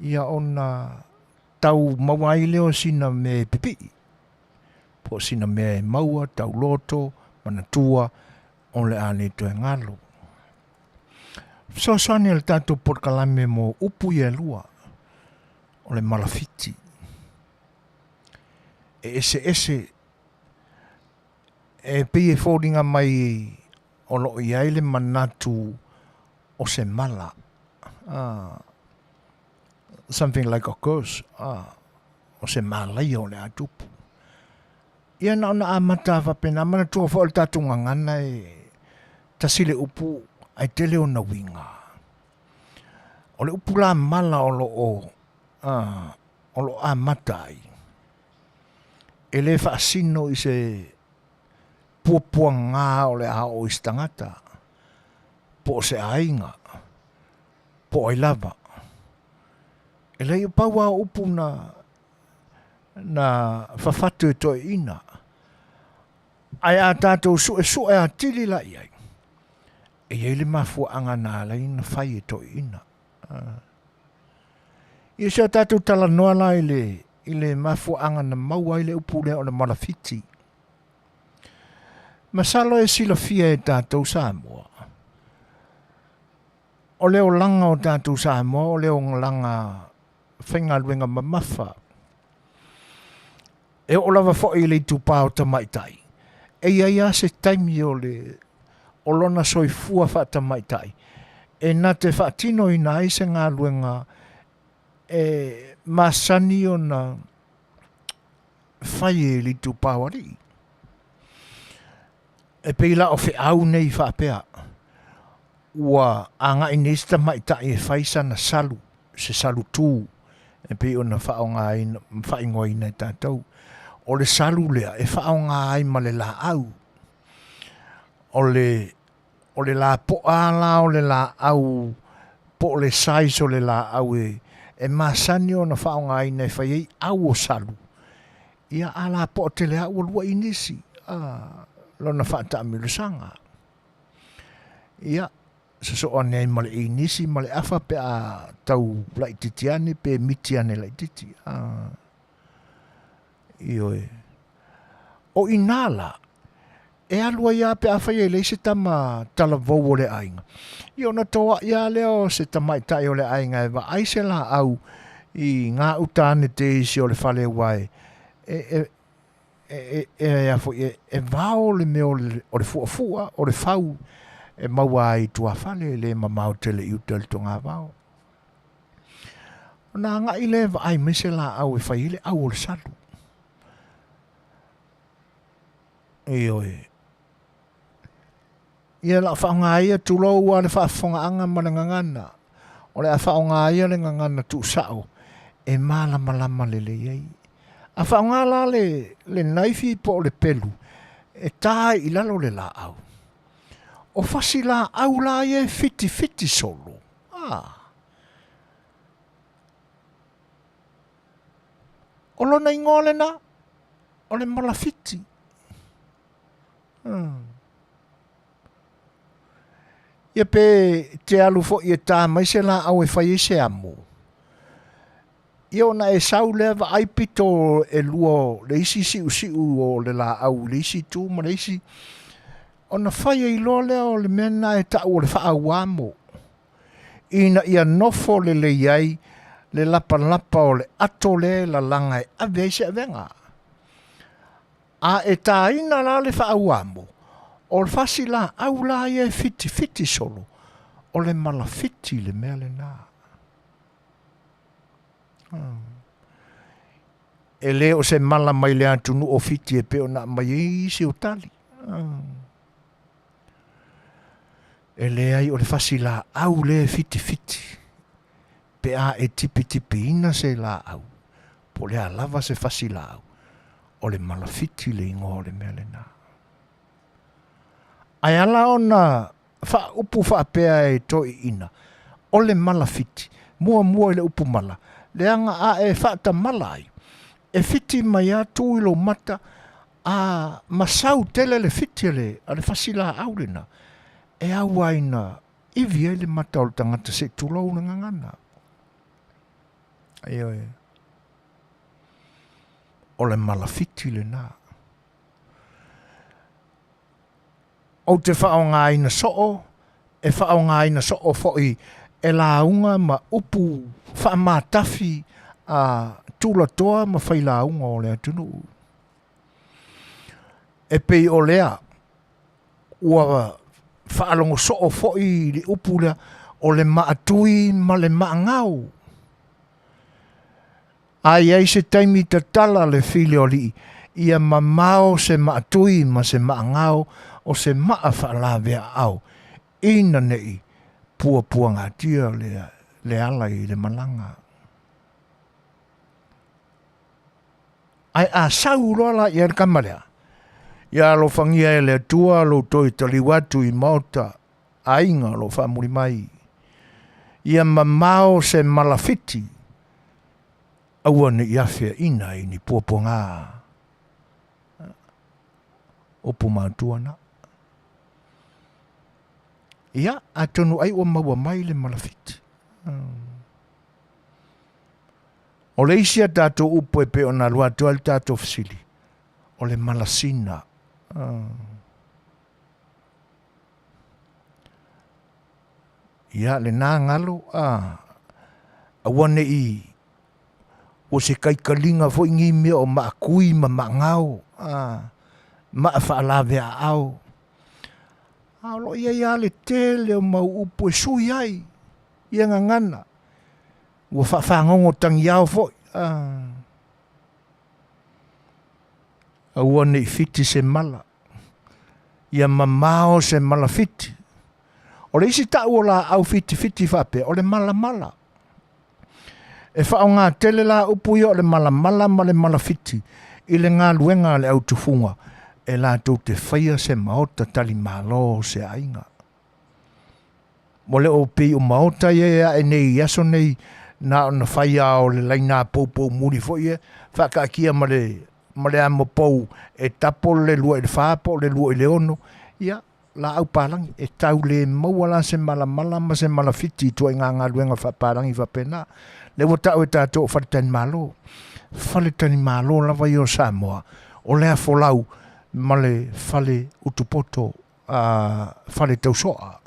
Speaker 1: ia ona tau maua ai lea o sina mea e pipii, po o sina mea e maua, tauloto, manatua, o le a le toe galo. Fesoasoani a le tatou polokalame mo upu ia e lua, o le malafiti. E eseese, e pei e foliga mai o lo o i ai le manatu o se mala. Something like a curse. O se malaia o le a tupu. Ia na ona amata lava faapena, manatua foi o le tatou gagana e tasi le upu ae tele ona uiga. O le upu la mala o lo o o lo o amata ai, e le faasino i se puapuaga o le a oo i se tagata, po o se aiga, po o ai lava. E leai, pau lava o upu na na fafatu e toeaiina. Ae a tatou suesue atili la i ai, e i ai le mafuaaga na ala ai ona fai e toeaiina. Ia se o tatou talanoa la i le, i le mafuaaga na maua ai le upu lea o le malafiti. Masalo e silafia e tatou Samoa, o le olaga o tatou Samoa o le olaga faigaluega mamafa. E oo lava foi i le itupa o tamaitai, e i ai lava se taimi o le o lona soifua faatamaitai e na te faatinoina ai se galuega e masani ona fai e le itupa o alii. E pei la o feau nei faapea, ua agai nei se tamaitai e fai sana salu, se salu tū, e pei ona faaaogaina, faaigoaina e tatou. O le salu lea e faaaoga ai ma le laau. O le, o le lapoa la o le laau po o le size o le laau e, e masani ona faaaogaina e fai ai au o salu. Ia, a lapoa tele lava ua lua inisi, a, lona faataamilosaga. Ia, sosoo ane ai ma le inisi ma le afa pe a tau laitiiti ane pe miti ane laitiiti. A, ioe. O i nā la, e alu ai lava pe afai e leai se tama talavou o le aiga, ia ona toai lava lea o se tamaitai o le aiga e vaai se laau i gauta ane te isi o le fale aua e, e, e, e, e, e, a foi, e, e vao le mea o le, o le fuafua, o le fau e maua ai i tuafale, e le mamao tele i uta i le togavao. Ona agai lea e vaai mai se laau e fai ai le au o le salu. Ioe. Ia la faaaoga ia, tulou lava le faafofogaaga ma le gagana. O le a faaaoga ia le gagana tuusao e malamalama lelei ai. A faaaoga la le, le naifi po o le pelu e ta ai i lalo le laau. O fasi laau la ia e fitifiti solo. Ah. O lona igoa lena, o le malafiti. Hmm. Ia pe te alu foi e tā mai se laau e fai ai se amo. Ia ona e sau lea vaai pito e lua le isi siusiu o le laau i le isi itu ma le isi, ona fai ai loa lea o le mea lena e tau o le faaauamo. Ina ia nofo lelei ai le lapalapa o le ato lea e lalaga e ave ai se avega. A e tāina la le faauamo, O le fasilaau la ia e fitifiti solo, o le malafiti le mea lena. E le o se mala mai le atunuu o Fiti e pei ona aumai ai isi o tali. E leai o le fasilaau lea e fitifiti pe a e tipitipiina se laau po o le a lava se fasilaau, o le malafiti le igoa o le mea lena. Ae ala ona faaupu faapea e toeaiina, o le malafiti, muamua i le upu mala, leaga a e faatamala ai, e fiti mai lava tu i lou mata, a masau tele le fiti a le, a le fasilaau lena, e au ai ina ivi ai le mata o le tagata se i tulou le gagana. Ioe. O le malafiti lena. Ou te faaaogaina soo, e faaaogaina soo foi e lauga ma upu faamatafi a tulatoa ma failauga o le atunuu. E pei o lea ua faalogo soo foi i le upu lea o le maatui ma le maagau. A i ai se taimi tatala le fili o alii, ia mamao se maatui ma se maagao o se maa faalaveaao, ina ne i puapuagatia le, le ala i le malaga. Ae a sau loa la i ai le kama lea, ia alofagia e le Atua lou toe taliu atu i maota aiga o lo o faamuli mai. Ia mamao se malafiti, aua ne i afeaina i ni puapuaga. Upu matua na. Ia, atonu ai ua maua mai le malafiti. O le isi a tatou upu e pei ona alu atu ai le tatou fesili, o le malasina. Ia, lena galo, a, aua ne i ua se kaikaliga foi nei mea o maakui ma maagao, a, maa faalaveaao. A o lo o i ai lava le tele o mau upu e sui ai ia gagana. Ua faafagogo tagiao foi, a. Aua ne i fiti se mala, ia mamao se mala fiti. O le isi tau o laau fitifiti faapea, o le malamala. E faaaoga tele la upu ia o le malamala ma le malafiti i le galuega a le au tufuga e latou te faia se maota talimalo o se aiga. Ua le o pei o maota ia e ae nei i aso nei na ona fai lava o le laina poupou muli foi ia faakaatia ma le ma le amo pou e tapo le 2 i le 4 po o le 2 i le 6, ia, laau palagi. E tau le maua la se malamala ma se malafiti i ituaiga galuega faapalagi faapena. Lea ua tau e tatou o faletalimalo. Faletalimalo lava ia o Samoa, o le afolau ma le fale utupoto, fale tausoa.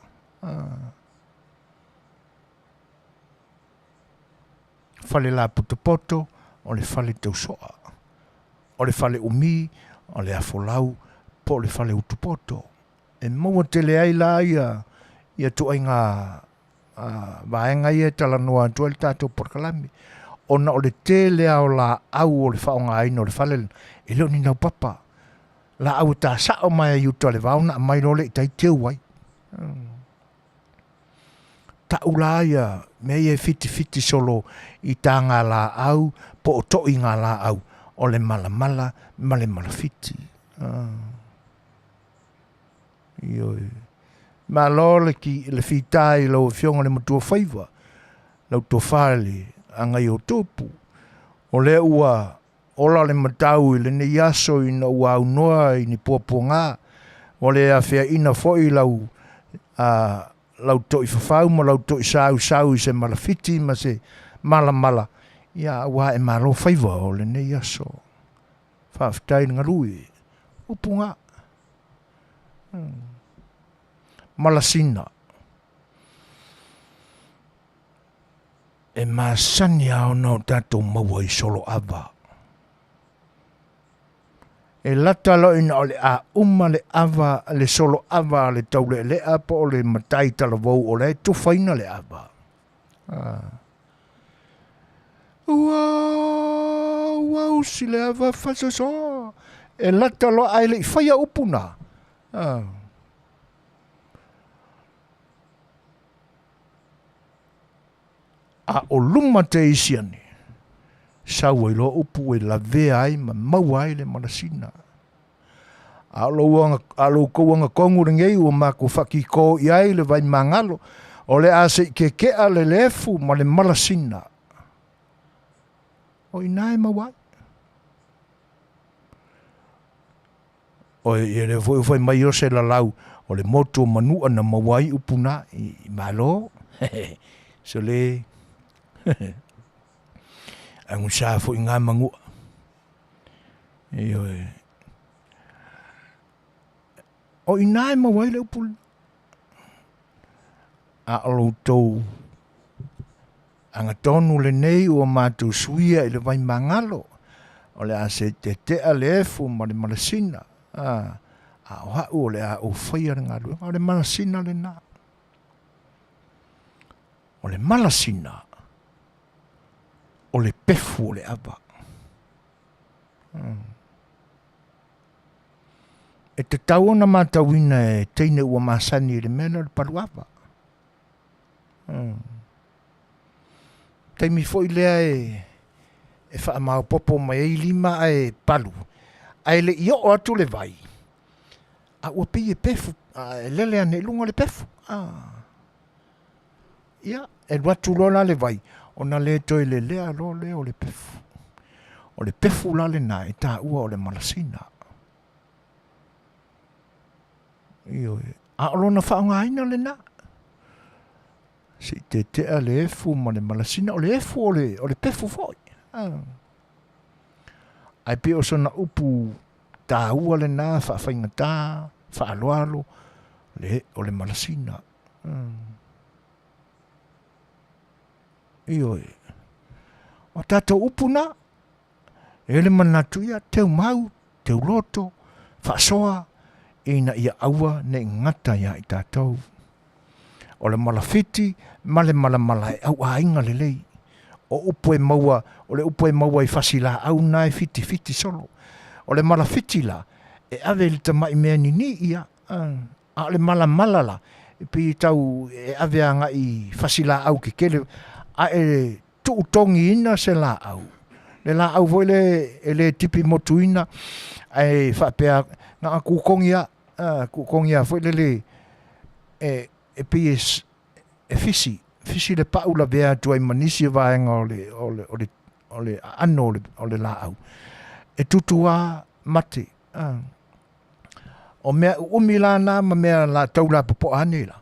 Speaker 1: Fale lapotopoto, o le fale tausoa. O le fale umi, o le afolau, po o le fale utupoto. E maua tele ai la ia, ia ituaiga vaega ia e talanoa atu ai le tatou polokalame, ona o le tele lava o laau o le faaaogaina o le fale lena, e le o ni naupapa. Laau e ta sao mai ai i uta o le vao ona aumai loa lea i tai teu ai. Tau la ia mea ia e fitifiti solo i taga laau po o toiga laau o le malamala ma le malafiti. Ioe. Malo le, ki, le fita i lau afioga le matua faiva, lau tofa le agai o tupu. O lea ua Ola le matau i lenei aso ina ua aunoa i ni puapuaga, ua le afeaina foi lau, a, lau toʻifafau ma lau toʻisausau i se malafiti ma se malamala, ia, aua e malo faiva o lenei aso. Faafetai le galue. Upu ga. Malasina. E masani lava ona o tatou maua i soloava. E lata loa ina o le a uma le ava, le solo ava a le taulealea po o le matai talavou o la e tufaina le ava. Ua ua usi le ava fasosoa. E lata loa ae le i faia upu na. A o luma te isi ane, sau ai loa upu e lavea ai ma maua ai le malasina. A o lou aga, a lou kou agatonu lenei ua matou faakikō i ai le vai magalo, o le a se i keke'a le lefu ma le malasina. O i ina e maua ai. Oi, ia lea foi ua fai mai o se lalau o le motu o Manua na maua ai upu na i, i Malo. Sole. Agusa foi ngā Manua. Ioe. O i nā e maua ai le upu lena. A o lo outou agatonu lenei ua matou suia i le vai magalo, o le a se tetea le efu ma le malasina, a, a o ha'u o le a ou faia le galuega, o le malasina lena. O le malasina, o le pefu o le ava. E tatau ona matauina e teine ua masani i le mea lea o le paluava. Taimi foi lea e e faamaopopo mai ai lima ae palu, ae le i oo atu le vai, a ua pei e pefu, e lele ane i luga le pefu. Ia, e alu atu loa la le vai, ona le toe lelea loa lea o le pefu. O le pefu la lena e taua o le malasina. Ioe. A o lona faaaogaina lena. Se i tetea le efu ma le malasina. O le efu o le, o le pefu foi. Ae pei o sona upu taua lena, faafaigata, faaaloalo, le, o le malasina. Ioe. O tatou upu na, e le manatu ia, teu mau, teu loto, faasoa, ina ia aua ne i gata iā i tatou. O le malafiti ma le malamala e auaiga lelei. O upu e maua, o le upu e maua i fasilaau na e fitifiti solo. O le malafiti la, e ave i le tamai mea nini ia, A o le malamala la, e pei e tau e ave agai i fasilaau kekele, a e tuutogiina se laau, le laau foi le e le tipi motuina, ae faapea na ona tuutogi lava, tuutogi lava foi lele e e pei e e fisi, fisi le pau lavea atu ai ma nisi o vaega o le o le o le o le aano o le o le laau. E tutu lava mate. O mea uumi la na ma mea la tau lapopoa ane la,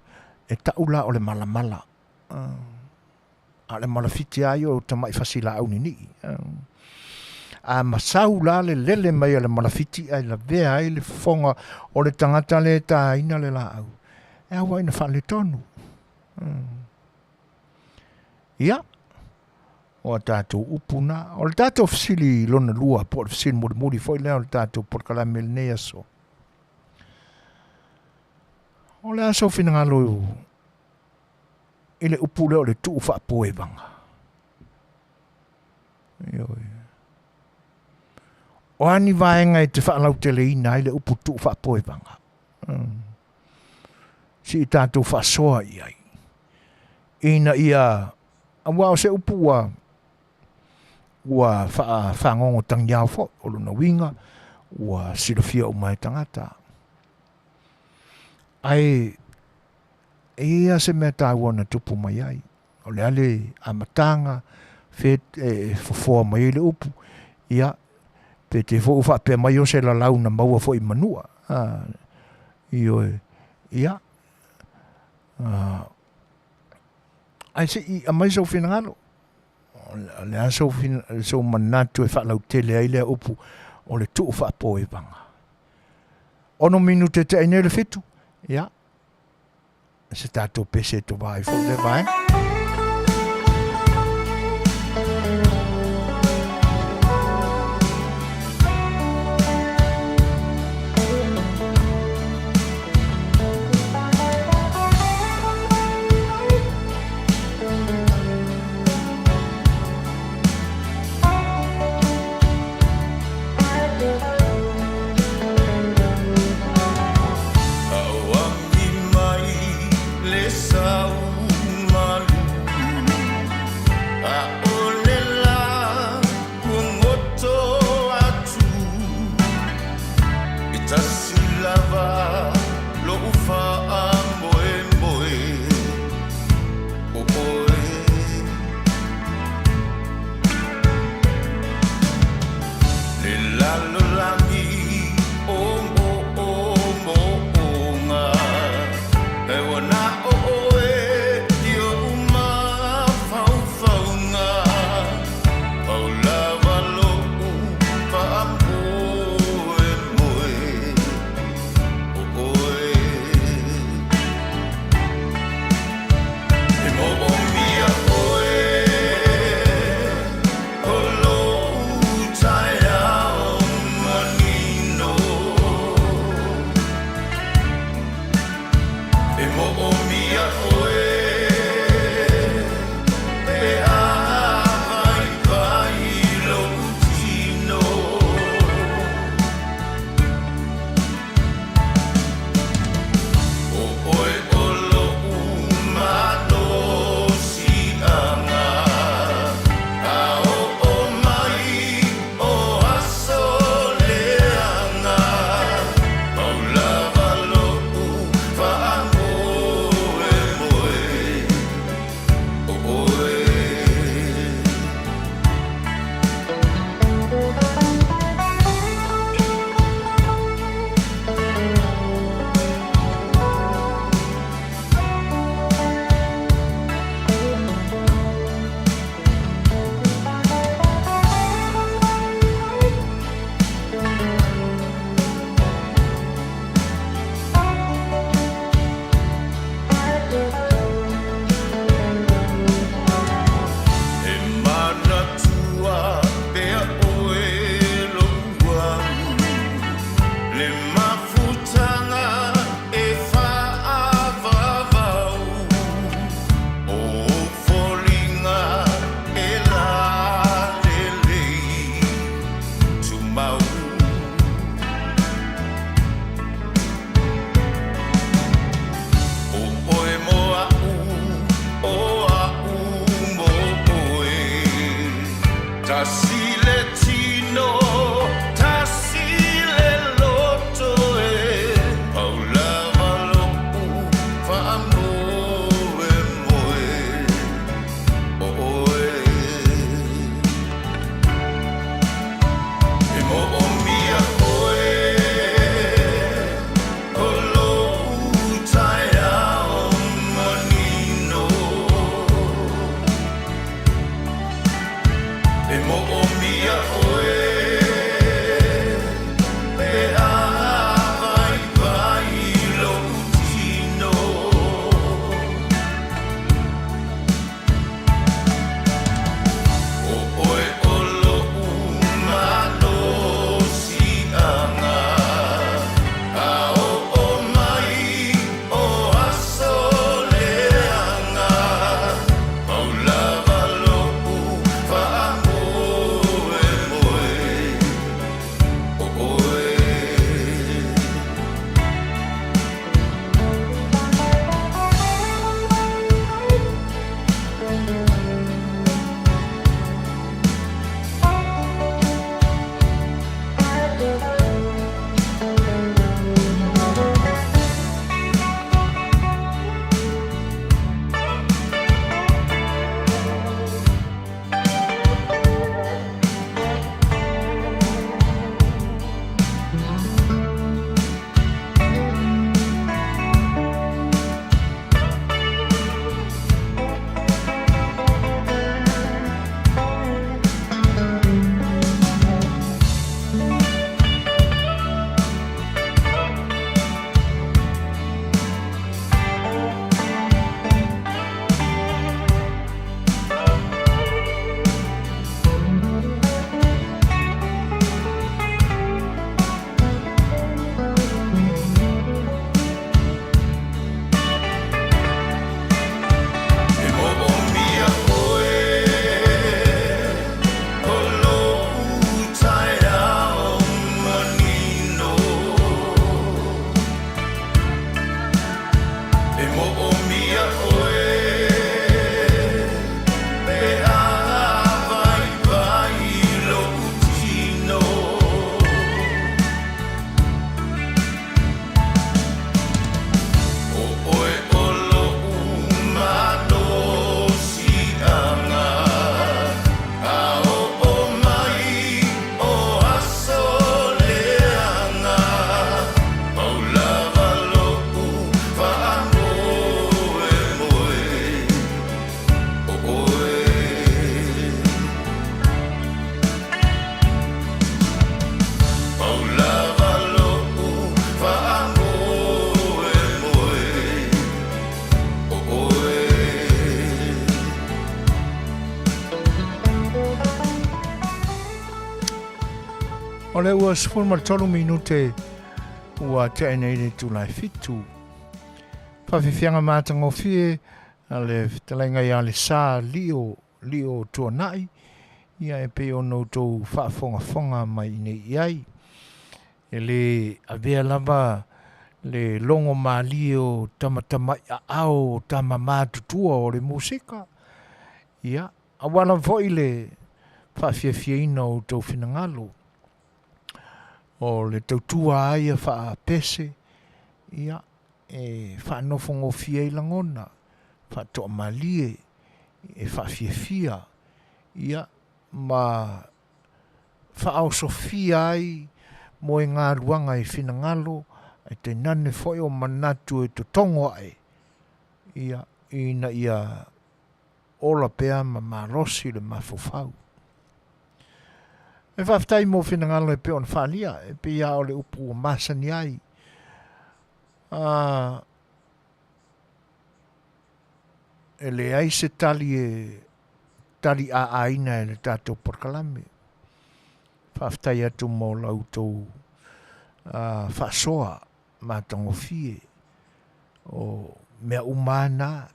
Speaker 1: e tau la o le malamala. A o le malafiti lava ia o tamai fasilaau ninii. A masau la le lele mai a le malafiti ae lavea ai le fofoga o le tagata lea e taina le laau, e au ai ina faaletonu. Ia, O a tatou upu na. O le tatou fesili lona lua, po o le fesili mulimuli foi lea o le tatou polokalame i lenei aso. O le a sou finagalo i le upu lea o le tuu faapoevaga? Ioe. O a ni vaega e te faalauteleina ai le upu tuu faapoevaga? Se i tatou faasoa i ai ina ia Aua o se upu ua ua faafagogo tagiao foi, o lona uiga ua silafia uma e tagata. Ae e i ai lava se mea taua na tupu mai ai, o le a le amataga, fea e fofoa mai ai le upu, ia, pe te foi ua faapea mai o se lalau na maua foi i Manua, ioe, ia, Ae se i aumai sou finagalo, o le a sou, sou manatu e faalautele ai lea upu o le tuu faapoevaga. 6 minute te ai nei le 7, ia, se tatou pese e tovā ai foi lea vaega.
Speaker 2: tau malu ʻAʻole lā ua goto atu E tasi lava loʻu faamoemoe ʻO ʻoe Le lalolagi o moʻomoʻoga E ua na ʻo ʻoe i oʻu mafaufauga Pau lava loʻu faamoemoe ʻO ʻoe E moʻomia ʻoe ʻO loʻu taeao manino E moʻomia ʻoe pe a waiwai loʻu kino ʻO ʻoe ʻo loʻu malosiʻaga A oʻo mai o aso leaga Pau lava loʻu faamoemoe ʻO ʻoe. E manatua pea ʻoe loʻu au Le mafutaga e faafaafau ʻO ou foliga e lalelei tumau ʻO ʻoe moana. Moomia oe pe a vaivai lo'u tino. O oe o lo'u malosi'aga, a oo mai o aso leaga, pau lava lo'u faamoemoe o oe. Pau lava lo'u faamoemoe o oe.
Speaker 1: O lea ua 13 minute ua tea nei le itula e fitu. Faafiafiaga matagofie a le fetalaiga ia Lesa Lio Lio Tuanai, ia e pei ona outou faafogafoga mai nei i ai. E le avea lava le logo malie o tamatamai aao o tama matutua o le musika, ia, aua lava foi le faafiafiaina o outou finagalo. O le tautua lava ia faapese, ia, e faanofogofie ai lagona, faatoamalie, e faafiafia, ia, ma faaosofia ai moegaluaga i finagalo, ae tainane foi o manatu e totogo ae, ia, ina ia ola pea ma malosi le mafaufau. E faafetai mo finagalo e pei ona faaalia, e pei lava o le upu ua masani ai. E leai se tali e tali aaina e le tatou polokalame. Faafetai atu mo la outou faasoa matagofie. O mea uma lava na,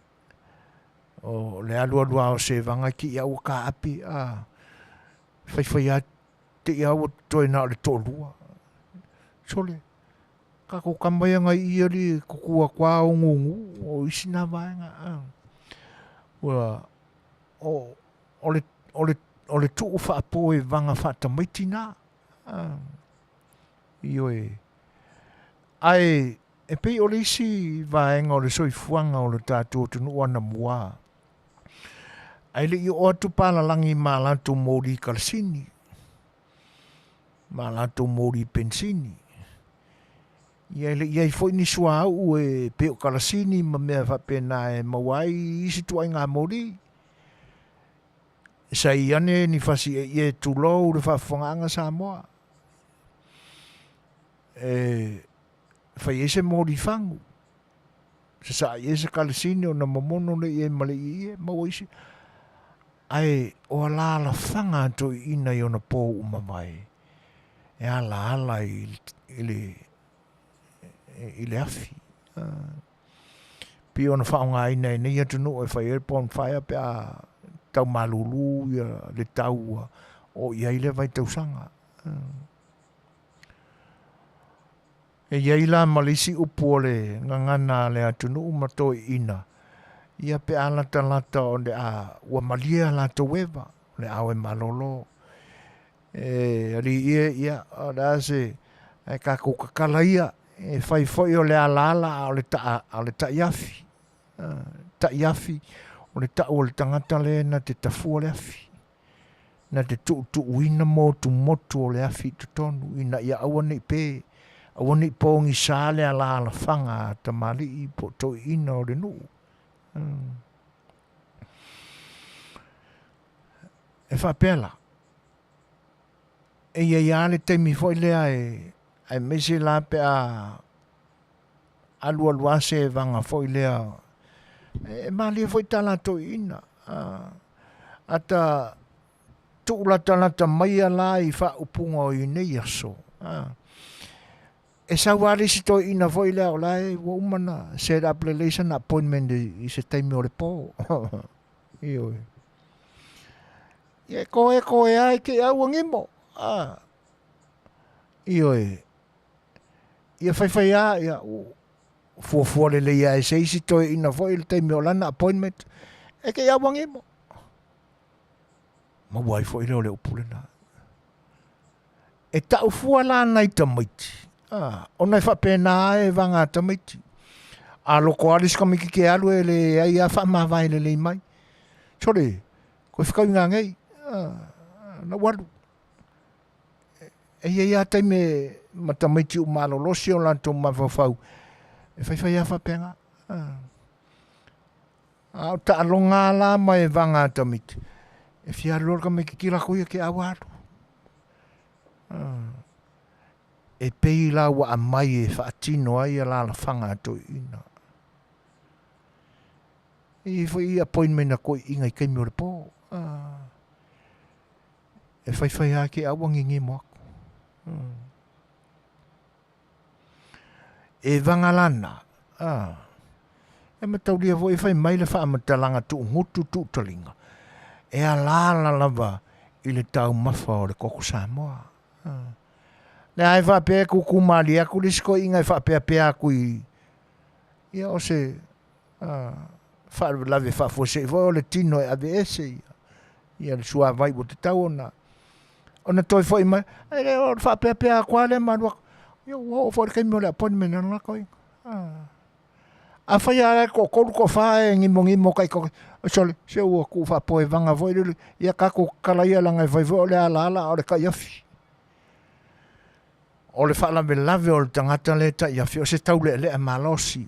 Speaker 1: o le alualu lava o sevaga te i lava ua taape, a faifai lava te i lava ua totoe na o le toalua. Sole, tatou tama ia nai i alii e tutu atu lava o gugu, o isi na vaega. A? Ua, o, o le, o le, o le tuu faapoevaga faatamaiti na. A? Ioe. Ae e pei o le isi vaega o le soifuaga o le tatou atunuu anamua, ae le i oo atu palalagi ma a latou moli kalasini, ma a latou moli penisini, ia e le i i ai foi ni suauu e pei o kalasini ma mea faapena e maua ai isi ituaiga moli. Sa i ane ni fasi eie tulou le faafofogaaga Samoa, e fai ai se moli fagu, sasaa i ai se kalasini ona momono lea i ai ma le ieie, maua isi. Ae o alaalafaga a toeaiina i ona po ua mavae, e alaala i le, i le afi. Pei ona faaaogaina e nei atunuu e fai ai le bonfire pe a tau malulu ia le tau ua oo i ai lea vaitausaga. E i ai la ma le isi upu o le gagana a le atunuu ma toeaiina, ia pe a latalata o le a ua malie a latou eva, o le a o e malolo. E alii e, ia, o le a se, ae tatou tatala ia, e fai foi o le alaala a o le taa, a o le taiafi. Taiafi, o le tau o le tagata lea na te tafua le afi. na te tuutuuina motumotu o le afi i totonu, ina ia aua ne i pe, aua ne i pogisa le alaalafaga a tamalii po o toeaiina o le nuu. E faapea la, e i ai lava le taimi foi lea e, aemaise la pe a alualu lava sevaga foi lea, e malie foi ta latou iina. Ata tuulatalata maia la i faaupuga o nei aso, e sau lava le isi toeaina foi lea o la e ua uma ona set up lelei sana appointment i se taimi o le po. Ioe. Ia e koe koe lava e te i lava ua gimo. Ioe. Ia faifai lava, ia, fuafua lelei lava e se isi toeaina foi le taimi o lana appointment, e te i auagimo. Maua ai foi lea o le upu lena. E tau fua la nai tamaiti, a, ona e faapena lava e vaga tamaiti. A loko lava le isi tamaititi e alu e leai lava faamavae lelei mai. Sole, koe fekauiga nei, a, na ou alu. E i ai lava taimi ma tamaiti ua malolosi o latou mafaufau e faifai lava faapena. A o taaloga lava la ma e vaga a tamaiti, e fia alu loa le tamaititi lako ia te au alu. E pei la ua aumai e faatino ai alalafaga a toeaiina. E i ai foi appointment a toeaiina i taimi o le po. E faifai lava ke au ua gigimo aku. E vaga lana, a, e mataulia foi fai mai le faamatalaga tuugutu tuutaliga, e alaala lava i le taumafa o le koko Samoa. Lea ai faapea e tutu malie atu le isi toeaina e faapeapea atu i, ia o se faalavelave faafuasei foi o le tino e aveese ia, ia le suavai ua tatau ona ona toe foi mai, e le o le faapeapea atu lava lea ma alu atu, ia ua oo foi i le taimi o le appointment a le la toeaina. Afai lava e toatolu toafa e gimogimo taitoatasi, sole, se ua tuu faapoevaga foi lele, ia tatou tatala ia leaga e fai foi o le alaala a o le taiafi. O le faalavelave o le tagata lea e taiafi, o se taulealea malosi.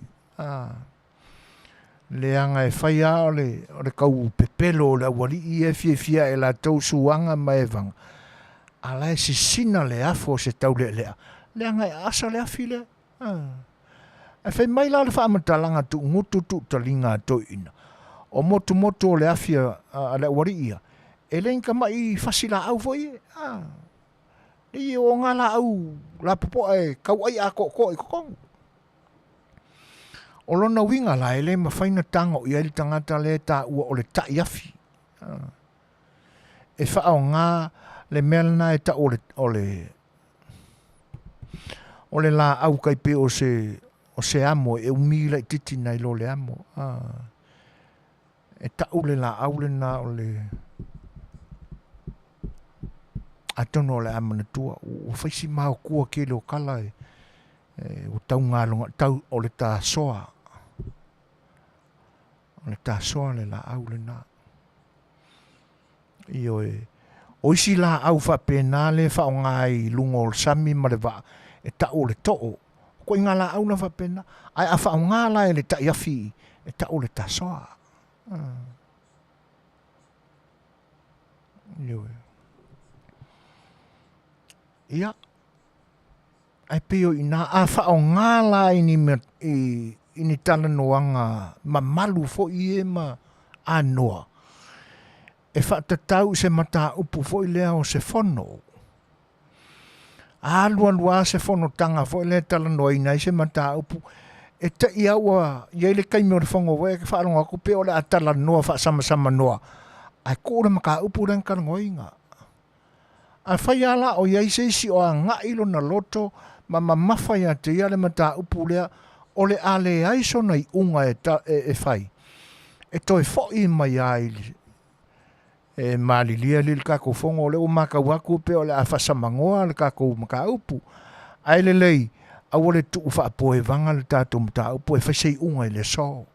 Speaker 1: Leaga e fai lava o le, o le tau pepelo o le aualii ia e fiafia e latou suaga ma evaga, a la e sisina le afo o se taulealea, leaga e aasa le afi lea. Ae fai mai la le faamatalaga tuugutu tuutaliga a toeaiina, o motumotu o le afi a le aualii ia, e le ni tamai fasi laau foi e, leai e oga laau lapopoa e tauai atoatoa i totonu. O lona uiga la, e le mafai ona tago i ai le tagata lea e taua o le tai afi. E faaaoga le mea lena e tau o le, o le, o le laau tai pei o se, o se amo e umi laitiiti nai lo le amo. E tau le laau lena o le, atonu o le a manatua, ua fai si maotua tele o tala e, e ua taugaloga, tau, o le tasoa, o le tasoa le laau lena. Ioe, o isi laau faapena lea e faaaoga ai i luga o le sami ma le vaa, e tau o le too. O ituaiga laau na faapena. Ae a faaaoga la e le taiafi e tau o le tasoa. Ioe. Ia, ae pei o i ina, a faaaoga la i ni mea, i, i ni talanoaga mamalu foi e ma anoa, e faatatau i se mataupu foi lea o se fono. A alualu lava se fonotaga foi lea e talanoaina ai se mataupu, e te i lava ua i ai le taimi o le fono foi e te faalogo atu pei o le a talanoa faasamasamanoa, ae tuu le mataupu lea na talanoaina. Afai lava la o i ai se isi o agai lona loto ma mamafa ia te ia le mataupu lea, o le a leai sona iuga e, ta, e, e fai, e toe foi mai lava i le, e malilie alii le tatou fono, o lea ua matau atu pei o le a faasamanoa le tatou mataupu. Ae lelei, aua le tuu faapoevaga le tatou mataupu e fai se iuga i le aso.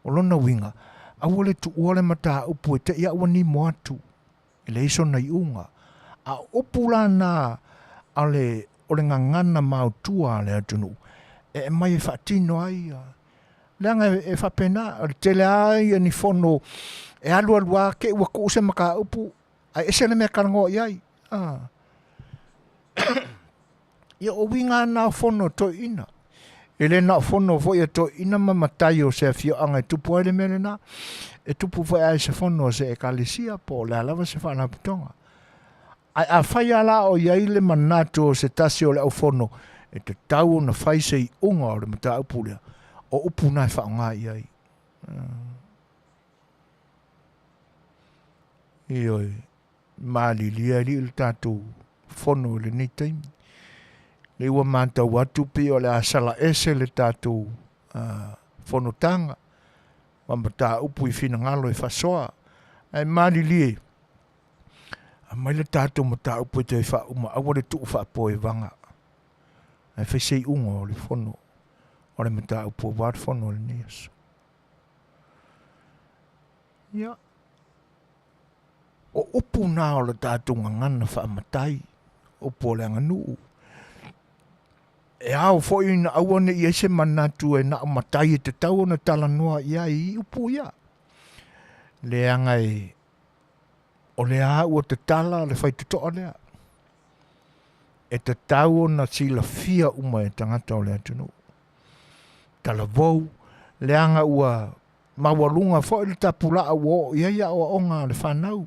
Speaker 1: O lona uiga, aua le tuua le mataupu e te i a ua nimo atu, e leai sona iuga. A o upu la na a le, o le gagana maotua a le atunuu, e aumai e faatino ai ia, leaga e faapena, o le tele lava ia ni fono e alualu lava te i ua tuu se mataupu, ae ese le mea e talanoa i ai. Ia o uiga lava na o fono a toeaiina. E le na o fono foi a toeaiina ma matai o se afioaga e tupu ai le mea lena. E tupu foi lava i se fono a se ekalesia po o le a lava se faalapotopotoga. Ae afai lava la o i ai le manatu o se tasi o le aufono e tatau ona fai se iuga o le mataupu lea, o upu na e faaaoga i ai. Ioe. Malilie alii le tatou fono i lenei taimi. Lea ua matau atu pei o le a sala ese le tatou fonotaga ma mataupu i finagalo e faasoa. Ae malilie, aumai le tatou mataupu e toe faauma, aua le tuu faapoevaga, ae fai se iuga o le fono o le mataupu aua le fono o lenei aso. Ia, o upu na o le tatou gagana faamatai, upu o le aganuu. E ao foi ina aua ne i i ai se manatu e na o matai e tatau ona talanoa i ai i upu ia. Leaga e o lea ua tatala le faitotoa lea. E tatau ona silafia uma e tagata o le atunuu. Talavou, leaga ua maualuga foi le tapulaa ua oo i ai aoaoga a le fanau,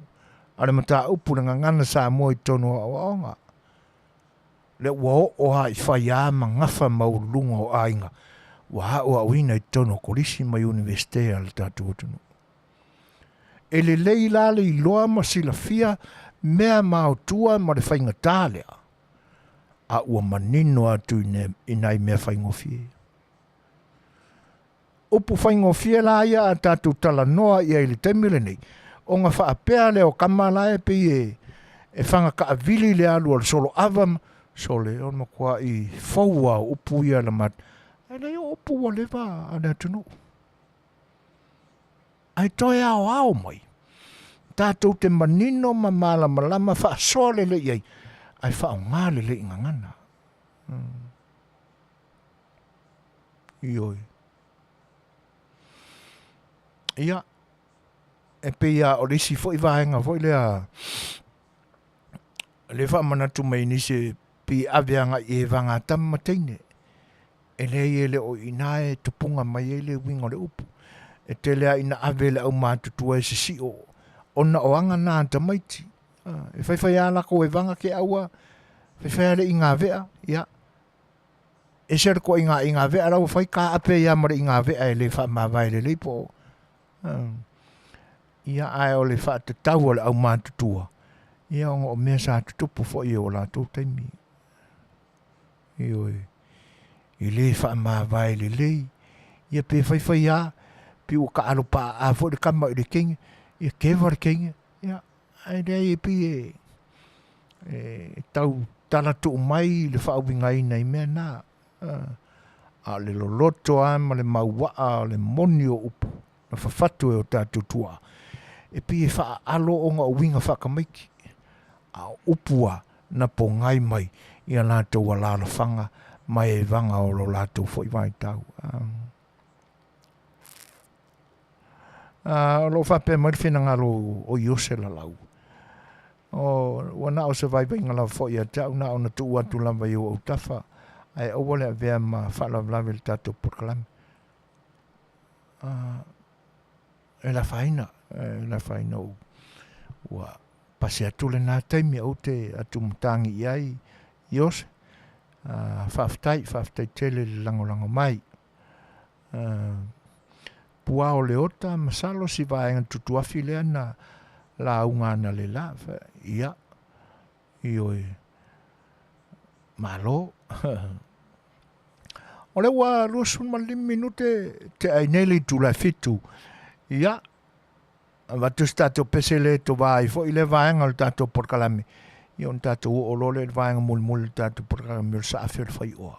Speaker 1: a le mataupu le gagana Samoa i totonu o aoaoga. Lea ua oo lava i faia ma gafa maualuluga o aiga ua aoaoina i totonu o kolisi ma iunivesite a le tatou atunuu. E lelei la le iloa ma silafia mea maotua ma le faigata lea, a ua manino atu i nai mea faigofie. Upu faigofie la ia a tatou talanoa i ai i le taimi lenei, ona faapea lea o tama la e pei e, e faga taavili le alu a le soloava ma, sole, o le matuai fou lava o upu ia na mat, ae leai o upu ua leva a le atunuu. Ae toe aoao mai, tatou te manino ma malamalama faasoa lelei ai, ae faaaoga lelei gagana. Ioe. Ia, e pei lava o le isi foi vaega foi lea lea faamanatu mai nisi e pei e ave agai i evaga tama ma teine. E leai e le o i ina e tupuga mai ai le uiga o le upu. E tele lava ina ave e le aumatutua e sisio ona o aga na a tamaiti. E faifai lava latou evaga ke aua, faifai lava le igavea, ia ese le toaiga igavea la ua fai taape ai lava ma le igavea e le faamavae lelei po o ia ae o le faatatau a le aumatutua ia ona o mea sa tutupu foi i o latou taimi. Ioe, e le faamavae lelei, ia pe faifai lava, pei ua taalo paa foi le tama i le teine, ia keva le teine, ia ae leai e pei e, e tau tala tuu mai le faauigaina i mea na. A o le loloto lava ma le mauaa o le moni o upu na fafatu e o tatou tuaa, e pei e faaalo ona o uiga faatamaiti, a o upu a na pogai mai i a latou alaalafaga ma evaga o lo latou foi vaitau. O lo o faapea mai le finagalo o Iose Lalau, o, ua na o se vaivaiga lava foi ia te au, na ona tuu atu lava i ou autafa, ae aua le avea ma faalavelave i le tatou polokalame. E le afaina, e le afaina ua pasi atu lena taimi aua te atumatagi i ai Iose. Faafetai, faafetai tele i le lagolago mai. Pua o Leota, masalo si vaega tutuafi lea na lauga analeila. Ia, ioe, malo. O lea ua 25 minute tea ai nei le itula e 7. Ia, avatu se tatou pese le tovā ai foi lea vaega o le tatou polokalame. Ia ona tatou oo loa lea i le vaega mulimuli o le tatou polokalame o le saafi o le faioa.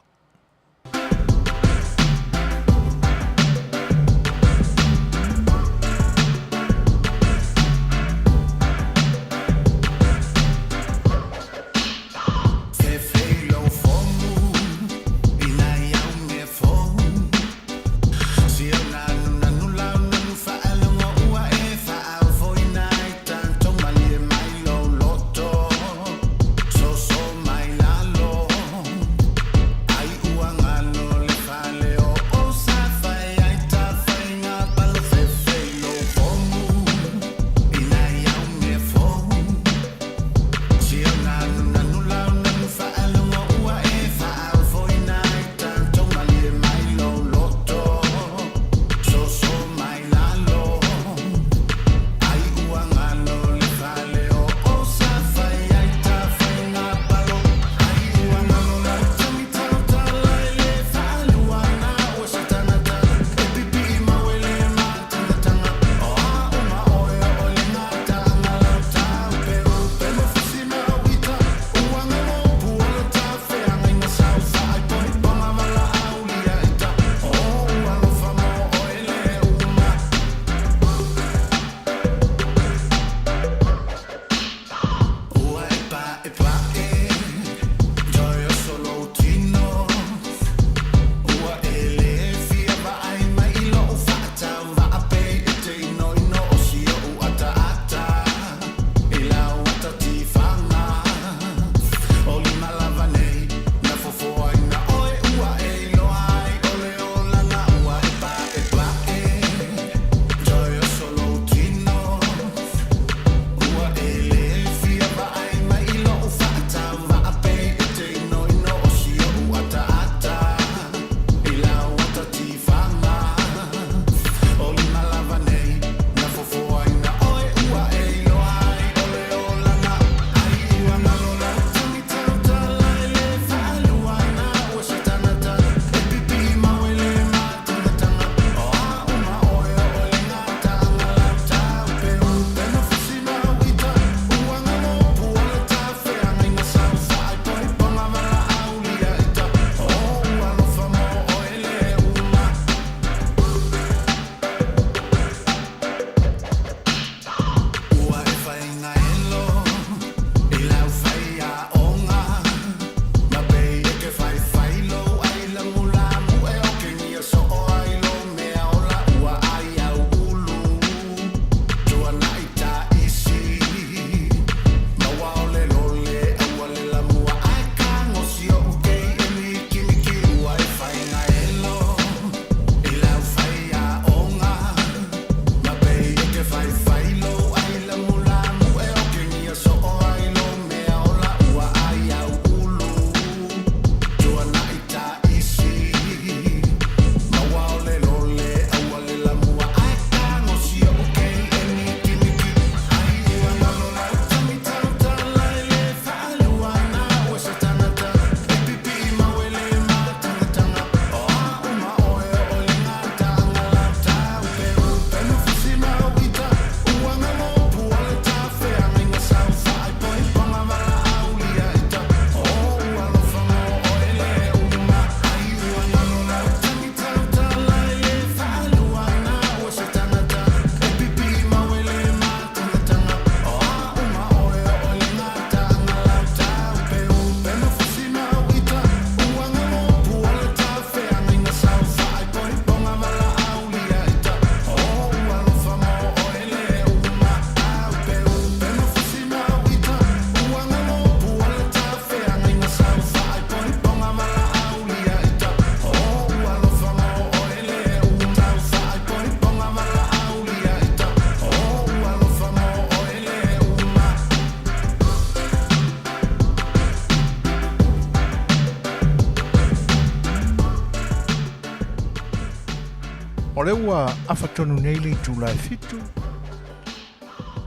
Speaker 1: O lea ua afa tonu nei le itula e 7,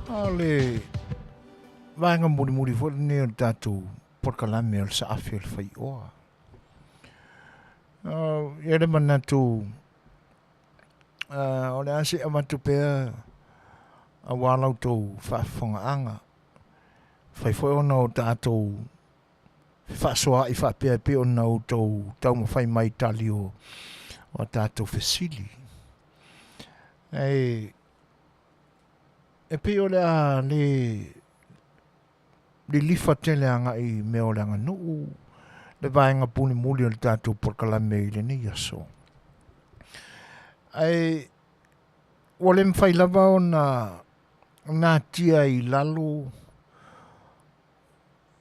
Speaker 1: a o le vaega mulimuli foi lenei o le tatou polokalame o le Saafi o le Faioa. E i ai le manatu o le a se i avatu pea aua la outou faafofogaaga, fai foi ona o tatou fefaasoaai faapea e pei ona outou taumafai mai i tali o a tatou fesili. Ae e pei o le a le lilifa tele agai i mea o le aganuu le vaega mulimuli o le tatou polokalame i lenei aso. Ae ua le mafai lava ona natia i lalo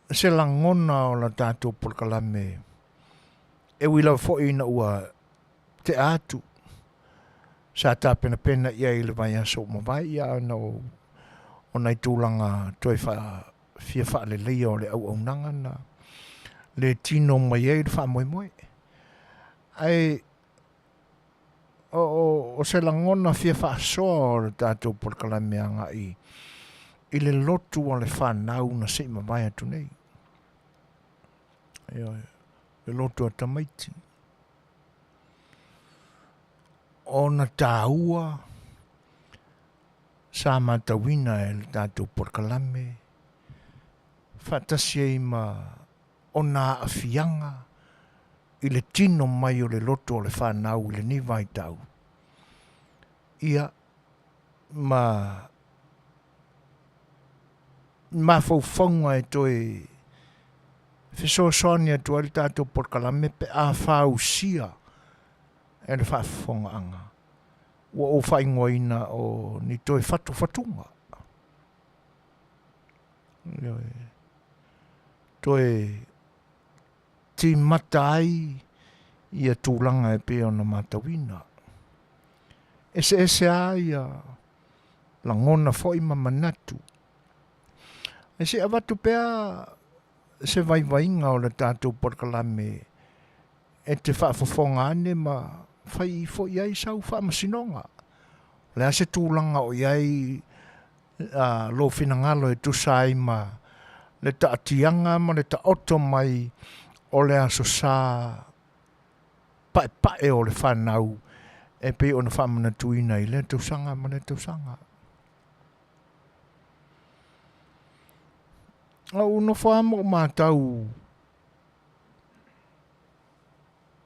Speaker 1: se lagona o la tatou polokalame e ui lava foi ina ua tea atu sa tapenapena i ai i le vaiaso ua mavae, ia ona o nai tulaga toe fia faaleleia o le auaunaga na le tino mai ai le faamoemoe. Ae o se lagona fia faasoa o le tatou polokalame agai i le lotu a le fanau na se i mavae atu nei. Ioe, le lotu a tamaiti. Ona taua sa matauina e le tatou polokalame faatasi ai ma ona aafiaga i le tino mai o le loto o le fanau i lenei vaitau, ia, ma mafaufauga e toe fesoasoani atu ai le tatou polokalame pe a fausia e le faafofogaaga ua ou faaigoaina o ni toe fatufatuga. Ioe. Toe timata ai ia tulaga e pei ona matauina. Eseese lava ia lagona foi ma manatu. Ae se i avatu pea se vaivaiga o le tatou polokalame e te faafofoga ane ma fai foi i ai sau faamasinoga. O le a se tulaga o i ai lou finagalo e tusa ai ma le taatiaga ma le taoto mai o le Aso Sa paepae o le fanau e pei ona faamanatuina i lea tausaga ma lea tausaga. Na ou nofo lava ma ou matau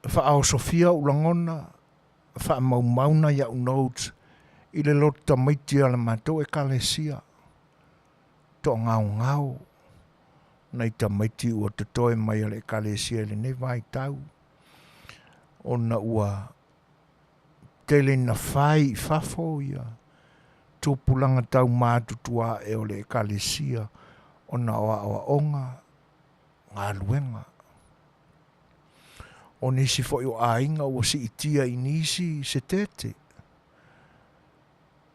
Speaker 1: faaosofia ou lagona, faamaumau nai au notes i le lotu tamaiti a le matou Ekalesia, toagaogao nai tamaiti ua totoe mai a le Ekalesia i lenei vaitau, ona ua tele ina fai i fafo ia tupulaga taumatutua ae o le Ekalesia ona o aoaoga, galuega. O nisi foi o aiga ua siitia i nisi setete,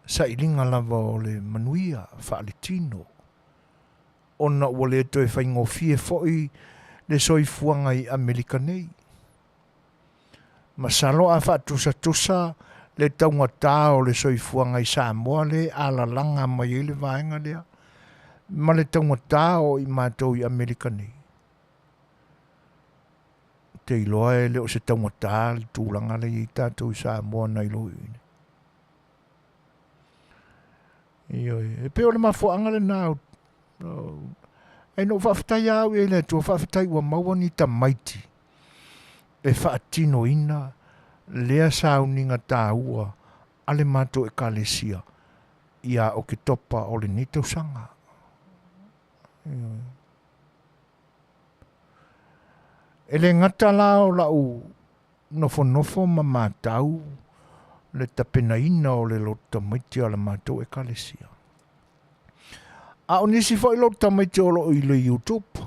Speaker 1: sailiga lava o le manuia faaletino, ona ua le toe faigofie foi le soifuaga i Amerika nei. Masalo a faatusatusa le taugata o le soifuaga i Samoa lea e alalaga mai ai le vaega lea ma le taugata o i matou i Amerika nei. Ou te iloa e le o se taugata le tulaga lea e i ai tatou i Samoa nai lo i inei. Ioe, e pei o le mafuaaga lena ae na ou faafetai lava au i ai i le Atua, faafetai ua maua ni tamaiti e faatinoina lea sauniga taua a le matou Ekalesia ia Oketopa o lenei tausaga. E le gata la o lau nofonofo ma matau le tapenaina o le lotu tamaiti a le matou Ekalesia, a o nisi foi lotu tamaiti o lo o i le YouTube,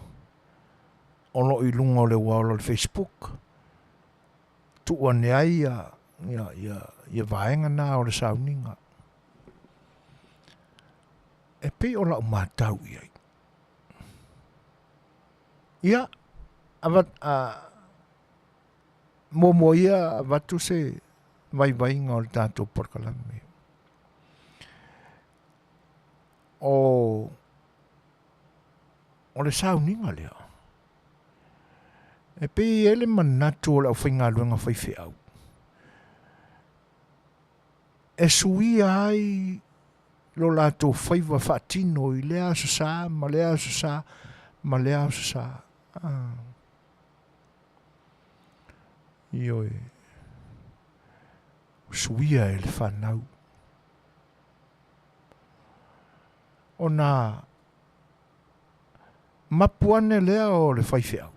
Speaker 1: o lo o i luga o le uaola o le Facebook, tuu ane ai ia vaega na o le sauniga. E pei o lau matau i ai. Ia, muamua ia avatu se vaivaiga o le tatou polokalame. O o le sauniga lea, e pei e i ai le manatu o le aufaigaluega faifeau, e suia ai lo latou faiva faatino i lea Aso Sa ma lea Aso Sa ma lea Aso Sa. Ah. Ioe. Suia e le fanau. Ona mapu ane lea o le faifeau,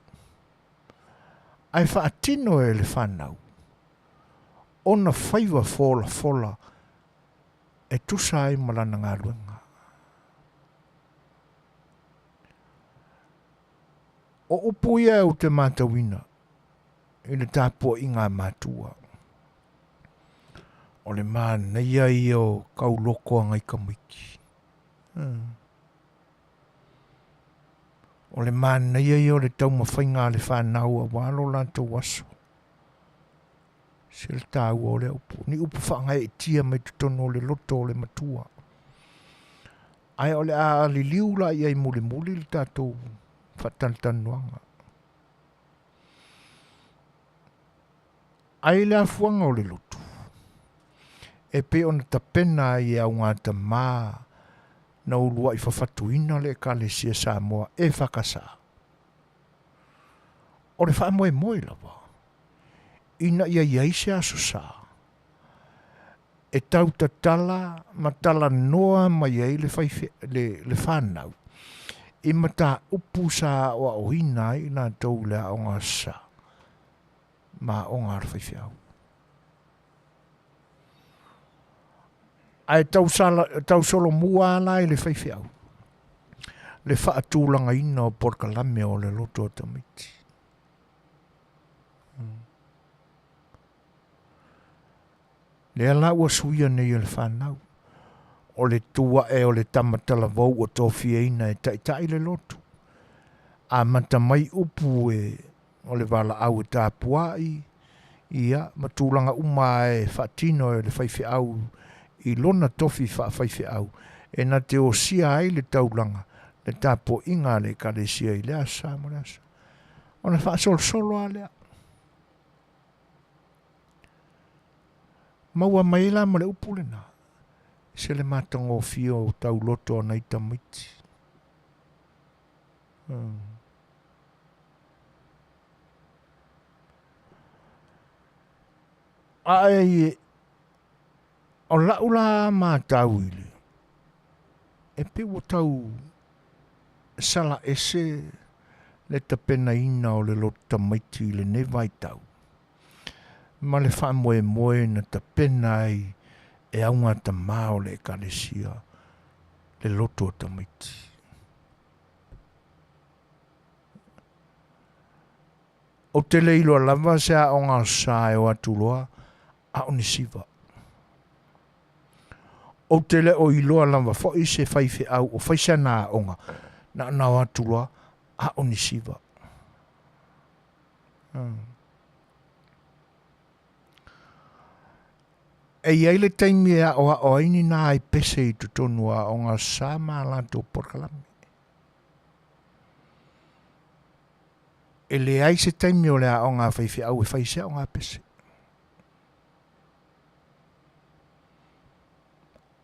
Speaker 1: ae faatino e le fanau ona faiva folafola e tusa ai ma lana galuega. O upu ia ou te matauina i le tapuaiga a matua. O le manaia ia o kauloko a nai tamaiti. Hmm. O le manaia ia o le taumafaiga a le fanau aua lo latou aso. Se le taua o lea upu. Ni upu faagaeetia mai totonu o le loto o le matua. Ae o le a liliu la i ai mulimuli le tatou faatalatalanoaga. Ae i le afuaga o le lotu, e pei ona tapena ai e augatama na uluai fafatuina le Ekalesia Samoa e FKS. O le faamoemoe lava ina ia i ai se Aso Sa e tau tatala ma talanoa mai ai le, faife, le, le fanau i mataupu sa aoaoina ai i latou i le aoga sa ma aoga a le faifeau. Ae tau, sala, tau solomua la i le faifeau le faatulagaina o polokalame o le loto o tamaiti. Hmm. Lea la ua suia nei e le fanau, o le tu ae o le tama talavou ua tofiaina e taitai le lotu. Amata mai upu e o le valaau e tapuai, ia, ma tulaga uma e faatino e le faifeau i lona tofi faafaifeau e na te osia ai le taulaga, le tapuaiga a le Ekalesia i le aso sa ma le aso sa. Ona faasolosolo lava lea. Maua mai ai la ma le upu lena, se le matagofie o tauloto a nai tamaiti. Hmm. Ae o lau la matau i le, e pei ua tau sala ese le tapenaina o le loto tamaiti i lenei vaitau ma le faamoemoe na tapena ai e augatamā o le Ekalesia le loto o tamaiti. Ou te le iloa lava se aoga sa e o atu loa a o ni siva. Ou te le o iloa lava foi se faifeau o fai sana aoga na ona o atu loa a o ni siva. Hmm. E i ai le taimi e aʻoaʻo ai ni nā ai pese i totonu o aoga sa ma a latou polokalame. E leai se taimi o le aoga a faifeau e fai se aoga pese.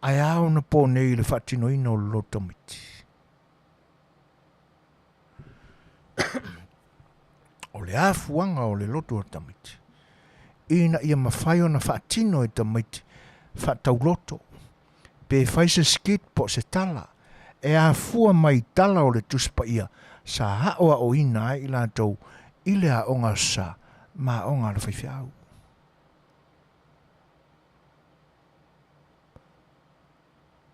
Speaker 1: Ae a ona po nei i le faatinoina o le loto tamaiti. O le afuaga o le loto o tamaiti, ina ia mafai ona faatino e tamaiti faatauloto, pe fai se skit po o se tala, e afua mai i tala o le Tusi Paia sa aʻoaʻoina ai i latou i le aoga sa ma aoga a le faifeau.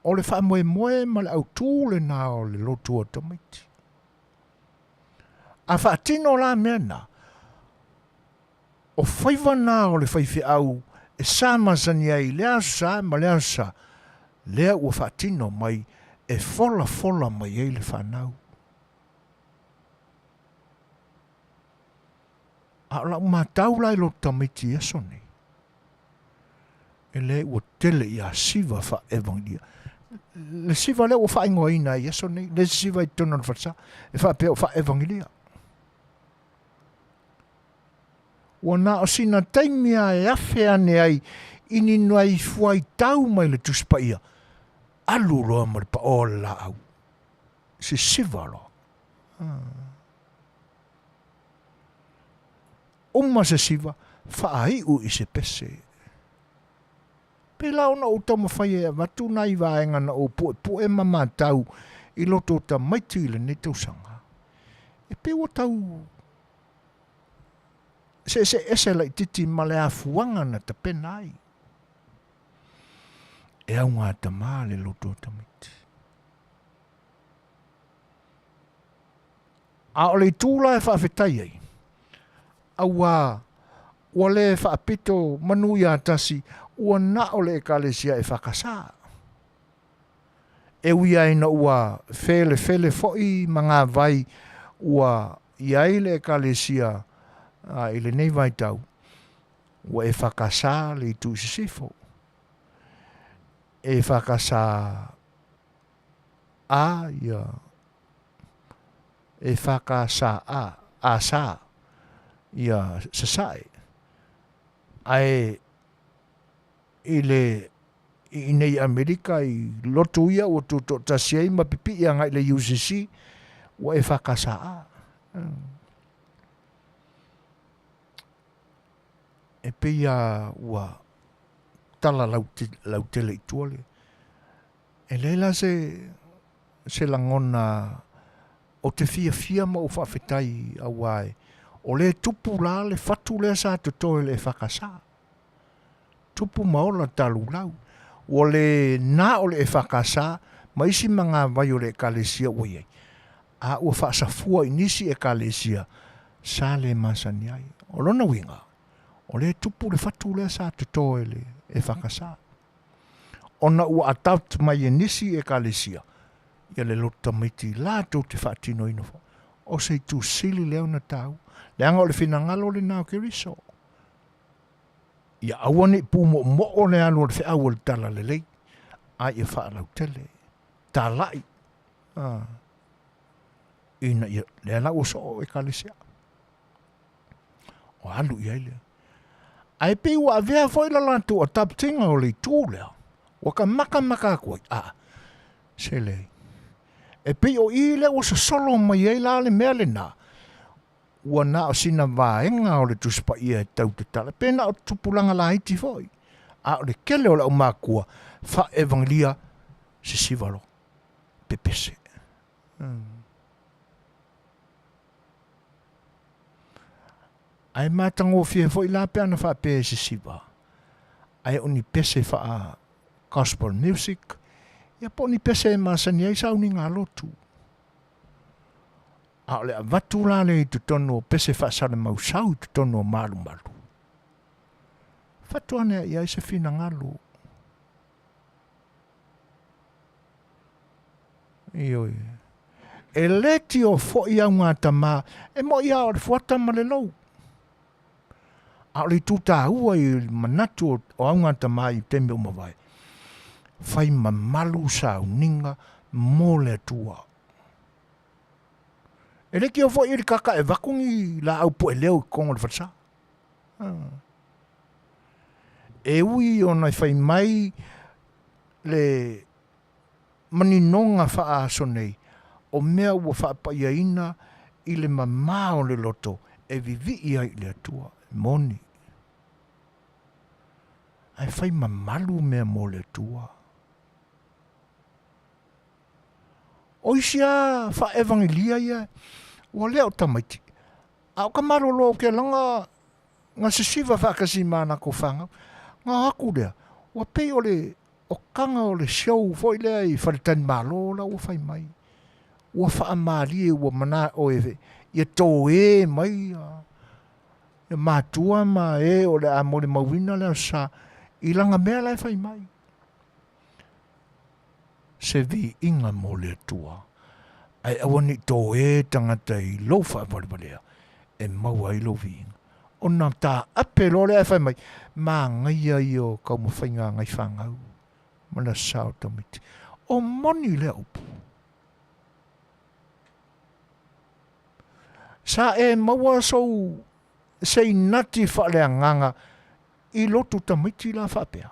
Speaker 1: O le faamoemoe ma le autū lenā o le lotu o tamaiti. A faatino la mea na, o faiva nā o le faifeau e sa masani ai i le aso sa ma le aso sa, lea ua faatino mai e folafola mai ai le fanau. A o lau matau la i lotu tamaiti i aso nei. E leai ua tele ia siva faaevagelia. Le siva lea ua faaigoaina ai i aso nei, le isi siva i totonu o le falesa, e faapea o faaevagelia. Ua na o sina taimi lava e afe ane ai i ni nai fuaitau mai le Tusi Paia, alu loa ma le paoa o le laau, sisiva loa. Uma se siva, faaiu i se pese. Pēlā ona ou taumafai e avatu nai vaega na ou puepue ma matau i loto o tamaiti i lenei tausaga. E pei ua tau seeseese laititi ma le afuaga na tapena ai. E augatama le loto o tamaiti. A o le itu la e faafetai ai, auā ua le faapito manu ia tasi, ua na o le Ekalesia e whakasā. E ui ai ina ua felefele foi ma ngā vai ua i ai le Ekalesia i lenei vaitau, ua e whakasā le itu i sisifo. E whakasā a ia e whakasā a sā ia sasae ae i le i nei Amerika i lotu ia ua tutoatasi ai ma pipii agai i le UCC ua e whakasā e pei a ua tala lautele i tua le E leai la se, se lagona ou te fiafia ma ou faafetai auā e o lea e tupu la le fatu lea sa totoe i le EFKS. Tupu ma ola talulau. Ua le na o le EFKS ma isi magavai o le Ekalesia ua i ai, a ua faasafua i nisi Ekalesia sa le masani ai. O lona uiga, o lea e tupu le fatu lea sa totoe i le EFKS. Ona ua adopt mai e nisi Ekalesia ia le loto tamaiti latou te faatinoina foi. O se itu sili lea ona taua, leaga o le finagalo lena o Keriso, ia aua ne i pumoomoo le alu o le feau o le talalelei, a ia faalautele, talai, a, ina ia, lea la ua soo Ekalesia. O alu i ai lea. Ae pei ua avea foi la latou adopting-a o le itu lea, ua ka makamaka atu ai, a, se leai. E pei o i lea ua sosolo mai ai la le mea lena, ua na o sina vaega o le Tusi Paia e tau tatala, pe na o tupulaga laiti foi, a o le kele o le aumakua faa-evangelia sisiva loa, pepese. Ae matagofie foi la pe ana faapea e sisiva, ae o ni pese faa gospel music, ia po o ni pese e masani ai sauniga a lotu. A o le avatu la lea i totonu o pese faasalamausau i totonu o malumalu, fatu ane i ai se finagalo. Ioe. E le tio foi au ngā tamā, e moʻi a o le fuata ma le lou. A o le itu tāua i manatu o au ngā tamā i taimi o mavae, whai mamalu sauniga mō le Atua. E le tio foi i le kaka e vaku ni laau poe leo i kongo le whalesa. E ui ona e whai mai le maninoga faa-aso nei, o mea ua faapaiaina i le mamā o le loto e vivii ai i le Atua, e moni. Ae fai mamalu mea mo le Atua. O isi a faa-evangelia ia, ua lea o tamaiti, a o ka malolo o ke laga nga sisiva faakasi ma lakou fanau, nga aku lea, ua pei o le okaga o le show foi lea i faletalimalo la ua fai mai. Ua faamalie ua manao e ia toe mai ia matua ma e o le a molimauina le Aso Sa i lana mea la e fai mai. Se viiga mo le Atua, ae aua ne i toe tagata i lou faavalevalea e maua ai lou viiga. Ona taape loa lea ae fai mai, Manaia ia o taumafaiga a nai fanau ma le sa o tamaiti. O moni lea upu. Sa e maua sou seinati faaleagaga i lotu tamaiti la faapea?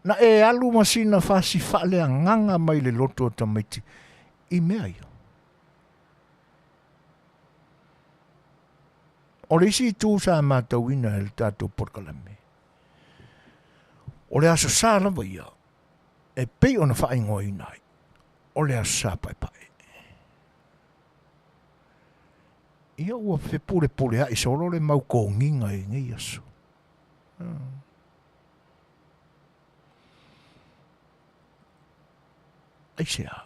Speaker 1: Na e alu ma sina fasi faaleagaga mai le lotu o tamaiti i mea ia? O le isi itu sa matauina e le tatou polokalame, o le Aso Sa lava ia e pei ona faaigoaina ai, o le Aso Sa Paepae. Ia ua fepulepuleai solo le mau togiga i nei aso. Aisea?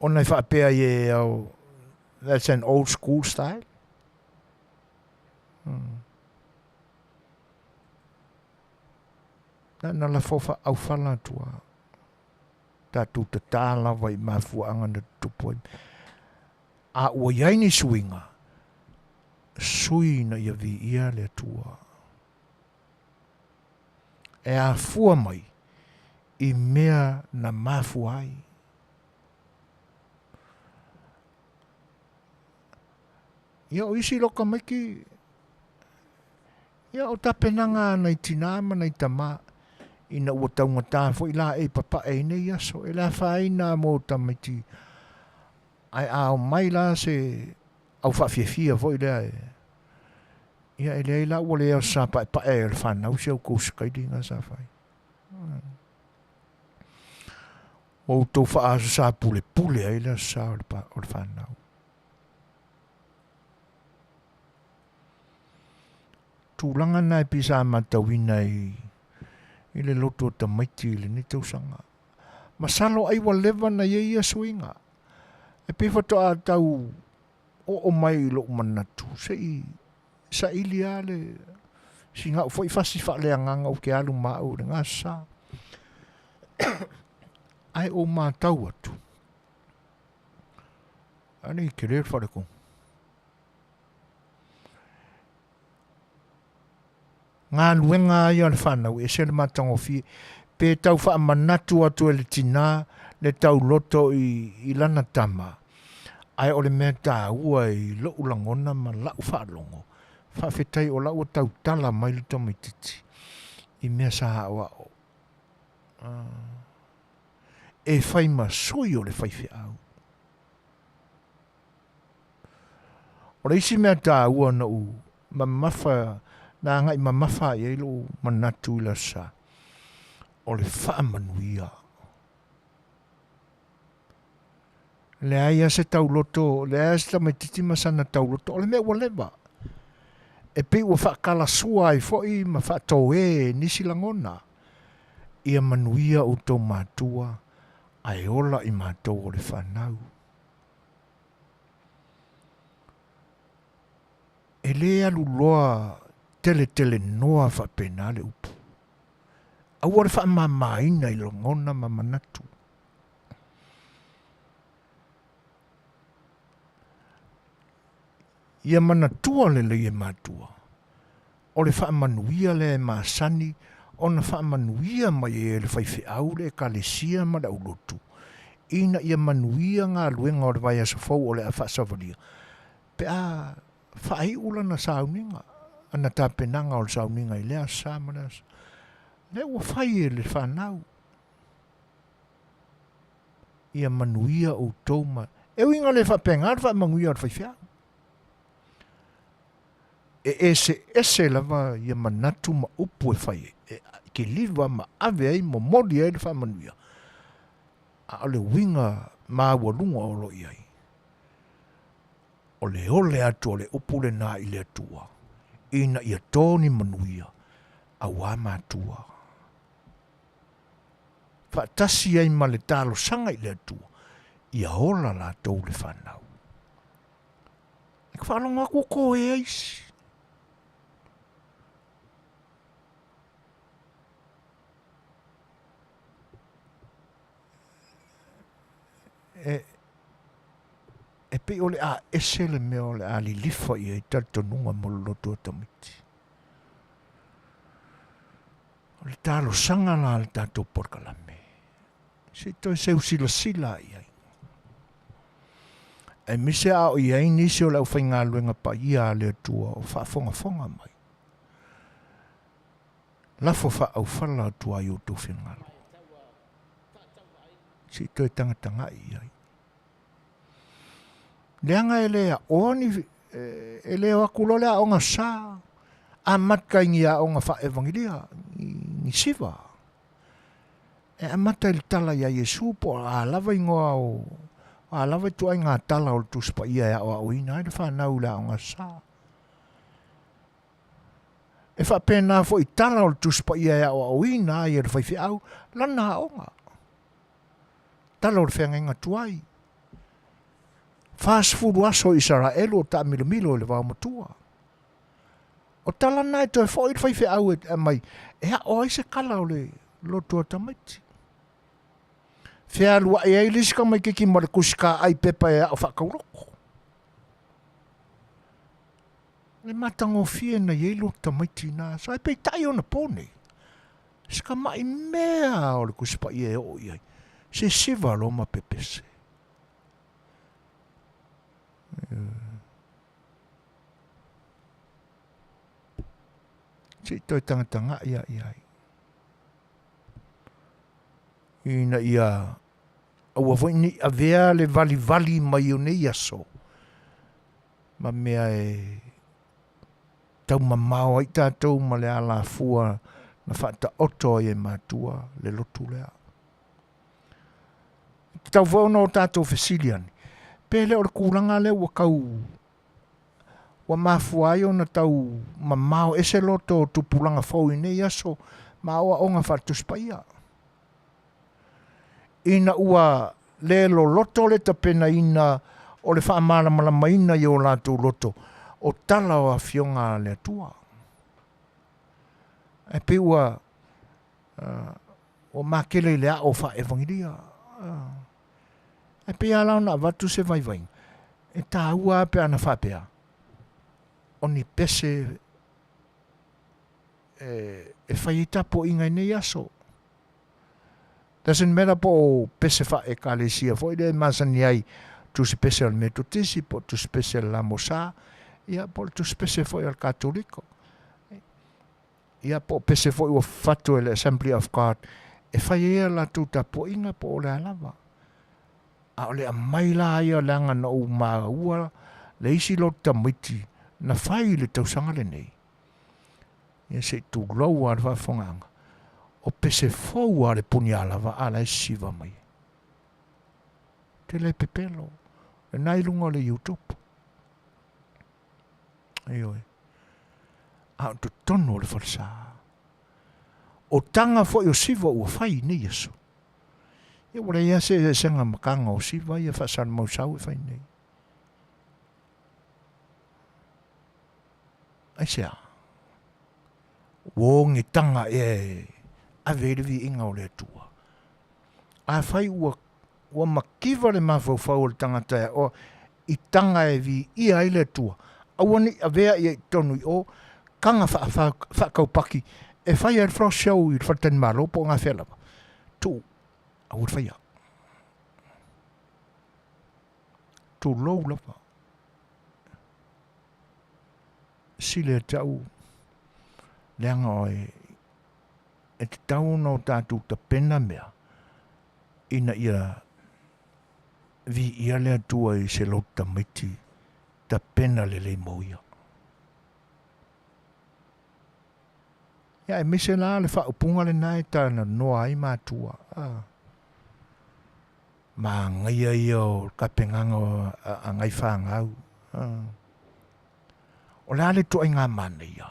Speaker 1: Ona e faapea ai e au, that's an old school style. Na na lafo faaufala atu lava. Tatou tatā lava i mafuaaga na tutupu ai. A ua i ai ni suiga, sui ina ia viia le Atua. E afua mai i mea na mafua ai. Ia o isi loka maiki, ia o tapenaga a nai tinā ma nai tamā, ina ua taugatā foi la e i papae i nei aso, e le afaina mo tamaiti, ae a omai la se au faafiafia foi lea e, ia e leai la ua le aso sa paepae ai o le fanau si au kou sakaili na sa fai. Ua outou faaaso sa pulepule ai le aso sa o le fanau. Tulaga na e pei sa matauina i, i le loto o tamaiti i lenei tausaga. Masalo ai ua leva na iai ia suiga. E pei faatoa tau oo mai i lou manatu se i saili lava le siga'u foi fasi faaleagaga ou te alu ma au i le gasa. Ae ou matau atu, ane i tele le faletonu. Galuega a ia a le fanau, e ese le matagofie. Pe tau faamanatu atu e le tinā le tauloto i, i lana tama, ae o le mea taua i lo'u lagona ma la'u faalogo, faafetai o la ua tautala mai le tamaitiiti i mea sa aoao. E fai ma sui o le faifeau. O le isi mea taua na ou mamafa, na agai mamafa i ai lou manatu i le aso Sa, o le faamanuia. Leai lava se tauloto, leai lava se tamaitiiti ma sana tauloto, o le mea ua leva. E pei ua faatalasua ai foi ma faatoē e nisi lagona, ia manuia outou matua ae ola i matou o le fanau. E lē alu loa teletelenoa faapena le upu. Aua le faamamaina i lagona ma manatu. Ia manatua lelei e matua, o le faamanuia lea e masani ona faamanuia mai ai e le faifeau le Ekalesia ma le aulotu, ina ia manuia galuega o le vaiaso fou o le a faasavalia, pe a faaiu lana sauniga, ana tapenaga o le sauniga i lea aso sa ma lea aso. Lea ua fai e le fanau. Ia manuia outou ma... E uiga le faapena le faamanuia o le faifeau. E eseese lava ia manatu ma upu e fai ai, e kiliva ma ave ai, momoli ai le faamanuia, a o le uiga maualuga o lo o i ai, o le ole atu o le upu lena i le Atua, ina ia to ni manuia auā matua. Faatasi ai ma le talosaga i le Atua, ia ola latou le fanau. E ka faalogo atu o koe ai isi. E, pei o le a ese le mea o le a lilifa i ai talitonuga mo le loto o tamaiti. O le talosaga la a le tatou polokalame, se i toe seu silasila i ai. Aemaise a o i ai nisi o le aufaigaluega paia a le Atua o faafogafoga mai. Lafo faaaufala atu ai outou finagalo. Se i toe tagatagai i ai. Leaga e le aoa ni, e le o atu loa le aoga sa, amata i ni aoga faaevagelia, ni siva. E amata i le tala iā Iesu po o a lava igoa o, a lava ituaiga tala o le Tusi Paia e aoaoina ai le fanau i le aoga sa. E faapena foi i tala o le Tusi Paia e aoaoina ai e le faifeau lana aoga. Tala o le feagaiga tuai. 40 aso Isaraelu o taamilomilo i le vaomatua. O tala na e toe foi le faifeau e aumai e ao ai se kala o le loto a tamaiti. Fealuai ai le isi tamaititi ma le tusi kaai pepa e ao faatauloko. Le matagofie na i ai loto tamaiti na aso. Ae peitai ona po nei. Se tamai mea o le Tusi Paia e oo i ai, se siva loa ma pepese. Se i toe tagatagai lava i ai. Ina ia aua foi ne i avea le valivali mai o nei aso ma mea e taumamao ai tatou ma le alafua na faataoto ai e matua le lotu lea. E tatau foi ona o tatou fesili ane, pe le o le tulaga lea ua tau ua mafua ai ona tau mamao ese loto o tupulaga fou i nei aso ma aoaoga faale-Tusi Paia. Ina ua le loloto le tapenaina o le faamalamalamaina i o latou loto o tala o Afioga a le Atua. Ae pei ua ua matele i le ao faaevagelia. Ae pei lava la ona avatu se vaivaiga, e taua lava pe ana faapea, o ni pese e fai ai tapuaiga i nei aso. Doesn't matter po o pese faa-ekalesia foi lea e masani ai, tusi pese o le Metotisi po o tusi pese a le Lamosa, ia po o le tusi pese foi a le Katoliko. Ia po o pese foi ua fatu e le Assembly of God e fai ai a latou tapuaiga po o le a lava. A o le aumai la ia leaga na ou maua le isi lotu tamaiti na fai i le tausaga lenei. Ia se i tulou lava le faafofogaaga, o pese fou lava le punialava a la e sisiva mai. Te le pepelo, lena i luga o le YouTube. Ioe. A o totonu o le falesa. O taga foi o siva ua fai i nei aso. Ia ua leai lava se eseesega ma taga o siva ia faasalamausau e fai nei. Aisea? Ua ogetaga ea e ave ai le viiga o le Atua? Afai ua, ua mativa le mafaufau o le tagata e aoa i taga e viia ai le Atua, aua ne i avea ia i totonu i o taga faataupaki e fai ai le floss show i le faletalimalo po o gafea lava. Tuu, aua le faia. Tulou lava. Sili ia te au, leaga oe e tatau ona o tatou tapena mea ina ia viia le Atua i se lotu tamaiti tapena lelei mo ia. Ia aemaise la le faaupuga lena e talanoa ai matua. Ah. Manaia ia o le tapenaga a nai fanau. O le a le ituaiga manaia?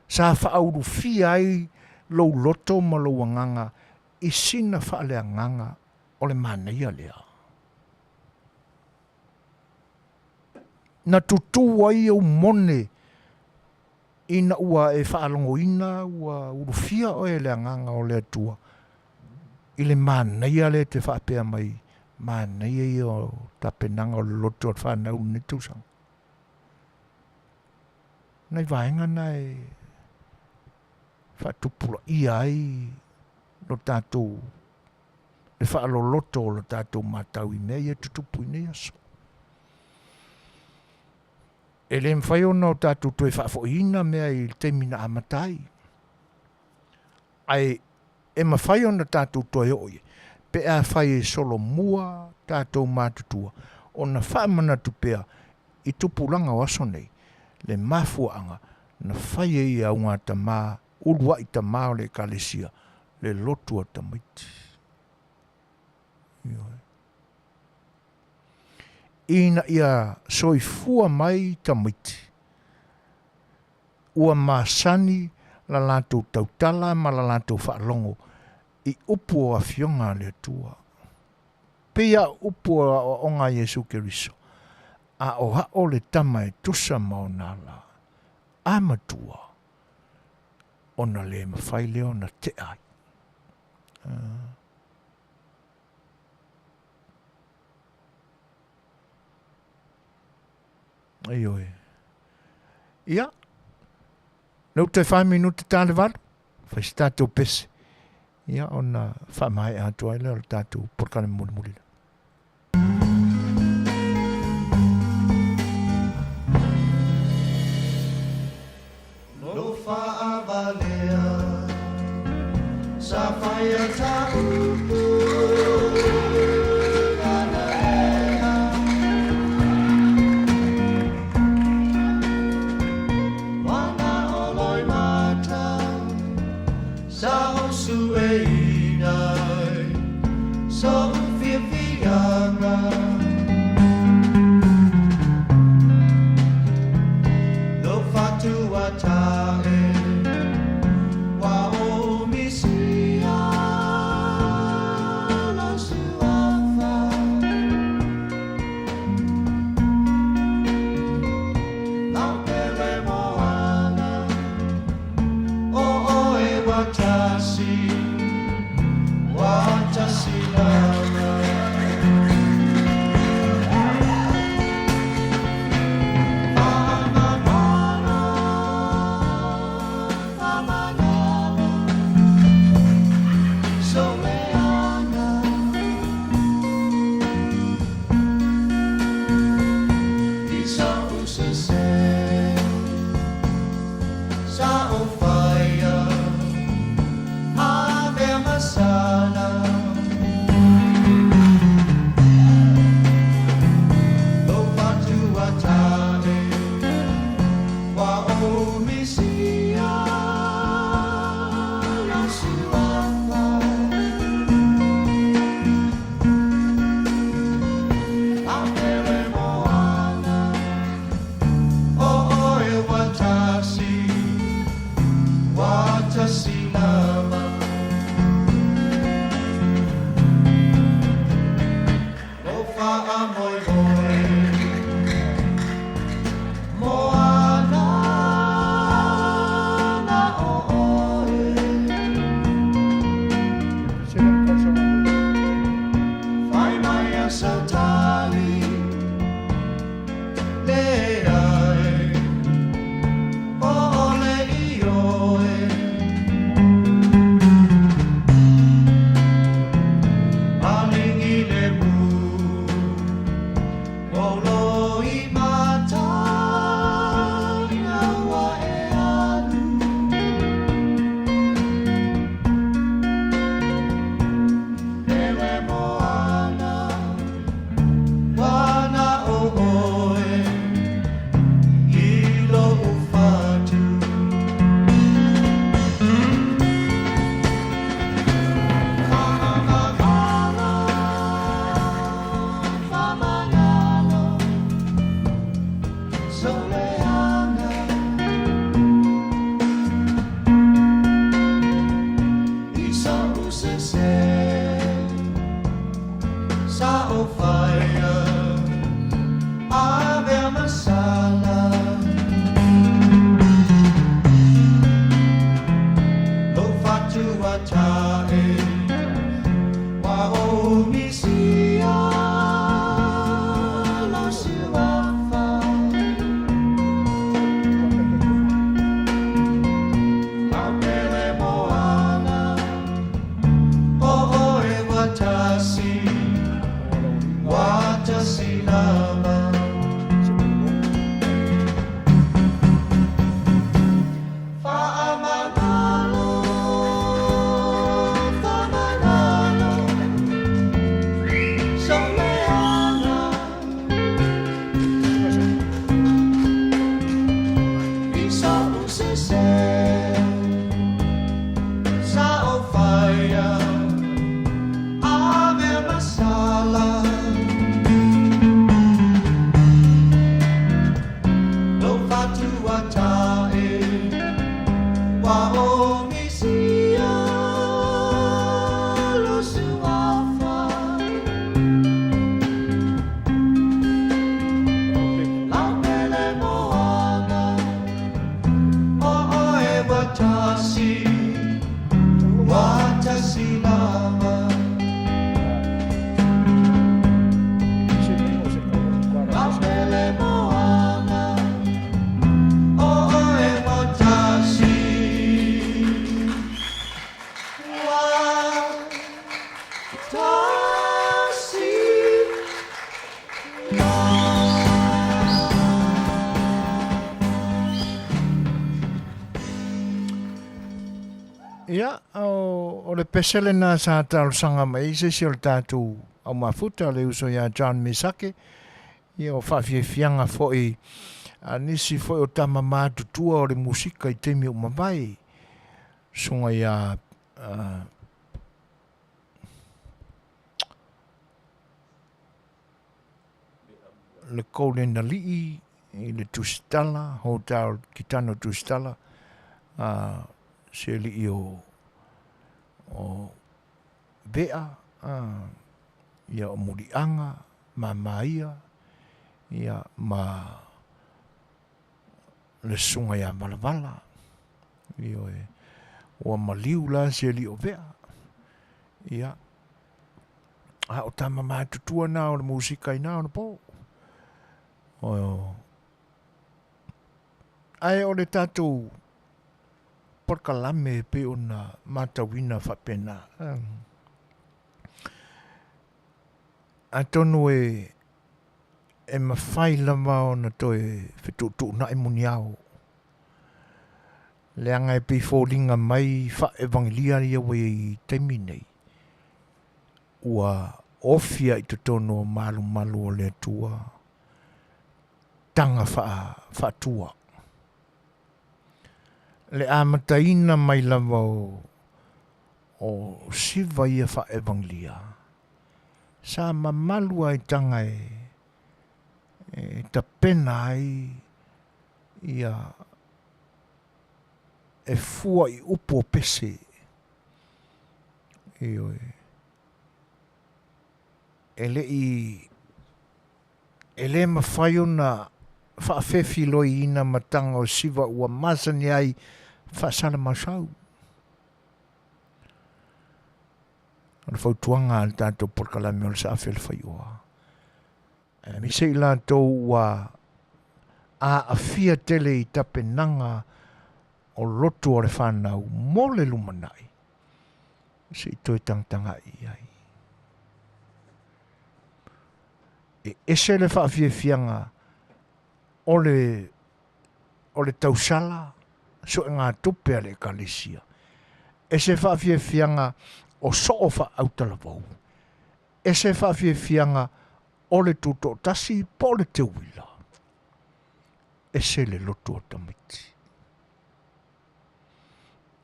Speaker 1: Sa faaulufia ai lou loto ma lou agaga i sina faaleagaga o le manaia lea. Na tutū ai ou mone ina ua e faalogoina ua ulufia oe e le Agaga o le Atua i le manaia lea e te faapea mai, Manaia ia o tapenaga o le loto a le fanau i lenei tausaga. Nai vaega na e faatupulaia ai lo tatou le faaloloto o lo tatou matau i mea ia e tutupu i nei aso. E le mafai ona o tatou toe faafoiina mea i le taimi na amata ai. Ae e mafai ona tatou toe oo i ai pe afai e solomua tatou matutua ona faamanatu pea i tupulaga o aso nei le mafuaaga na fai ai e augatama uluai tama o le Ekalesia le lotu a tamaiti. Ioe. Ina ia soifua mai tamaiti ua masani la latou tautala ma la latou faalogo i upu o Afioga a le Atua. Pei a o upu o aoaoga a Iesu Keriso, a o ao le tama e tusa ma ona ala, a matua, ona le mafai lea ona tea ai. Ioe. Ia, lea ua toe fa minute ta le 8, fai se tatou pese, ia ona faamaea atu ai lea o le tatou polokalame mulimuli lea.
Speaker 2: Lo faavalea sa faia ta upu nanea. Wana o loi mata sa o sueina so fiafiaga. Lo fatua tae wa o misia lo suafa. Lau pele moana o oe watasi watasi lava. Fa'amamalo, fa'amanalo, soleaga. I sa'u sesē, sa o faia, avea masala. Lo fatua tae, wa o misia lo suafa. Lau pele moana, o oe watasi, Fatuatae Ua o Misia lo suafa Laupele moana O oe ua tasi Ua tasi lava Laupele moana O oe ua tasi Ua tasi
Speaker 1: Ia, o le pese lena sa talosaga mai ai se isi o le tatou aumafuta, le uso ia John Mesake, ia o faafiafiaga foi a nisi foi o tama matutua o le musika i taimi ua mavae, susuga ia le Golden Alii i le Tusitala, Hotel Kitano Tusitala, a se alii o o Vea, a ia o Muliaga, Mamaia, ia ma le susuga ia Valavala, ioe, ua maliu la se alii o Vea, ia, a o tama matutua na o le musika i na ona po. O, ae o le tatou polokalame e pei ona matauina faapena. Atonu e e mafai lava ona toe fetuutuunai muniao, leaga e pei foliga mai faa-evangelia ia ua i ai i taimi nei, ua ofia i totonu o malumalu o le Atua taga faa-faatua. Le amataina mai lava o o siva ia faa-evangelia, sa mamalu ai taga e e tapena ai ia e fua i upu o pese. Ioe. E le i e le mafai ona faafefiloiina mataga o siva ua masani ai faasalamausau. O le fautuaga a le tatou polokalame o le Saafi o le Faioa, aemaise i latou ua aafia tele i tapenaga o lotu o le fanau mo le lumanai, se i toe tagatagai i ai. E ese le faafiafiaga o le o le tausala suegatupe a le Ekalesia, ese faafiafiaga o soo faautalavou, ese faafiafiaga o le tutoatasi po o le teuila, ese le lotu o tamaiti.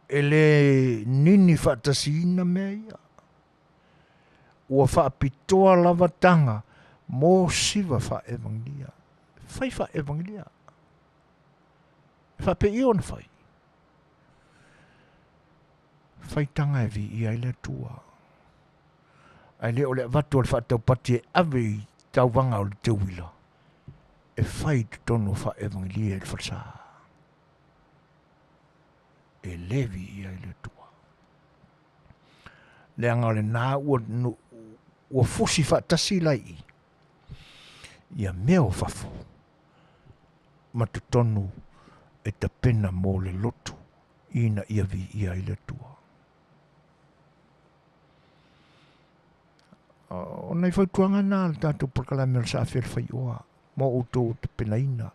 Speaker 1: E le nini faatasiina mea ia. Ua faapitoa lava taga mo siva faaevagilia. Fai faaevagilia. E faapei ona fai. Fai taga e viia ai le Atua. Ae le o le avatu o le faataupati e ave i tauvaga o le teuila e fai i totonu o faaevagilia i le falesa. E le viia ai le Atua. Leaga o lena ua, ua fusi faatasi la i ia mea o fafo ma totonu e tapena mo le lotu ina ia viia ai le Atua. O nai fautuaga na a le tatou polokalame o le Saafi o le Faioa mo outou o tapenaina.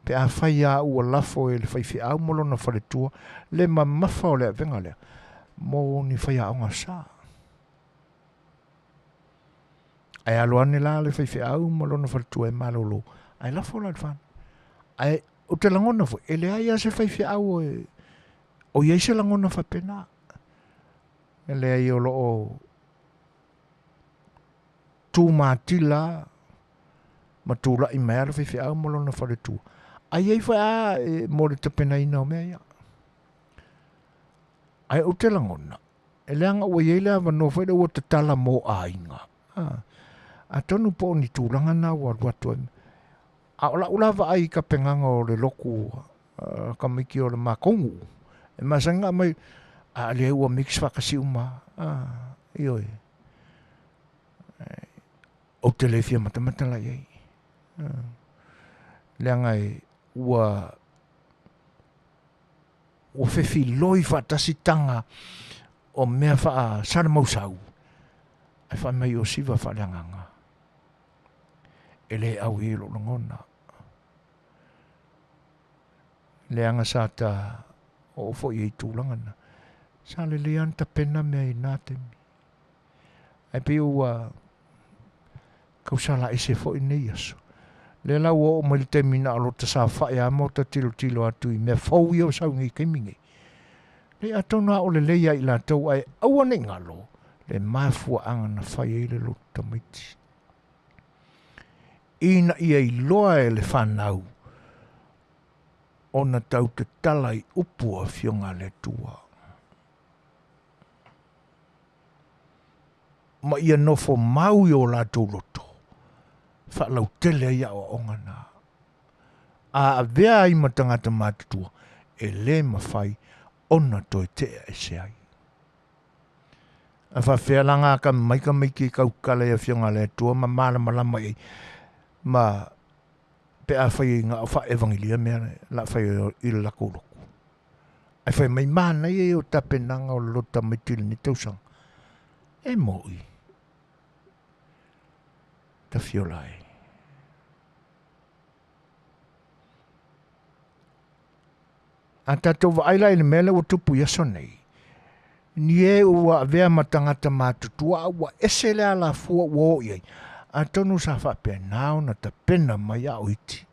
Speaker 1: Pe afai lava ua lafo e le faifeau ma lona faletua le mamafa o le avega lea mo ni faiaoga sa. Ae alo ane la le faifeau ma lona faletua e malolo, ae lafo la i le fanau. Ae ou te lagona foi, e leai lava se faifeau e, o i ai se lagona faapena. E leai o lo o tumatila ma tulai mai lava le faifeau ma lona faletua. Ae i ai foi a e mo le tapenaina o mea ia. Ae ou te lagona, e leaga ua i ai le avanoa foi lea ua tatala mo aiga. Atonu po o ni tulaga na ua alu atu ai. A o lau la vaai i tapenaga o le lotu a tamaiti o le matou nuu, e masani ona aumai, a lea ua mix faatasi uma lava. Ioe. Ou te le fia matamata la i ai. Leaga e ua ua fefiloi faatasi taga o mea faasalamausau ae fai mai o siva faaleagaga e le au i ai lou lagona. Leaga sa ta oo foi i ai i tulaga na, sa lelei lava ona tapena mea i na taimi. Ae pei ua tausala ese foi lenei aso. Lea la ua oo mai le taimi na o lota saofai lava ma ota tilotilo atu i mea fou ia ua sau nei i taimi nei. Leai atonu lava o lelei ia i latou ae aua ne i galo le mafuaaga na fai ai le lotu tamaiti. Ina ia iloa e le fanau ona tau tatala i upu o Afioga a le Atua. Ma ia nofo mau i o latou loto, faalautele ai aoaoga na. A avea ai ma tagata matutua, e le mafai ona toe tea ese ai. A faapefea la ona atamamai tamaiti e tautala i Afioga a le Atua ma malamalama i ai, ma pe afai na o faa-evangelia mea la fai i le latou lotu. Ae fai mai manaia ia o tapenaga o le lotu tamaiti i lenei tausaga. E moi. Tafiola e. A tatou vaai la i le mea lea ua tupu i aso nei, ni e ua avea ma tagata matutua a ua ese le alafua ua o i ai, atonu sa faapena ona tapena mai a o iti,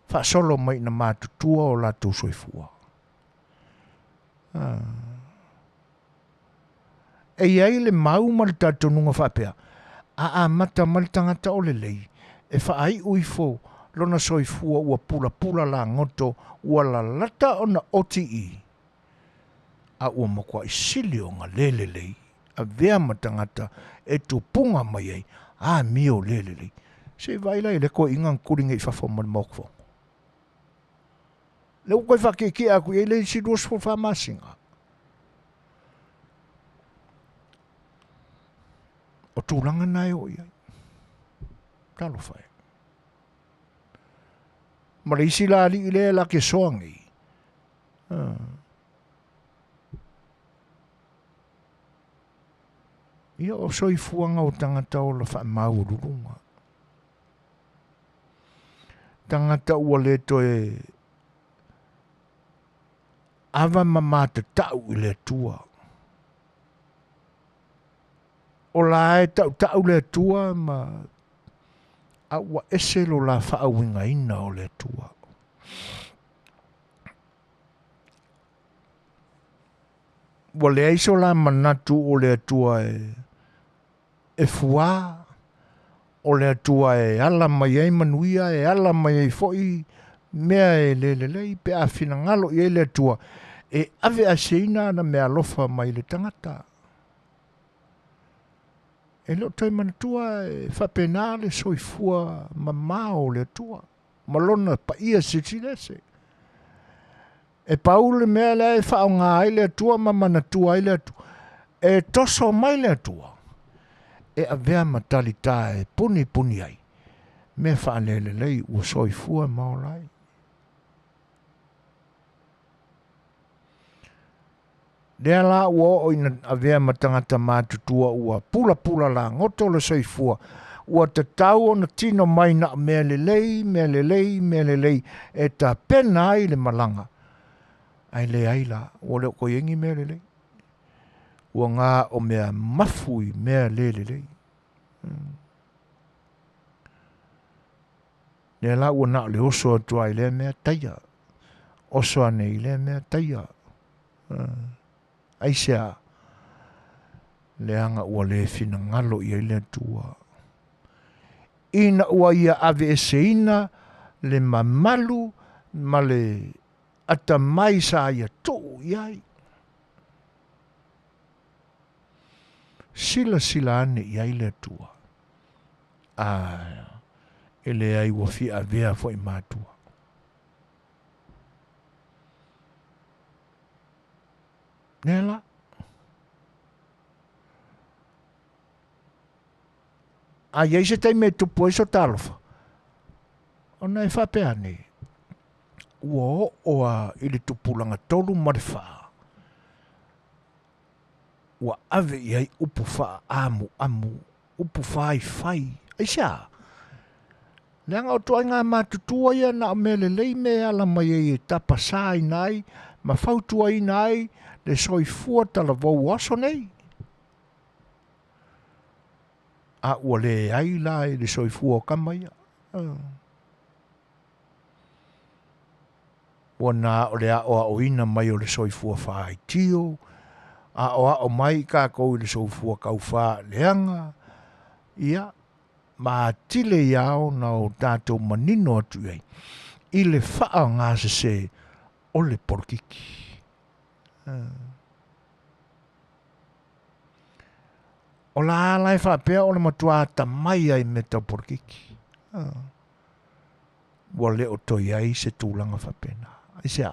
Speaker 1: faasolo mai ina matutua o latou soifua. E i ai le mau ma le talitonuga faapea, a amata mai le tagata o lelei, e faaiu ifo lona soifua ua pulapula lagoto ua lalata ona OTE, a ua matuai sili ona le lelei, avea ma tagata e tupuga mai ai amio le lelei. Se i vaai la i le toeaina na tuli nei i fafo ma le Maota Fono. Lea ua toe faatietie atu i ai le isi 24 masina. O tulaga na e oo i ai. Talofa e. Ma le isi la alii lea e lake soa nei. Ia o soifuaga o tagata ola faamaualuluga. Tagata ua le toe ava ma matatau i le Atua. O la e tautau le Atua ma a ua ese lo la faauigaina o le Atua. Ua leai so la manatu o le Atua e fuā, o le Atua e ala mai ai manuia, e ala mai ai foi mea e le lelei pe a finagalo i ai le Atua e aveaseina ana meaalofa mai le tagata. E le o toe manatua e faapena le soifua mamao o le Atua ma lona paia silisili ese. E pau le mea lea e faaaoga ai le Atua ma manatua ai le Atua, e toso mai le Atua e avea ma talitā e punipuni ai mea faalelelei ua soifua ma ola ai. Lea la ua oo ina avea ma tagata matutua ua pulapula lagoto le soifua, ua tatau ona tino mai na o mea lelei, mea lelei, mea lelei e tapena ai le malaga. Ae leai la, ua le o toe i ai ni mea lelei. Ua na o mea mafu i mea le lelei. Lea la ua na o le oso atu lava i lea mea taia, oso ane i lea mea taia. Aisea? Leaga ua le finagalo i ai le Atua. Ina ua ia aveeseina le mamalu ma le atamai sa ia tuu i ai. Silasila ane i ai le Atua, a e leai ua fia avea foi matua. Lea la. A i ai se taimi e tupu ai so talofa, ona e faapea ane, ua oo a i le tupulaga 3 ma le 4, ua ave i ai upu faaamuamu, upu faifai. Aisea? Leaga o ituaiga matutua ia na o mea lelei me e ala mai ai e tapasaina ai ma fautuaina ai le soifua talavou o aso nei. A ua leai la i le soifua o kama ia. Ua na o le aoaoina mai o le soifua faitio, aoao mai kākou i le soifua kaufaaleaga, ia, ma atile ia ona o tātou manino atu i ai, i le faaaogasese o le polokiki. O la ala e faapea o le matua atamai ai i mea tau polokiki. Ua le o toe i ai se tulaga faapena. Aisea?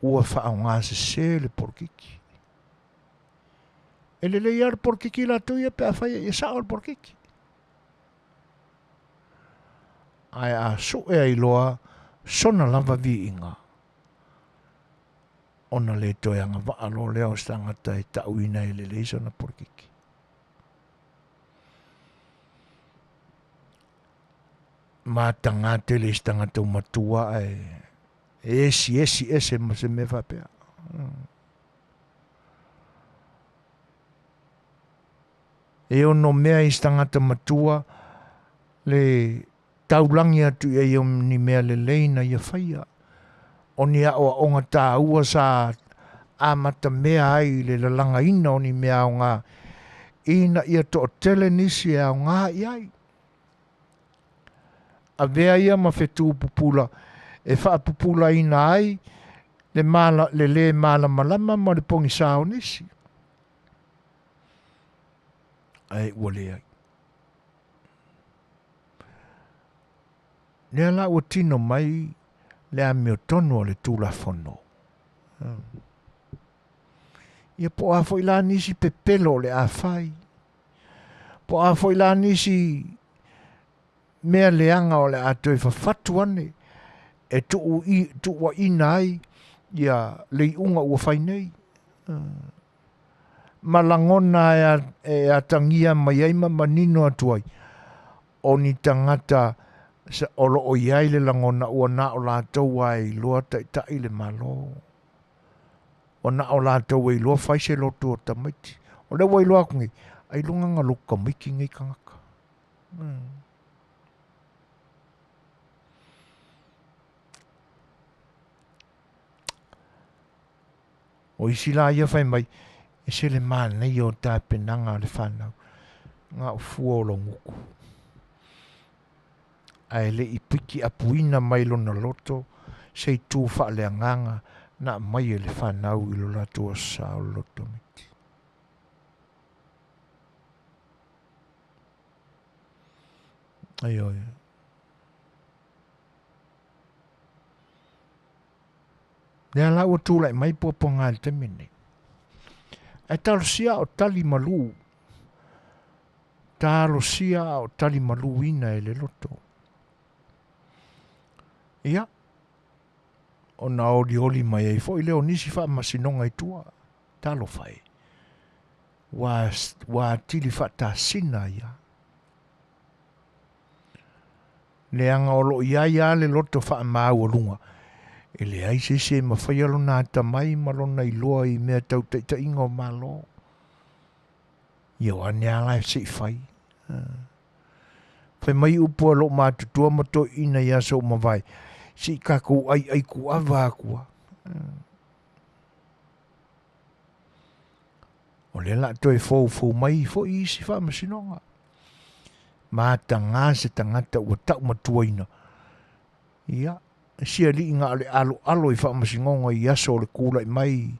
Speaker 1: Ua faaaogasese le polokiki. E lelei lava le polokiki latou ia pe afai e ia sao le polokiki. Ae a sue ai loa sona lava viiga, ona le toe agavaa loa lea o se tagata e tauina e lelei sona polokiki. Mataga tele i se tagata ua matua ae esiesi ese ma se mea faapea. E ono mea i se tagata matua le taulagi atu i ai o ni mea lelei na ia faia. O ni aoaoga tāua sa amatamea ai i le lalagaina o ni mea aoga ina ia toatele nisi e aoga i ai. Avea ia ma fetu pupula e faapupulaina ai le mala, le lē malamalama ma le pogisā o nisi. Ae ua leai. Lea la ua tino mai le amiotonu o le Tulafono. Ia po o a foi la nisi pepelo o le a fai, po o a foi la nisi mea leaga o le a toe fafatu ane e tuuaina ai ia le iuga ua fai nei. Ma lagona e atagia mai ai ma manino atu ai, o ni tagata o lo o i ai le lagona ua na o latou lava e iloa taitai le Malo. Ua na o latou e iloa fai se lotu o tamaiti. O lea ua iloa atu nei, ailoga na lotu tamaiti nei tagata. O isi la ia fai mai, e se le manaia o tapenaga a le whanau, ngā o fua o lo nguku. Ae le i piki apuina mai lona loto, se i tū whaaleagaga na mai e le whanau i lo latou aso sa o le lotu tamaiti. Ioe. Lea la ua tulai mai puapuaga i le taimi lenei. Ae talosia a o tali malu, talosia a o tali maluina e le loto. Ia, ona olioli mai ai foi lea o nisi faamasinoga i tua, talofa e, ua, ua atili faatasina ia. Leaga o lo o i ai lava le loto faamaualuga, e leai se isi e mafaia lona atamai ma lona iloa i mea tau taitaiga o Malo. Ia o ane lava la se i fai. Fai mai upu a lou matutua ma toeaiina i aso ua mavae, se i tatou aiai kuava atu lava. O lea o le a toe foufou mai foi isi faamasinoga. Mataga se tagata ua taumatuaina, ia, Si ali'i na o le aloalo i faamasinoga i aso o le kula'i mai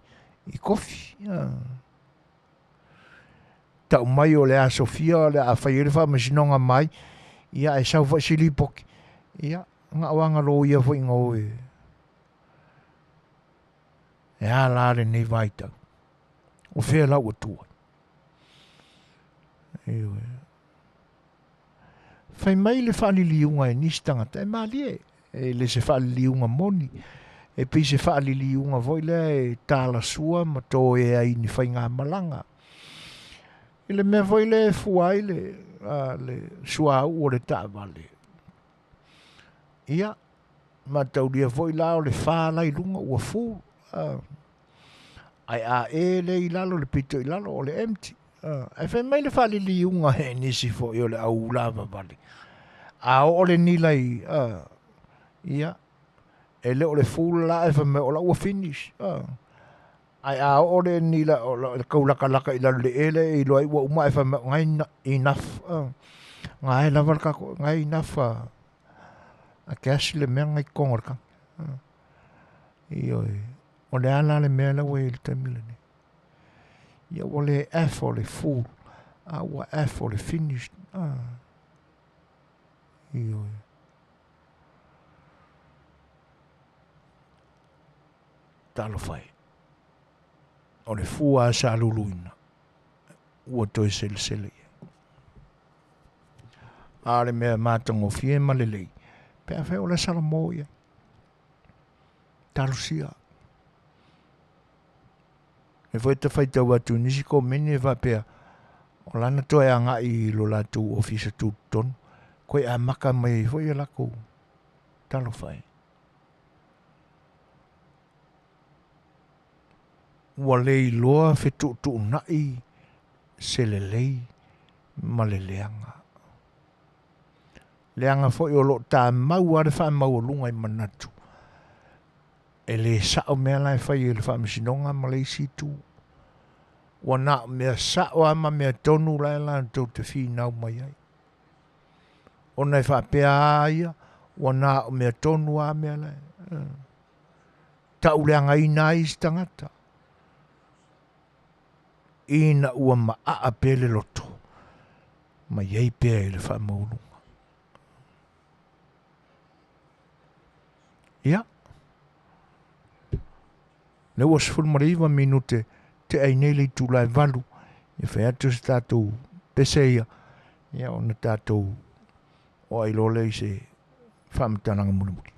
Speaker 1: i kofi. Ta'u mai o le aso fia o le a fai ai le faamasinoga mai, ia ae sau foi se lipoti, ia na o aga loia foi na o e e a la lenei vaitau. O fea la ua tu ai. Ioe. Fai mai le faaliliuga e nisi tagata, e malie, e le se faaliliuga moni, e pei se faaliliuga foi lea e talasua ma toea ai i ni faigamalaga. I le mea foi lea e fua ai le, a, le suauu o le taavale. Ia, mataulia foi la o le fa la i luga ua full, a, ae a e lea i lalo, le pito i lalo o le empty. Ae fai mai le faaliliuga e nisi foi o le au ulavavale, a oo le nila i, ia, e le o le full la ae fai mai o la ua finish. Ae a oo le nila o le tau latalata i lalo i le e lea e iloa ai ua uma ae fai mai o na e enough. Na e lava le tatou, na e enough a gas le mea lena i totonu o le tagi. Ioe. O le a la le mea la ua i ai i le taimi lenei? Ia ua le F o le full, a ua F o le finished. Ioe. Talofa e. O le fua a sa luluina, ua toe selesele i ai. A o le mea matagofie ma lelei, pe afai o le salamo i ai. Talosia. E foi te faitau atu i nisi komeni e faapea, o lana toe agai i lo latou ofisa tutotonu, koe amata mai ai foi e latou. Talofa e. Ua le iloa fetuutuunai se lelei ma le leaga. Leaga foi o lo o tamau lava le faamaualuga i manatu e le sa'o mea la e fai e le Faamasinoga ma le isi itu. Ua na o mea sa'o lava ma mea tonu la e latou te finau mai ai. Ona e faapea a ia, ua na o mea tonu lava mea la e tauleagaina ai isi tagata. Ina ua maaa pea le loto, ma i ai pea i le faamaualuga. Ia, lea ua 19 minute tea ai nei le itula e 8, ia fai atu se tatou pese ia, ia ona tatou oo ai loa lea i se faamatalaga mulimuli.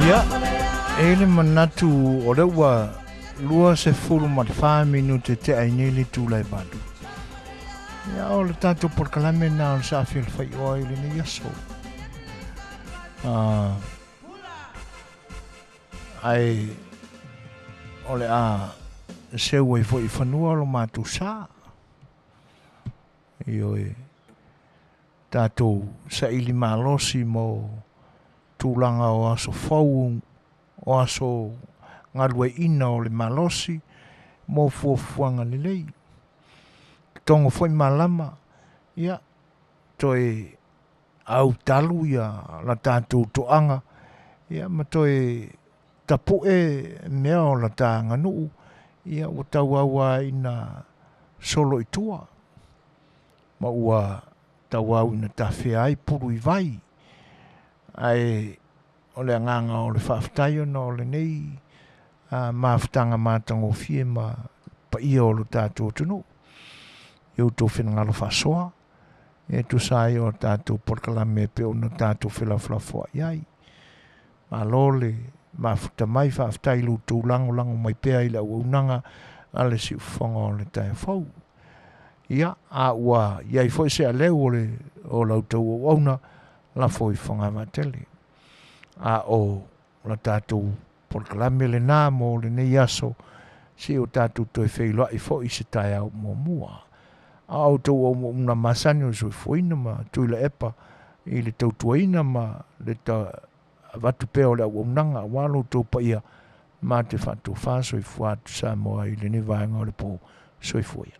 Speaker 1: Ia, e i le manatu o lea ua 24 minute tea ai nei le itula e 8. Ia, o le tatou polokalame lena o le Saafi o le Faioa i lenei aso. Uh, ae o le a seu ai foi i fanua lo matou sa. Ioe, tatou saili malosi mo tulaga o aso fou, o aso galueaiina o le malosi mo fuafuaga lelei. Totogo foi malama, ia, toe autalu ia la tatou toaga, ia ma toe tapu'e mea o la ta aganuu, ia ua tauau lava ina solo i tua, ma ua tauau ina tafea ai pulu i vai. Ae o le agaga o le faafetai ona o lenei mafutaga matagofie ma paia o lo tatou atunuu i outou finagalo faasoa e tusa ai o tatou polokalame e pei ona tatou felafolafoai ai. Malo le mafuta mai, faafetai i lo outou lagolago mai pea i le auaunaga a le Siufofoga o le Taeao Fou. Ia, a ua i ai foi se aleu o le o la outou auauna, lafo i Fogavaatele. A o la tatou polokalame lena mo lenei aso, se i o tatou toe feiloai foi i se taeao muamua. A o outou auauna masani o le soifuaina ma Tuilaepa i le tautuaina ma le ta avatu pea o le auaunaga aua lo outou paia ma te faatofa soifua atu Samoa i lenei vaega o le po. Soifua ia.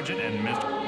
Speaker 6: Sargent and Mr.